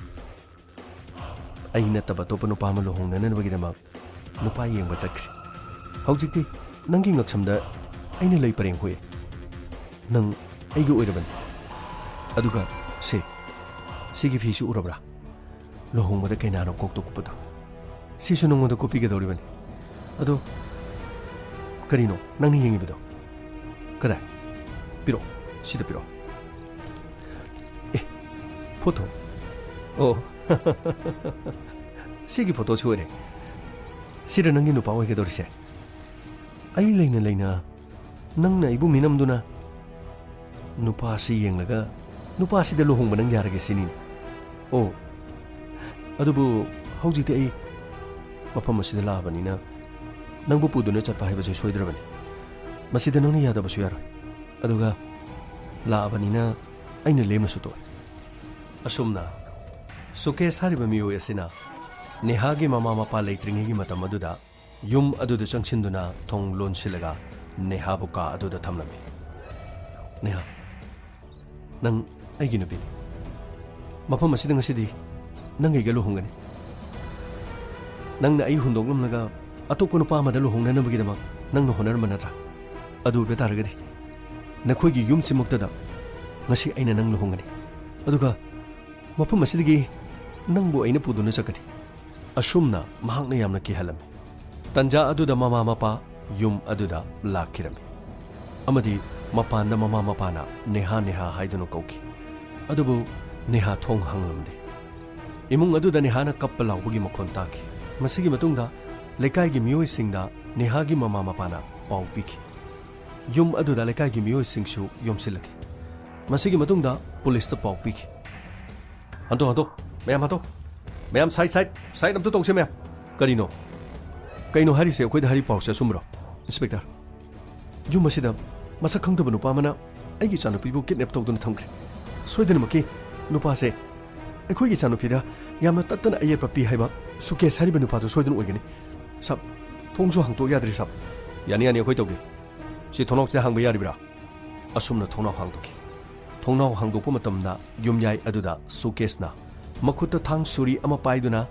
ꯑꯩ ꯅꯠꯇꯕ ꯑꯇꯣꯞꯄ ꯅꯨꯄꯥ ꯑꯃ ꯂꯨꯍꯣꯡꯅꯅꯕꯒꯤꯗꯃꯛ ꯅꯨꯄꯥ ꯌꯦꯡꯕ ꯆꯠꯈ꯭ꯔꯦ꯫ ꯍꯧꯖꯤꯛꯇꯤ ꯅꯪꯒꯤ ꯉꯛꯁꯝꯗ ꯑꯩꯅ ꯂꯩ ꯄꯔꯦꯡ ꯍꯨꯛꯑꯦ꯫ ꯅꯪ ꯑꯩꯒꯤ ꯑꯣꯏꯔꯕꯅꯤ꯫ ꯑꯗꯨꯒ ꯁꯦ, ꯁꯤꯒꯤ ꯐꯤꯁꯤ ꯎꯔꯕ꯭ꯔꯥ? ꯂꯨꯍꯣꯡꯕꯗ ꯀꯩꯅꯥꯅ ꯀꯣꯛꯇ ꯀꯨꯞꯄꯗꯣ, ꯁꯤꯁꯨ ꯅꯉꯣꯟꯗ ꯀꯨꯞꯄꯤꯒꯗꯧꯔꯤꯕꯅꯤ꯫ ꯑꯗꯣ ꯀꯔꯤꯅꯣ ꯅꯪꯅ ꯌꯦꯡꯉꯤꯕꯗꯣ? ꯀꯗꯥꯏ? ꯄꯤꯔꯛꯑꯣ, ꯁꯤꯗ ꯄꯤꯔꯛꯑꯣ꯫ ꯑꯦ, ꯐꯣꯇꯣ? ꯑꯣ꯫ ꯁꯤꯒꯤ ꯐꯣꯇꯣꯁꯤ ꯑꯣꯏꯔꯦ꯫ ꯁꯤꯔ ꯅꯪꯒꯤ ꯅꯨꯄꯥ ꯑꯣꯏꯒꯗꯧꯔꯤꯁꯦ? ꯑꯩ ꯂꯩꯅ ꯂꯩꯅ ꯅꯪꯅ ꯑꯩꯕꯨ ꯃꯤꯅꯝꯗꯨꯅ ꯅꯨꯄꯥꯁꯤ ꯌꯦꯡꯂꯒ ꯅꯨꯄꯥꯁꯤꯗ ꯂꯨꯍꯣꯡꯕ ꯅꯪ ꯌꯥꯔꯒꯦ ꯁꯤꯅꯤꯅꯦ꯫ ꯑꯣ, ꯑꯗꯨꯕꯨ ꯍꯧꯖꯤꯛꯇꯤ ꯑꯩ ꯃꯐꯝ ꯑꯁꯤꯗ ꯂꯥꯛꯑꯕꯅꯤꯅ ꯅꯪꯕꯨ ꯄꯨꯗꯨꯅ ꯆꯠꯄ ꯍꯥꯏꯕꯁꯦ ꯁꯣꯏꯗ꯭ꯔꯕꯅꯤ꯫ ꯃꯁꯤꯗ ꯅꯪꯅ ꯌꯥꯗꯕꯁꯨ ꯌꯥꯔꯣꯏ꯫ ꯑꯗꯨꯒ ꯂꯥꯛꯑꯕꯅꯤꯅ ꯑꯩꯅ ꯂꯦꯝꯅꯁꯨ ꯇꯣꯛꯑꯦ꯫ ꯑꯁꯨꯝꯅ ꯁꯨꯀꯦꯁ ꯍꯥꯏꯔꯤꯕ ꯃꯤꯑꯣꯏ ꯑꯁꯤꯅ ꯅꯦꯍꯥꯒꯤ ꯃꯃꯥ ꯃꯄꯥ ꯂꯩꯇ꯭ꯔꯤꯉꯩꯒꯤ ꯃꯇꯝ ꯑꯗꯨꯗ ꯌꯨꯝ ꯑꯗꯨꯗ ꯆꯪꯁꯤꯟꯗꯨꯅ ꯊꯣꯡ ꯂꯣꯟꯁꯤꯜꯂꯒ ꯅꯦꯍꯥꯕꯨ ꯀꯥ ꯑꯗꯨꯗ ꯊꯝꯂꯝꯃꯤ꯫ "ꯅꯦꯍꯥ, ꯅꯪ ꯑꯩꯒꯤ ꯅꯨꯄꯤꯅꯤ꯫ ꯃꯐꯝ ꯑꯁꯤꯗ ꯉꯁꯤꯗꯤ ꯅꯪ ꯑꯩꯒ ꯂꯨꯍꯣꯡꯒꯅꯤ꯫ ꯅꯪꯅ ꯑꯩ ꯍꯨꯟꯗꯣꯛꯂꯝꯂꯒ ꯑꯇꯣꯞꯄ ꯅꯨꯄꯥ ꯑꯃꯗ ꯂꯨꯍꯣꯡꯅꯅꯕꯒꯤꯗꯃꯛ ꯅꯪꯅ ꯍꯣꯠꯅꯔꯝꯕ ꯅꯠꯇ꯭ꯔꯥ? ꯑꯗꯨ ꯑꯣꯏꯕ ꯇꯥꯔꯒꯗꯤ ꯅꯈꯣꯏꯒꯤ ꯌꯨꯝꯁꯤꯃꯛꯇꯗ ꯉꯁꯤ ꯑꯩꯅ ꯅꯪ ꯂꯨꯍꯣꯡꯒꯅꯤ꯫ ꯑꯗꯨꯒ ꯃꯐꯝ ꯑꯁꯤꯗꯒꯤ ꯅꯪꯕꯨ ꯑꯩꯅ ꯄꯨꯗꯨꯅ ꯆꯠꯀꯅꯤ꯫" ꯑꯁꯨꯝꯅ ꯃꯍꯥꯛꯅ ꯌꯥꯝꯅ ꯀꯤꯍꯜꯂꯝꯃꯤ꯫ ꯇꯟꯖꯥ ꯑꯗꯨꯗ ꯃꯃꯥ ꯃꯄꯥ ꯌꯨꯝ ꯑꯗꯨꯗ ꯂꯥꯛꯈꯤꯔꯝꯃꯤ ꯑꯃꯗꯤ ꯃꯄꯥꯟꯗ ꯃꯃꯥ ꯃꯄꯥꯅ "ꯅꯦꯍꯥ, ꯅꯦꯍꯥ" ꯍꯥꯏꯗꯨꯅ ꯀꯧꯈꯤ꯫ ꯑꯗꯨꯕꯨ ꯅꯦꯍꯥ ꯊꯣꯡ ꯍꯥꯡꯂꯝꯗꯦ꯫ ꯏꯃꯨꯡ ꯑꯗꯨꯗ ꯅꯦꯍꯥꯅ ꯀꯞꯄ ꯂꯥꯎꯕꯒꯤ ꯃꯈꯣꯟ ꯇꯥꯈꯤ꯫ ꯃꯁꯤꯒꯤ ꯃꯇꯨꯡꯗ ꯂꯩꯀꯥꯏꯒꯤ ꯃꯤꯑꯣꯏꯁꯤꯡꯗ ꯅꯦꯍꯥꯒꯤ ꯃꯃꯥ ꯃꯄꯥꯅ ꯄꯥꯎ ꯄꯤꯈꯤ꯫ ꯌꯨꯝ ꯑꯗꯨꯗ ꯂꯩꯀꯥꯏꯒꯤ ꯃꯤꯑꯣꯏꯁꯤꯡꯁꯨ ꯌꯣꯝꯁꯤꯜꯂꯛꯈꯤ꯫ ꯃꯁꯤꯒꯤ ꯃꯇꯨꯡꯗ ꯄꯨꯂꯤꯁꯇ ꯄꯥꯎ ꯄꯤꯈꯤ꯫ "ꯍꯟꯗꯣ, ꯍꯟꯗꯣ, ꯃꯌꯥꯝ ꯍꯟꯗꯣ꯫ ꯃꯌꯥꯝ side, side, side ꯑꯝꯇ ꯇꯧꯁꯦ ꯃꯌꯥꯝ꯫" "ꯀꯔꯤꯅꯣ? ꯀꯩꯅꯣ ꯍꯥꯏꯔꯤꯁꯦ? ꯑꯩꯈꯣꯏꯗ ꯍꯥꯏꯔꯤ ꯄꯥꯎꯁꯦ ꯑꯆꯨꯝꯕ꯭ꯔꯣ?" "ꯏꯟꯁꯄꯦꯛꯇꯔ, ꯌꯨꯝ ꯑꯁꯤꯗ ꯃꯁꯛ ꯈꯪꯗꯕ ꯅꯨꯄꯥ ꯑꯃꯅ ꯑꯩꯒꯤ ꯏꯆꯥꯅꯨꯄꯤꯕꯨ kidnap ꯇꯧꯗꯨꯅ ꯊꯝꯈ꯭ꯔꯦ꯫ ꯁꯣꯏꯗꯅꯃꯛꯀꯤ ꯅꯨꯄꯥꯁꯦ ꯑꯩꯈꯣꯏꯒꯤ ꯏꯆꯥꯅꯨꯄꯤꯗ ꯌꯥꯝꯅ ꯇꯠꯇꯅ ꯑꯌꯦꯠꯄ ꯄꯤ ꯍꯥꯏꯕ ꯁꯨꯀꯦꯁ ꯍꯥꯏꯔꯤꯕ ꯅꯨꯄꯥꯗꯨ ꯁꯣꯏꯗꯅ ꯑꯣꯏꯒꯅꯤ꯫ ꯁꯥꯕ, ꯊꯣꯡꯁꯨ ꯍꯥꯡꯇꯣꯛ ꯌꯥꯗ꯭ꯔꯤ ꯁꯥꯕ꯫" "ꯌꯥꯅꯤ, ꯌꯥꯅꯤ, ꯑꯩꯈꯣꯏ ꯇꯧꯒꯦ꯫ ꯁꯤ ꯊꯣꯡꯅꯥꯎꯁꯤꯗ ꯍꯥꯡꯕ ꯌꯥꯔꯤꯕ꯭ꯔꯥ?" ꯑꯁꯨꯝꯅ ꯊꯣꯡꯅꯥꯎ ꯍꯥꯡꯗꯣꯛꯈꯤ꯫ ꯊꯣꯡꯅꯥꯎ ꯍꯥꯡꯗꯣꯛꯄ ꯃꯇꯝꯗ ꯌꯨꯝꯌꯥꯏ ꯑꯗꯨꯗ ꯁꯨꯀꯦꯁꯅ ꯃꯈꯨꯠꯇ ꯊꯥꯡ ꯁꯨꯔꯤ ꯑꯃ ꯄꯥꯏꯗꯨꯅ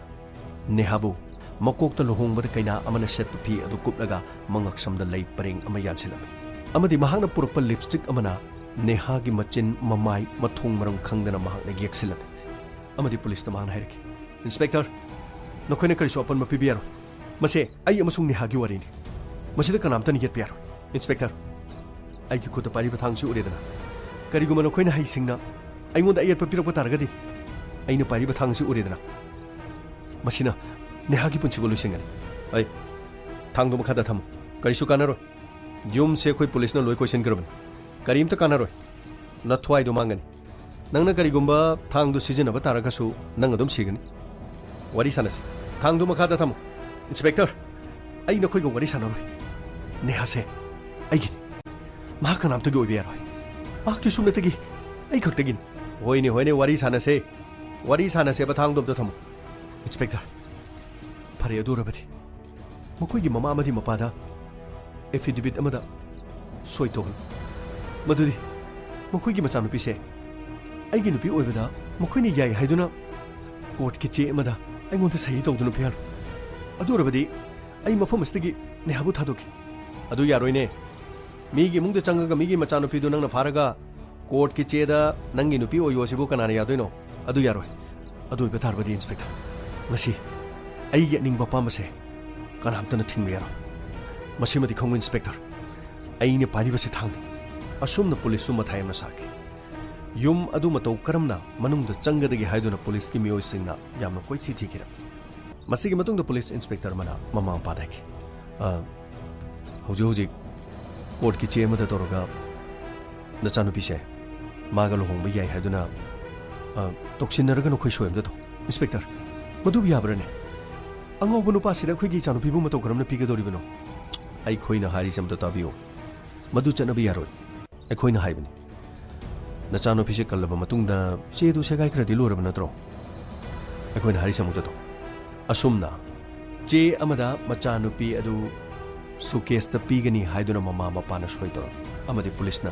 ꯅꯦꯍꯥꯕꯨ ꯃꯀꯣꯛꯇ ꯂꯨꯍꯣꯡꯕꯗ ꯀꯩꯅꯥ ꯑꯃꯅ ꯁꯦꯠꯄ ꯐꯤ ꯑꯗꯨ ꯀꯨꯞꯂꯒ ꯃꯉꯛꯁꯝꯗ ꯂꯩ ꯄꯔꯦꯡ ꯑꯃ ꯌꯥꯟꯁꯤꯜꯂꯝꯃꯤ꯫ ꯑꯃꯗꯤ ꯃꯍꯥꯛꯅ ꯄꯨꯔꯛꯄ lipstick ꯑꯃꯅ ꯅꯦꯍꯥꯒꯤ ꯃꯆꯤꯟ, ꯃꯃꯥꯏ, ꯃꯊꯣꯡ ꯃꯔꯝ ꯈꯪꯗꯅ ꯃꯍꯥꯛꯅ ꯌꯦꯛꯁꯤꯜꯂꯝꯃꯤ꯫ ꯑꯃꯗꯤ ꯄꯨꯂꯤꯁꯇ ꯃꯍꯥꯛꯅ ꯍꯥꯏꯔꯛꯈꯤ, "ꯏꯟꯁꯄꯦꯛꯇꯔ, ꯅꯈꯣꯏꯅ ꯀꯔꯤꯁꯨ ꯑꯄꯟꯕ ꯄꯤꯕ ꯌꯥꯔꯣꯏ꯫ ꯃꯁꯦ ꯑꯩ ꯑꯃꯁꯨꯡ ꯅꯦꯍꯥꯒꯤ ꯋꯥꯔꯤꯅꯤ꯫ ꯃꯁꯤꯗ ꯀꯅꯥꯝꯇꯅ ꯌꯦꯠꯄ ꯌꯥꯔꯣꯏ꯫ ꯏꯟꯁꯄꯦꯛꯇꯔ, ꯑꯩꯒꯤ ꯈꯨꯠꯇ ꯄꯥꯏꯔꯤꯕ ꯊꯥꯡꯁꯤ ꯎꯔꯦꯗꯅ? ꯀꯔꯤꯒꯨꯝꯕ ꯅꯈꯣꯏꯅ ꯍꯩꯁꯤꯡꯅ ꯑꯩꯉꯣꯟꯗ ꯑꯌꯦꯠꯄ ꯄꯤꯔꯛꯄ ꯇꯥꯔꯒꯗꯤ, ꯑꯩꯅ ꯄꯥꯏꯔꯤꯕ ꯊꯥꯡꯁꯤ ꯎꯔꯦꯗꯅ? ꯃꯁꯤꯅ ꯅꯦꯍꯥꯒꯤ ꯄꯨꯟꯁꯤꯕꯨ ꯂꯣꯏꯁꯤꯟꯒꯅꯤ꯫ ꯑꯩ, ꯊꯥꯡꯗꯨ ꯃꯈꯥꯗ ꯊꯝꯃꯨ꯫ ꯀꯔꯤꯁꯨ ꯀꯥꯟꯅꯔꯣꯏ꯫ ꯌꯨꯝꯁꯦ ꯑꯩꯈꯣꯏ ꯄꯨꯂꯤꯁꯅ ꯂꯣꯏ ꯀꯣꯏꯁꯤꯟꯈ꯭ꯔꯕꯅꯤ꯫ ꯀꯔꯤꯝꯇ ꯀꯥꯟꯅꯔꯣꯏ꯫ ꯅꯊ꯭ꯋꯥꯏꯗꯣ ꯃꯥꯡꯒꯅꯤ꯫ ꯅꯪꯅ ꯀꯔꯤꯒꯨꯝꯕ ꯊꯥꯡꯗꯨ ꯁꯤꯖꯤꯟꯅꯕ ꯇꯥꯔꯒꯁꯨ ꯅꯪ ꯑꯗꯨꯝ ꯁꯤꯒꯅꯤ꯫ ꯋꯥꯔꯤ ꯁꯥꯟꯅꯁꯤ꯫ ꯊꯥꯡꯗꯨ ꯃꯈꯥꯗ ꯊꯝꯃꯨ꯫ ꯏꯟꯁꯄꯦꯛꯇꯔ, ꯑꯩ ꯅꯈꯣꯏꯒ ꯋꯥꯔꯤ ꯁꯥꯟꯅꯔꯣꯏ꯫ ꯅꯦꯍꯥꯁꯦ ꯑꯩꯒꯤꯅꯤ꯫ ꯃꯍꯥꯛ ꯀꯅꯥꯝꯇꯒꯤ ꯑꯣꯏꯕ ꯌꯥꯔꯣꯏ꯫ ꯃꯍꯥꯛꯀꯤ ꯁꯨꯞꯅꯇꯒꯤ ꯑꯩ ꯈꯛꯇꯒꯤꯅꯤ꯫ ꯍꯣꯏꯅꯦ, ꯍꯣꯏꯅꯦ, ꯋꯥꯔꯤ ꯁꯥꯟꯅꯁꯦ꯫ ꯋꯥꯔꯤ ꯁꯥꯟꯅꯁꯦꯕ, ꯊꯥꯡꯗꯣ ꯑꯝꯇ ꯊꯝꯃꯨ꯫ ꯏꯟꯁꯄꯦꯛꯇꯔ, ꯐꯔꯦ, ꯑꯗꯨ ꯑꯣꯏꯔꯕꯗꯤ ꯃꯈꯣꯏꯒꯤ ꯃꯃꯥ ꯑꯃꯗꯤ ꯃꯄꯥꯗ ꯑꯦꯐꯤꯗꯦꯕꯤꯠ ꯑꯃꯗ ꯁꯣꯏ ꯇꯧꯍꯜꯂꯨ꯫ ꯃꯗꯨꯗꯤ ꯃꯈꯣꯏꯒꯤ ꯃꯆꯥꯅꯨꯄꯤꯁꯦ ꯑꯩꯒꯤ ꯅꯨꯄꯤ ꯑꯣꯏꯕꯗ ꯃꯈꯣꯏꯅ ꯌꯥꯏ ꯍꯥꯏꯗꯨꯅ ꯀꯣꯔꯠꯀꯤ ꯆꯦ ꯑꯃꯗ ꯑꯩꯉꯣꯟꯗ ꯁꯍꯤ ꯇꯧꯗꯨꯅ ꯄꯤꯍꯜꯂꯨ꯫ ꯑꯗꯨ ꯑꯣꯏꯔꯕꯗꯤ ꯑꯩ ꯃꯐꯝ ꯑꯁꯤꯗꯒꯤ ꯅꯦꯍꯥꯕꯨ ꯊꯥꯗꯣꯛꯈꯤ꯫ ꯑꯗꯨ ꯌꯥꯔꯣꯏꯅꯦ꯫ ꯃꯤꯒꯤ ꯏꯃꯨꯡꯗ ꯆꯪꯉꯒ ꯃꯤꯒꯤ ꯃꯆꯥꯅꯨꯄꯤꯗꯨ ꯅꯪꯅ ꯐꯥꯔꯒ ꯀꯣꯔꯠꯀꯤ ꯆꯦꯗ ꯅꯪꯒꯤ ꯅꯨꯄꯤ ꯑꯣꯏꯌꯣ ꯍꯥꯏꯁꯤꯕꯨ ꯀꯅꯥꯅ ꯌꯥꯗꯣꯏꯅꯣ? ꯑꯗꯨ ꯌꯥꯔꯣꯏ꯫ ꯑꯗꯨ ꯑꯣꯏꯕ ꯇꯥꯔꯕꯗꯤ, ꯏꯟꯁꯄꯦꯛꯇꯔ, ꯉꯁꯤ ꯑꯩꯒꯤ ꯑꯅꯤꯡꯕ ꯑꯄꯥꯝꯕꯁꯦ ꯀꯅꯥꯝꯇꯅ ꯊꯤꯡꯕ ꯌꯥꯔꯣꯏ꯫ ꯃꯁꯤꯃꯗꯤ ꯈꯪꯉꯨ, ꯏꯟꯁꯄꯦꯛꯇꯔ, ꯑꯩꯅ ꯄꯥꯏꯔꯤꯕꯁꯤ ꯊꯥꯡꯅꯤ꯫ ꯑꯁꯨꯝꯅ ꯄꯨꯂꯤꯁꯁꯨ ꯃꯊꯥ ꯌꯥꯝꯅ ꯁꯥꯈꯤ꯫ ꯌꯨꯝ ꯑꯗꯨ ꯃꯇꯧ ꯀꯔꯝꯅ ꯃꯅꯨꯡꯗ ꯆꯪꯒꯗꯒꯦ ꯍꯥꯏꯗꯨꯅ ꯄꯨꯂꯤꯁꯀꯤ ꯃꯤꯑꯣꯏꯁꯤꯡꯅ ꯌꯥꯝꯅ ꯀꯣꯏꯊꯤ ꯊꯤꯈꯤꯔꯝꯃꯤ꯫ ꯃꯁꯤꯒꯤ ꯃꯇꯨꯡꯗ ꯄꯨꯂꯤꯁ ꯏꯟꯁꯄꯦꯛꯇꯔ ꯑꯃꯅ ꯃꯃꯥ ꯃꯄꯥꯗ ꯍꯥꯏꯈꯤ, "ꯑ, ꯍꯧꯖꯤꯛ ꯍꯧꯖꯤꯛ ꯀꯣꯔꯠꯀꯤ ꯆꯦ ꯑꯃꯗ ꯇꯧꯔꯒ ꯅꯆꯥꯅꯨꯄꯤꯁꯦ ꯃꯥꯒ ꯂꯨꯍꯣꯡꯕ ꯌꯥꯏ ꯍꯥꯏꯗꯨꯅ, ꯑ, ꯇꯧꯁꯤꯟꯅꯔꯒ ꯅꯈꯣꯏ ꯁꯣꯏ ꯑꯝꯇ ꯇꯧ꯫" "ꯏꯟꯁꯄꯦꯛꯇꯔ, ꯃꯗꯨꯕꯨ ꯌꯥꯕ꯭ꯔꯅꯦ? ꯑꯉꯥꯎꯕ ꯅꯨꯄꯥꯁꯤꯗ ꯑꯩꯈꯣꯏꯒꯤ ꯏꯆꯥꯅꯨꯄꯤꯕꯨ ꯃꯇꯧ ꯀꯔꯝꯅ ꯄꯤꯒꯗꯧꯔꯤꯕꯅꯣ?" "ꯑꯩꯈꯣꯏꯅ ꯍꯥꯏꯔꯤꯁꯦ ꯑꯝꯇ ꯇꯥꯕꯤꯌꯨ꯫ ꯃꯗꯨ ꯆꯠꯅꯕ ꯌꯥꯔꯣꯏ꯫ ꯑꯩꯈꯣꯏꯅ ꯍꯥꯏꯕꯅꯤ, ꯅꯆꯥꯅꯨꯄꯤꯁꯦ ꯀꯜꯂꯕ ꯃꯇꯨꯡꯗ ꯆꯦꯗꯨ ꯁꯦꯒꯥꯏꯈ꯭ꯔꯗꯤ ꯂꯣꯏꯔꯕ ꯅꯠꯇ꯭ꯔꯣ? ꯑꯩꯈꯣꯏꯅ ꯍꯥꯏꯔꯤꯁꯦ ꯑꯃꯨꯛꯇ ꯇꯧ꯫ ꯑꯁꯨꯝꯅ ꯆꯦ ꯑꯃꯗ ꯃꯆꯥꯅꯨꯄꯤ ꯑꯗꯨ ꯁꯨꯀꯦꯁꯇ ꯄꯤꯒꯅꯤ ꯍꯥꯏꯗꯨꯅ ꯃꯃꯥ ꯃꯄꯥꯅ ꯁꯣꯏ ꯇꯧꯔꯝꯃꯤ ꯑꯃꯗꯤ ꯄꯨꯂꯤꯁꯅ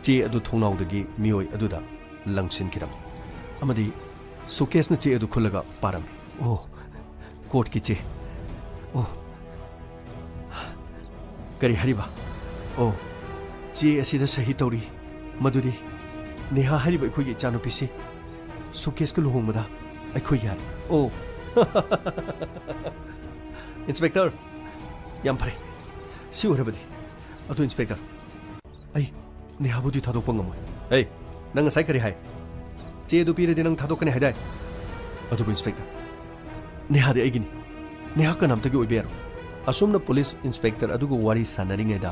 ꯆꯦ ꯑꯗꯨ ꯊꯣꯡꯅꯥꯎꯗꯒꯤ ꯃꯤꯑꯣꯏ ꯑꯗꯨꯗ ꯂꯪꯁꯤꯟꯈꯤꯔꯝꯃꯤ ꯑꯃꯗꯤ ꯁꯨꯀꯦꯁꯅ ꯆꯦ ꯑꯗꯨ ꯈꯨꯜꯂꯒ ꯄꯥꯔꯝꯃꯤ꯫ "ꯑꯣ, ꯀꯣꯔꯠꯀꯤ ꯆꯦ꯫ ꯑꯣ, ꯀꯔꯤ ꯍꯥꯏꯔꯤꯕ? ꯑꯣ, ꯆꯦ ꯑꯁꯤꯗ ꯁꯍꯤ ꯇꯧꯔꯤ꯫ ꯃꯗꯨꯗꯤ ꯅꯦꯍꯥ ꯍꯥꯏꯔꯤꯕ ꯑꯩꯈꯣꯏꯒꯤ ꯏꯆꯥꯅꯨꯄꯤꯁꯤ ꯁꯨꯀꯦꯁꯀ ꯂꯨꯍꯣꯡꯕꯗ ꯑꯩꯈꯣꯏ ꯌꯥꯔꯦ꯫" "ꯑꯣ꯫" "ꯏꯟꯁꯄꯦꯛꯇꯔ, ꯌꯥꯝ ꯐꯔꯦ꯫ ꯁꯤ ꯑꯣꯏꯔꯕꯗꯤ꯫ ꯑꯗꯨ ꯏꯟꯁꯄꯦꯛꯇꯔ, ꯑꯩ ꯅꯦꯍꯥꯕꯨꯗꯤ ꯊꯥꯗꯣꯛꯄ ꯉꯝꯃꯣꯏ꯫" "ꯑꯦ, ꯅꯪ ꯉꯁꯥꯏ ꯀꯔꯤ ꯍꯥꯏ? ꯆꯦ ꯑꯗꯨ ꯄꯤꯔꯗꯤ ꯅꯪ ꯊꯥꯗꯣꯛꯀꯅꯤ ꯍꯥꯏꯗꯥꯏ?" "ꯑꯗꯨꯕꯨ ꯏꯟꯁꯄꯦꯛꯇꯔ, ꯅꯦꯍꯥꯗꯤ ꯑꯩꯒꯤꯅꯤ꯫ ꯅꯦꯍꯥ ꯀꯅꯥꯝꯇꯒꯤ ꯑꯣꯏꯕ ꯌꯥꯔꯣꯏ꯫ ꯑꯁꯨꯝꯅ ꯄꯨꯂꯤꯁ ꯏꯟꯁꯄꯦꯛꯇꯔ ꯑꯗꯨꯒ ꯋꯥꯔꯤ ꯁꯥꯟꯅꯔꯤꯉꯩꯗ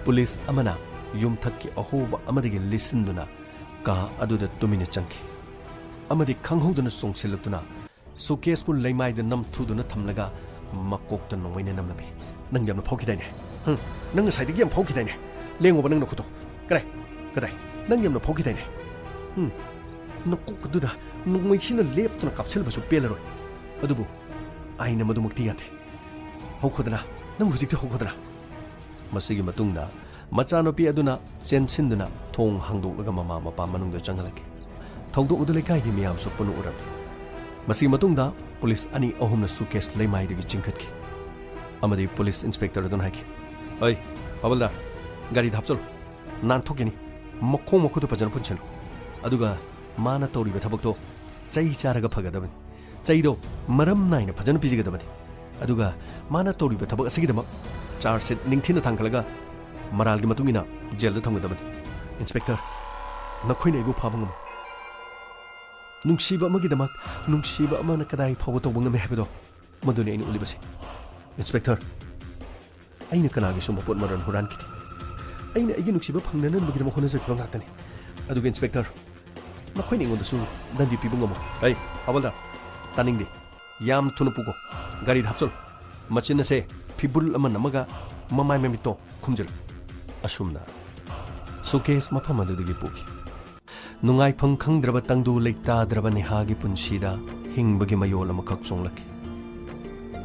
ꯄꯨꯂꯤꯁ ꯑꯃꯅ ꯌꯨꯝꯊꯛꯀꯤ ꯑꯍꯣꯕ ꯑꯃꯗꯒꯤ ꯂꯤꯠꯁꯤꯟꯗꯨꯅ ꯀꯥ ꯑꯗꯨꯗ ꯇꯨꯃꯤꯟꯅ ꯆꯪꯈꯤ ꯑꯃꯗꯤ ꯈꯪꯍꯧꯗꯅ ꯆꯣꯡꯁꯤꯜꯂꯛꯇꯨꯅ ꯁꯨꯀꯦꯁꯄꯨ ꯂꯩꯃꯥꯏꯗ ꯅꯝꯊꯨꯗꯨꯅ ꯊꯝꯂꯒ ꯃꯀꯣꯛꯇ ꯅꯣꯡꯃꯩꯅ ꯅꯝꯂꯝꯃꯤ꯫ "ꯅꯪ ꯌꯥꯝꯅ ꯐꯥꯎꯈꯤꯗꯥꯏꯅꯦ? ꯍꯨꯝ? ꯅꯪ ꯉꯁꯥꯏꯗꯒꯤ ꯌꯥꯝ ꯐꯥꯎꯈꯤꯗꯥꯏꯅꯦ? ꯂꯦꯡꯉꯣꯕ ꯅꯪ ꯅꯈꯨꯠꯇꯣ꯫ ꯀꯗꯥꯏ? ꯀꯗꯥꯏ? ꯅꯪ ꯌꯥꯝꯅ ꯐꯥꯎꯈꯤꯗꯥꯏꯅꯦ? ꯍꯨꯝ? ꯅꯀꯣꯛ ꯑꯗꯨꯗ ꯅꯣꯡꯃꯩꯁꯤꯅ ꯂꯦꯞꯇꯨꯅ ꯀꯥꯞꯁꯤꯜꯂꯕꯁꯨ ꯄꯦꯜꯂꯔꯣꯏ꯫ ꯑꯗꯨꯕꯨ ꯑꯩꯅ ꯃꯗꯨꯃꯛꯇꯤ ꯌꯥꯗꯦ꯫ ꯍꯧꯈꯣꯗꯅ, ꯅꯪ ꯍꯧꯖꯤꯛꯇꯤ ꯍꯧꯈꯣꯗꯅ꯫" ꯃꯁꯤꯒꯤ ꯃꯇꯨꯡꯗ ꯃꯆꯥꯅꯨꯄꯤ ꯑꯗꯨꯅ ꯆꯦꯟꯁꯤꯟꯗꯨꯅ ꯊꯣꯡ ꯍꯥꯡꯗꯣꯛꯂꯒ ꯃꯃꯥ ꯃꯄꯥ ꯃꯅꯨꯡꯗ ꯆꯪꯍꯜꯂꯛꯈꯤ꯫ ꯊꯧꯗꯣꯛ ꯑꯗꯨ ꯂꯩꯀꯥꯏꯒꯤ ꯃꯤꯌꯥꯝꯁꯨ ꯄꯨꯟꯅ ꯎꯔꯝꯃꯤ꯫ ꯃꯁꯤꯒꯤ ꯃꯇꯨꯡꯗ ꯄꯨꯂꯤꯁ ꯑꯅꯤ ꯑꯍꯨꯝꯅ ꯁꯨꯀꯦꯁ ꯂꯩꯃꯥꯏꯗꯒꯤ ꯆꯤꯡꯈꯠꯈꯤ ꯑꯃꯗꯤ ꯄꯨꯂꯤꯁ ꯏꯟꯁꯄꯦꯛꯇꯔ ꯑꯗꯨꯅ ꯍꯥꯏꯈꯤ, "ꯑꯩ, ꯍꯋꯜꯗꯥꯔ, ꯒꯥꯔꯤꯗ ꯍꯥꯞꯆꯜꯂꯨ꯫ ꯅꯥꯟꯊꯣꯛꯈꯤꯅꯤ꯫ ꯃꯈꯣꯡ ꯃꯈꯨꯠꯇꯨ ꯐꯖꯅ ꯄꯨꯟꯁꯤꯜꯂꯨ꯫ ꯑꯗꯨꯒ ꯃꯥꯅ ꯇꯧꯔꯤꯕ ꯊꯕꯛꯇꯣ ꯆꯩ ꯆꯥꯔꯒ ꯐꯒꯗꯕꯅꯤ꯫ ꯆꯩꯗꯣ ꯃꯔꯝ ꯅꯥꯏꯅ ꯐꯖꯅ ꯄꯤꯖꯒꯗꯕꯅꯤ꯫ ꯑꯗꯨꯒ ꯃꯥꯅ ꯇꯧꯔꯤꯕ ꯊꯕꯛ ꯑꯁꯤꯒꯤꯗꯃꯛ ꯆꯥꯔꯖ ꯁꯤꯠ ꯅꯤꯡꯊꯤꯅ ꯊꯥꯡꯒꯠꯂꯒ ꯃꯔꯥꯜꯒꯤ ꯃꯇꯨꯡ ꯏꯟꯅ ꯖꯦꯜꯗ ꯊꯝꯒꯗꯕꯅꯤ꯫" "ꯏꯟꯁꯄꯦꯛꯇꯔ, ꯅꯈꯣꯏꯅ ꯑꯩꯕꯨ ꯐꯥꯕ ꯉꯝꯃꯣꯏ꯫ ꯅꯨꯡꯁꯤꯕ ꯑꯃꯒꯤꯗꯃꯛ ꯅꯨꯡꯁꯤꯕ ꯑꯃꯅ ꯀꯗꯥꯏ ꯐꯥꯎꯕ ꯇꯧꯕ ꯉꯝꯃꯤ ꯍꯥꯏꯕꯗꯣ ꯃꯗꯨꯅꯤ ꯑꯩꯅ ꯎꯠꯂꯤꯕꯁꯦ꯫" "ꯏꯟꯁꯄꯦꯛꯇꯔ, ꯑꯩꯅ ꯀꯅꯥꯒꯤꯁꯨ ꯃꯄꯣꯠ ꯃꯔꯜ ꯍꯨꯔꯥꯟꯈꯤꯗꯦ꯫ ꯑꯩꯅ ꯑꯩꯒꯤ ꯅꯨꯡꯁꯤꯕ ꯐꯪꯅꯅꯕꯒꯤꯗꯃꯛ ꯍꯣꯠꯅꯖꯈꯤꯕ ꯉꯥꯛꯇꯅꯤ꯫ ꯑꯗꯨꯒ ꯏꯟꯁꯄꯦꯛꯇꯔ, ꯅꯈꯣꯏꯅ ꯑꯩꯉꯣꯟꯗꯁꯨ ꯗꯟꯗꯤ ꯄꯤꯕ ꯉꯝꯃꯣꯏ꯫" "ꯑꯩ, ꯍꯋꯜꯗꯥꯔ, ꯇꯥꯅꯤꯡꯗꯦ꯫ ꯌꯥꯝ ꯊꯨꯅ ꯄꯨꯈꯣ꯫ ꯒꯥꯔꯤꯗ ꯍꯥꯞꯆꯜꯂꯨ꯫ ꯃꯆꯤꯟ ꯑꯁꯦ ꯐꯤꯕꯨꯜ ꯑꯃ ꯅꯝꯃꯒ ꯃꯃꯥꯏ ꯃꯃꯤꯠꯇꯣ ꯈꯨꯝꯖꯤꯜꯂꯨ꯫" ꯑꯁꯨꯝꯅ ꯁꯨꯀꯦꯁ ꯃꯐꯝ ꯑꯗꯨꯗꯒꯤ ꯄꯨꯈꯤ꯫ ꯅꯨꯡꯉꯥꯏꯐꯝ ꯈꯪꯗ꯭ꯔꯕ ꯇꯪꯗꯨ ꯂꯩꯇꯥꯗ꯭ꯔꯕ ꯅꯦꯍꯥꯒꯤ ꯄꯨꯟꯁꯤꯗ ꯍꯤꯡꯕꯒꯤ ꯃꯌꯣꯜ ꯑꯃꯈꯛ ꯆꯣꯡꯂꯛꯈꯤ꯫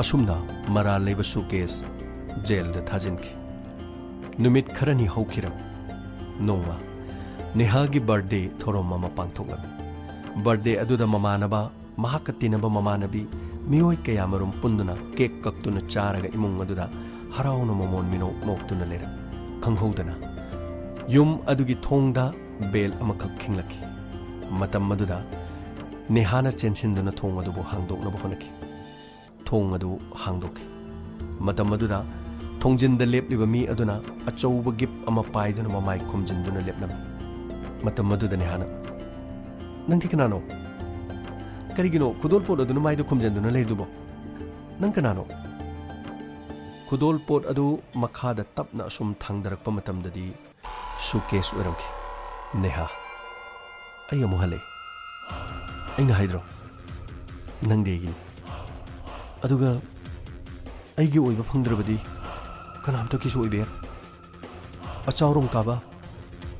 ꯑꯁꯨꯝꯅ ꯃꯔꯥꯜ ꯂꯩꯕ ꯁꯨꯀꯦꯁ ꯖꯦꯜꯗ ꯊꯥꯖꯤꯟꯈꯤ꯫ ꯅꯨꯃꯤꯠ ꯈꯔꯅꯤ ꯍꯧꯈꯤꯔꯝꯃꯤ꯫ ꯅꯣꯡꯃ ꯅꯦꯍꯥꯒꯤ ꯕꯥꯔꯗꯦ ꯊꯧꯔꯝ ꯑꯃ ꯄꯥꯡꯊꯣꯛꯂꯝꯃꯤ꯫ ꯕꯥꯔꯗꯦ ꯑꯗꯨꯗ ꯃꯃꯥꯟꯅꯕ, ꯃꯍꯥꯛꯀ ꯇꯤꯟꯅꯕ ꯃꯃꯥꯟꯅꯕꯤ, ꯃꯤꯑꯣꯏ ꯀꯌꯥꯃꯔꯨꯝ ꯄꯨꯟꯗꯨꯅ ꯀꯦꯛ ꯀꯛꯇꯨꯅ ꯆꯥꯔꯒ ꯏꯃꯨꯡ ꯑꯗꯨꯗ ꯍꯔꯥꯎꯅ ꯃꯃꯣꯟ ꯃꯤꯅꯣꯛ ꯅꯣꯛꯇꯨꯅ ꯂꯩꯔꯝꯃꯤ꯫ ꯈꯪꯍꯧꯗꯅ ꯌꯨꯝ ꯑꯗꯨꯒꯤ ꯊꯣꯡꯗ ꯕꯦꯜ ꯑꯃꯈꯛ ꯈꯤꯡꯂꯛꯈꯤ꯫ ꯃꯇꯝ ꯑꯗꯨꯗ ꯅꯦꯍꯥꯅ ꯆꯦꯟꯁꯤꯟꯗꯨꯅ ꯊꯣꯡ ꯑꯗꯨꯕꯨ ꯍꯥꯡꯗꯣꯛꯅꯕ ꯍꯣꯠꯅꯈꯤ꯫ ꯊꯣꯡ ꯑꯗꯨ ꯍꯥꯡꯗꯣꯛꯈꯤ꯫ ꯃꯇꯝ ꯑꯗꯨꯗ ꯊꯣꯡꯖꯤꯟꯗ ꯂꯦꯞꯂꯤꯕ ꯃꯤ ꯑꯗꯨꯅ ꯑꯆꯧꯕ ꯒꯤꯐ ꯑꯃ ꯄꯥꯏꯗꯨꯅ ꯃꯃꯥꯏ ꯈꯨꯝꯖꯤꯟꯗꯨꯅ ꯂꯦꯞꯂꯝꯃꯤ꯫ ꯃꯇꯝ ꯑꯗꯨꯗ ꯅꯦꯍꯥꯅ, "ꯅꯪꯗꯤ ꯀꯅꯥꯅꯣ?" ꯀꯔꯤꯒꯤꯅꯣ ꯈꯨꯗꯣꯜꯄꯣꯠ ꯑꯗꯨꯅ ꯃꯥꯏꯗ ꯈꯨꯝꯖꯤꯟꯗꯨꯅ ꯂꯩꯔꯤꯗꯨꯕꯣ? ꯅꯪ ꯀꯅꯥꯅꯣ? ꯈꯨꯗꯣꯜꯄꯣꯠ ꯑꯗꯨ ꯃꯈꯥꯗ ꯇꯞꯅ ꯑꯁꯨꯝ ꯊꯥꯡꯗꯔꯛꯄ ꯃꯇꯝꯗꯗꯤ ꯁꯨꯀꯦꯁ ꯑꯣꯏꯔꯝꯈꯤ꯫ "ꯅꯦꯍꯥ, ꯑꯩ ꯑꯃꯨꯛ ꯍꯜꯂꯛꯑꯦ꯫ ꯑꯩꯅ ꯍꯥꯏꯗ꯭ꯔꯣ, ꯅꯪꯗꯤ ꯑꯩꯒꯤꯅꯤ꯫ ꯑꯗꯨꯒ ꯑꯩꯒꯤ ꯑꯣꯏꯕ ꯐꯪꯗ꯭ꯔꯕꯗꯤ ꯀꯅꯥꯝꯇꯒꯤꯁꯨ ꯑꯣꯏꯕ ꯌꯥꯏ꯫ ꯑꯆꯥꯎꯔꯣꯝ ꯀꯥꯕ,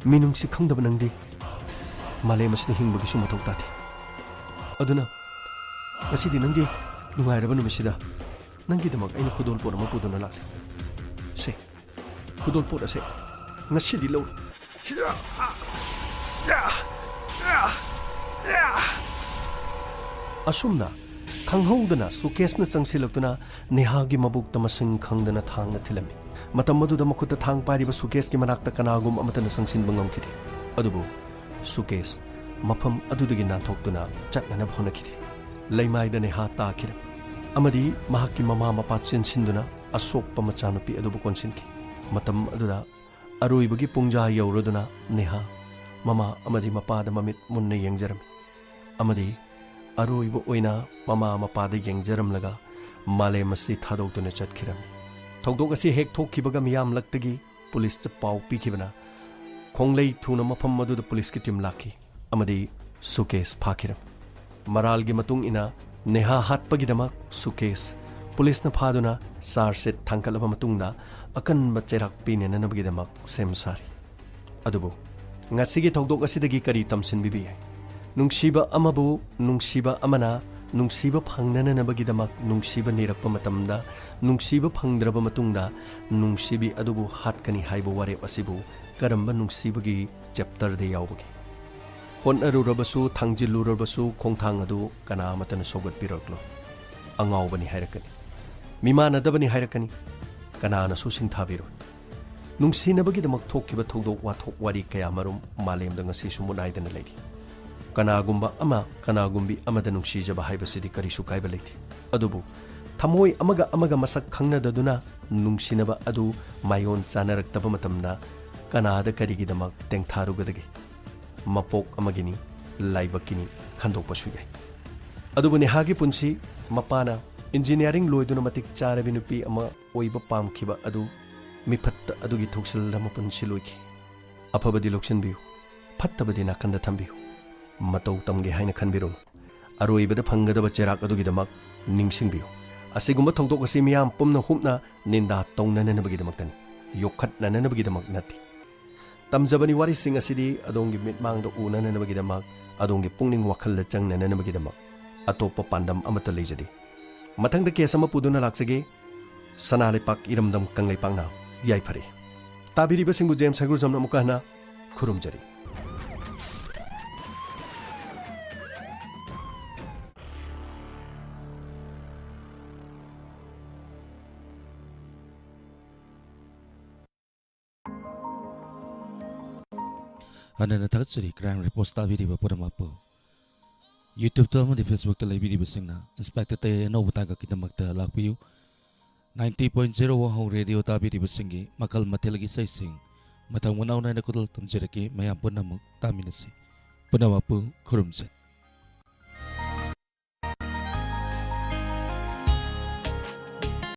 ꯃꯤꯅꯨꯡꯁꯤ ꯈꯪꯗꯕ ꯅꯪꯗꯤ ꯃꯥꯂꯦꯝ ꯑꯁꯤꯗ ꯍꯤꯡꯕꯒꯤꯁꯨ ꯃꯊꯧ ꯇꯥꯗꯦ꯫ ꯑꯗꯨꯅ ꯉꯁꯤꯗꯤ ꯅꯪꯒꯤ ꯅꯨꯡꯉꯥꯏꯔꯕ ꯅꯨꯃꯤꯠꯁꯤꯗ ꯅꯪꯒꯤꯗꯃꯛ ꯑꯩꯅ ꯈꯨꯗꯣꯜꯄꯣꯠ ꯑꯃ ꯄꯨꯗꯨꯅ ꯂꯥꯛꯂꯤ꯫ ꯁꯦ, ꯈꯨꯗꯣꯜꯄꯣꯠ ꯑꯁꯦ ꯉꯁꯤꯗꯤ ꯂꯧꯔꯣ꯫" ꯑꯁꯨꯝꯅ ꯈꯪꯍꯧꯗꯅ ꯁꯨꯀꯦꯁꯅ ꯆꯪꯁꯤꯜꯂꯛꯇꯨꯅ ꯅꯦꯍꯥꯒꯤ ꯃꯕꯨꯛꯇ ꯃꯁꯤꯡ ꯈꯪꯗꯅ ꯊꯥꯡꯅ ꯊꯤꯜꯂꯝꯃꯤ꯫ ꯃꯇꯝ ꯑꯗꯨꯗ ꯃꯈꯨꯠꯇ ꯊꯥꯡ ꯄꯥꯏꯔꯤꯕ ꯁꯨꯀꯦꯁꯀꯤ ꯃꯅꯥꯛꯇ ꯀꯅꯥꯒꯨꯝꯕ ꯑꯃꯠꯇꯅ ꯆꯪꯁꯤꯟꯕ ꯉꯝꯈꯤꯗꯦ꯫ ꯑꯗꯨꯕꯨ ꯁꯨꯀꯦꯁ ꯃꯐꯝ ꯑꯗꯨꯗꯒꯤ ꯅꯥꯟꯊꯣꯛꯇꯨꯅ ꯆꯠꯅꯅꯕ ꯍꯣꯠꯅꯈꯤꯗꯦ꯫ ꯂꯩꯃꯥꯏꯗ ꯅꯦꯍꯥ ꯇꯥꯈꯤꯔꯝꯃꯤ ꯑꯃꯗꯤ ꯃꯍꯥꯛꯀꯤ ꯃꯃꯥ ꯃꯄꯥ ꯆꯦꯟꯁꯤꯟꯗꯨꯅ ꯑꯁꯣꯛꯄ ꯃꯆꯥꯅꯨꯄꯤ ꯑꯗꯨꯕꯨ ꯀꯣꯟꯁꯤꯟꯈꯤ꯫ ꯃꯇꯝ ꯑꯗꯨꯗ ꯑꯔꯣꯏꯕꯒꯤ ꯄꯨꯡꯖꯥ ꯌꯧꯔꯗꯨꯅ ꯅꯦꯍꯥ ꯃꯃꯥ ꯑꯃꯗꯤ ꯃꯄꯥꯗ ꯃꯃꯤꯠ ꯃꯨꯟꯅ ꯌꯦꯡꯖꯔꯝꯃꯤ ꯑꯃꯗꯤ ꯑꯔꯣꯏꯕ ꯑꯣꯏꯅ ꯃꯃꯥ ꯃꯄꯥꯗ ꯌꯦꯡꯖꯔꯝꯂꯒ ꯃꯥꯂꯦꯝ ꯑꯁꯤ ꯊꯥꯗꯣꯛꯇꯨꯅ ꯆꯠꯈꯤꯔꯝꯃꯤ꯫ ꯊꯧꯗꯣꯛ ꯑꯁꯤ ꯍꯦꯛ ꯊꯣꯛꯈꯤꯕꯒ ꯃꯤꯌꯥꯝꯂꯛꯇꯒꯤ ꯄꯨꯂꯤꯁꯇ ꯄꯥꯎ ꯄꯤꯈꯤꯕꯅ ꯈꯣꯡꯂꯩ ꯊꯨꯅ ꯃꯐꯝ ꯑꯗꯨꯗ ꯄꯨꯂꯤꯁꯀꯤ ꯇꯤꯝ ꯂꯥꯛꯈꯤ ꯑꯃꯗꯤ ꯁꯨꯀꯦꯁ ꯐꯥꯈꯤꯔꯝꯃꯤ꯫ ꯃꯔꯥꯜꯒꯤ ꯃꯇꯨꯡ ꯏꯟꯅ ꯅꯦꯍꯥ ꯍꯥꯠꯄꯒꯤꯗꯃꯛ ꯁꯨꯀꯦꯁ ꯄꯨꯂꯤꯁꯅ ꯐꯥꯗꯨꯅ ꯆꯥꯔꯖ ꯁꯤꯠ ꯊꯥꯡꯒꯠꯂꯕ ꯃꯇꯨꯡꯗ ꯑꯀꯟꯕ ꯆꯩꯔꯥꯛ ꯄꯤꯅꯅꯕꯒꯤꯗꯃꯛ ꯁꯦꯝ ꯁꯥꯔꯤ꯫ ꯑꯗꯨꯕꯨ ꯉꯁꯤꯒꯤ ꯊꯧꯗꯣꯛ ꯑꯁꯤꯗꯒꯤ ꯀꯔꯤ ꯇꯝꯁꯤꯟꯕꯤꯕ ꯌꯥꯏ? ꯅꯨꯡꯁꯤꯕ ꯑꯃꯕꯨ ꯅꯨꯡꯁꯤꯕ ꯑꯃꯅ ꯅꯨꯡꯁꯤꯕ ꯐꯪꯅꯅꯕꯒꯤꯗꯃꯛ ꯅꯨꯡꯁꯤꯕ ꯅꯤꯔꯛꯄ ꯃꯇꯝꯗ, ꯅꯨꯡꯁꯤꯕ ꯐꯪꯗ꯭ꯔꯕ ꯃꯇꯨꯡꯗ ꯅꯨꯡꯁꯤꯕꯤ ꯑꯗꯨꯕꯨ ꯍꯥꯠꯀꯅꯤ ꯍꯥꯏꯕ ꯋꯥꯔꯦꯞ ꯑꯁꯤꯕꯨ ꯀꯔꯝꯕ ꯅꯨꯡꯁꯤꯕꯒꯤ ꯆꯦꯞꯇꯔꯗ ꯌꯥꯎꯕꯒꯦ? ꯍꯣꯠꯅꯔꯨꯔꯕꯁꯨ, ꯊꯥꯡꯖꯤꯜꯂꯨꯔꯕꯁꯨ, ꯈꯣꯡꯊꯥꯡ ꯑꯗꯨ ꯀꯅꯥ ꯑꯃꯠꯇꯅ ꯁꯧꯒꯠꯄꯤꯔꯛꯂꯣꯏ꯫ ꯑꯉꯥꯎꯕꯅꯤ ꯍꯥꯏꯔꯛꯀꯅꯤ, ꯃꯤꯃꯥꯟꯅꯗꯕꯅꯤ ꯍꯥꯏꯔꯛꯀꯅꯤ, ꯀꯅꯥꯅꯁꯨ ꯁꯤꯡꯊꯥꯕꯤꯔꯣꯏ꯫ ꯅꯨꯡꯁꯤꯅꯕꯒꯤꯗꯃꯛ ꯊꯣꯛꯈꯤꯕ ꯊꯧꯗꯣꯛ ꯋꯥꯊꯣꯛ ꯋꯥꯔꯤ ꯀꯌꯥꯃꯔꯨꯝ ꯃꯥꯂꯦꯝꯗ ꯉꯁꯤꯁꯨ ꯃꯨꯠꯅꯥꯏꯗꯅ ꯂꯩꯔꯤ꯫ ꯀꯅꯥꯒꯨꯝꯕ ꯑꯃ ꯀꯅꯥꯒꯨꯝꯕꯤ ꯑꯃꯗ ꯅꯨꯡꯁꯤꯖꯕ ꯍꯥꯏꯕꯁꯤꯗꯤ ꯀꯔꯤꯁꯨ ꯀꯥꯏꯕ ꯂꯩꯇꯦ꯫ ꯑꯗꯨꯕꯨ ꯊꯃꯣꯏ ꯑꯃꯒ ꯑꯃꯒ ꯃꯁꯛ ꯈꯪꯅꯗꯗꯨꯅ ꯅꯨꯡꯁꯤꯅꯕ ꯑꯗꯨ ꯃꯥꯏꯑꯣꯟ ꯆꯥꯅꯔꯛꯇꯕ ꯃꯇꯝꯗ ꯀꯅꯥꯗ ꯀꯔꯤꯒꯤꯗꯃꯛ ꯇꯦꯡꯊꯥꯔꯨꯒꯗꯒꯦ? ꯃꯄꯣꯛ ꯑꯃꯒꯤꯅꯤ, ꯂꯥꯏꯕꯛꯀꯤꯅꯤ, ꯈꯟꯗꯣꯛꯄꯁꯨ ꯌꯥꯏ꯫ ꯑꯗꯨꯕꯨ ꯅꯦꯍꯥꯒꯤ ꯄꯨꯟꯁꯤ, ꯃꯄꯥꯅ ꯏꯟꯖꯤꯅꯤꯌꯥꯔꯤꯡ ꯂꯣꯏꯗꯨꯅ ꯃꯇꯤꯛ ꯆꯥꯔꯕꯤ ꯅꯨꯄꯤ ꯑꯃ ꯑꯣꯏꯕ ꯄꯥꯝꯈꯤꯕ ꯑꯗꯨ ꯃꯤꯐꯠꯇ ꯑꯗꯨꯒꯤ ꯊꯧꯁꯤꯜꯗ ꯃꯄꯨꯟꯁꯤ ꯂꯣꯏꯈꯤ꯫ ꯑꯐꯕꯗꯤ ꯂꯧꯁꯤꯟꯕꯤꯌꯨ, ꯐꯠꯇꯕꯗꯤ ꯅꯥꯀꯟꯗ ꯊꯝꯕꯤꯌꯨ꯫ ꯃꯇꯧ ꯇꯝꯒꯦ ꯍꯥꯏꯅ ꯈꯟꯕꯤꯔꯨꯅꯨ꯫ ꯑꯔꯣꯏꯕꯗ ꯐꯪꯒꯗꯕ ꯆꯩꯔꯥꯛ ꯑꯗꯨꯒꯤꯗꯃꯛ ꯅꯤꯡꯁꯤꯡꯕꯤꯌꯨ꯫ ꯑꯁꯤꯒꯨꯝꯕ ꯊꯧꯗꯣꯛ ꯑꯁꯤ ꯃꯤꯌꯥꯝ ꯄꯨꯝꯅ ꯍꯨꯞꯅ ꯅꯤꯟꯗꯥ ꯇꯧꯅꯅꯅꯕꯒꯤꯗꯃꯛꯇꯅꯤ, ꯌꯣꯛꯈꯠꯅꯅꯅꯕꯒꯤꯗꯃꯛ ꯅꯠꯇꯦ꯫ ꯇꯝꯖꯕꯅꯤ ꯋꯥꯔꯤꯁꯤꯡ ꯑꯁꯤꯗꯤ ꯑꯗꯣꯝꯒꯤ ꯃꯤꯠꯃꯥꯡꯗ ꯎꯅꯅꯅꯕꯒꯤꯗꯃꯛ, ꯑꯗꯣꯝꯒꯤ ꯄꯨꯛꯅꯤꯡ ꯋꯥꯈꯜꯗ ꯆꯪꯅꯅꯅꯕꯒꯤꯗꯃꯛ꯫ ꯑꯇꯣꯞꯄ ꯄꯥꯟꯗꯝ ꯑꯃꯠꯇ ꯂꯩꯖꯗꯦ꯫ ꯃꯊꯪꯗ ꯀꯦꯁ ꯑꯃ ꯄꯨꯗꯨꯅ ꯂꯥꯛꯆꯒꯦ꯫ ꯁꯅꯥ ꯂꯩꯄꯥꯛ ꯏꯔꯝꯗꯝ ꯀꯪꯂꯩꯄꯥꯛꯅ ꯌꯥꯏꯐꯔꯦ꯫ ꯇꯥꯕꯤꯔꯤꯕꯁꯤꯡꯕꯨ ꯖꯦꯝꯁ ꯍꯩꯒ꯭ꯔꯨꯖꯝꯅ ꯑꯃꯨꯛꯀ ꯍꯟꯅ ꯈꯨꯔꯨꯝꯖꯔꯤ꯫ ꯍꯟꯅ ꯍꯟꯅ ꯊꯥꯒꯠꯆꯔꯤ ꯀ꯭ꯔꯥꯏꯝ ꯔꯤꯄꯣꯔꯠꯁ ꯇꯥꯕꯤꯔꯤꯕ ꯄꯨꯝꯅꯃꯛꯄꯨ꯫ ꯌꯨꯇ꯭ꯌꯨꯕꯇ ꯑꯃꯗꯤ ꯐꯦꯁꯕꯨꯛꯇ ꯂꯩꯕꯤꯔꯤꯕꯁꯤꯡꯅ ꯏꯟꯁꯄꯦꯛꯇꯔ ꯇꯌꯥꯏ ꯑꯅꯧꯕ ꯇꯥꯡꯀꯛꯀꯤꯗꯃꯛꯇ ꯂꯥꯛꯄꯤꯌꯨ꯫ ꯅꯥꯏꯟꯇꯤ ꯄꯣꯏꯟꯠ ꯖꯦꯔꯣ ꯋꯥꯍꯧ ꯔꯦꯗꯤꯑꯣ ꯇꯥꯕꯤꯔꯤꯕꯁꯤꯡꯒꯤ ꯃꯈꯜ ꯃꯊꯦꯜꯒꯤ ꯏꯁꯩꯁꯤꯡ ꯃꯊꯪ ꯃꯅꯥꯎ ꯅꯥꯏꯅ ꯈꯨꯗꯣꯜ ꯇꯝꯖꯔꯛꯀꯦ꯫ ꯃꯌꯥꯝ ꯄꯨꯝꯅꯃꯛ ꯇꯥꯃꯤꯟꯅꯁꯤ꯫ ꯄꯨꯝꯅꯃꯛꯄꯨ ꯈꯨꯔꯨꯝꯖꯔꯤ꯫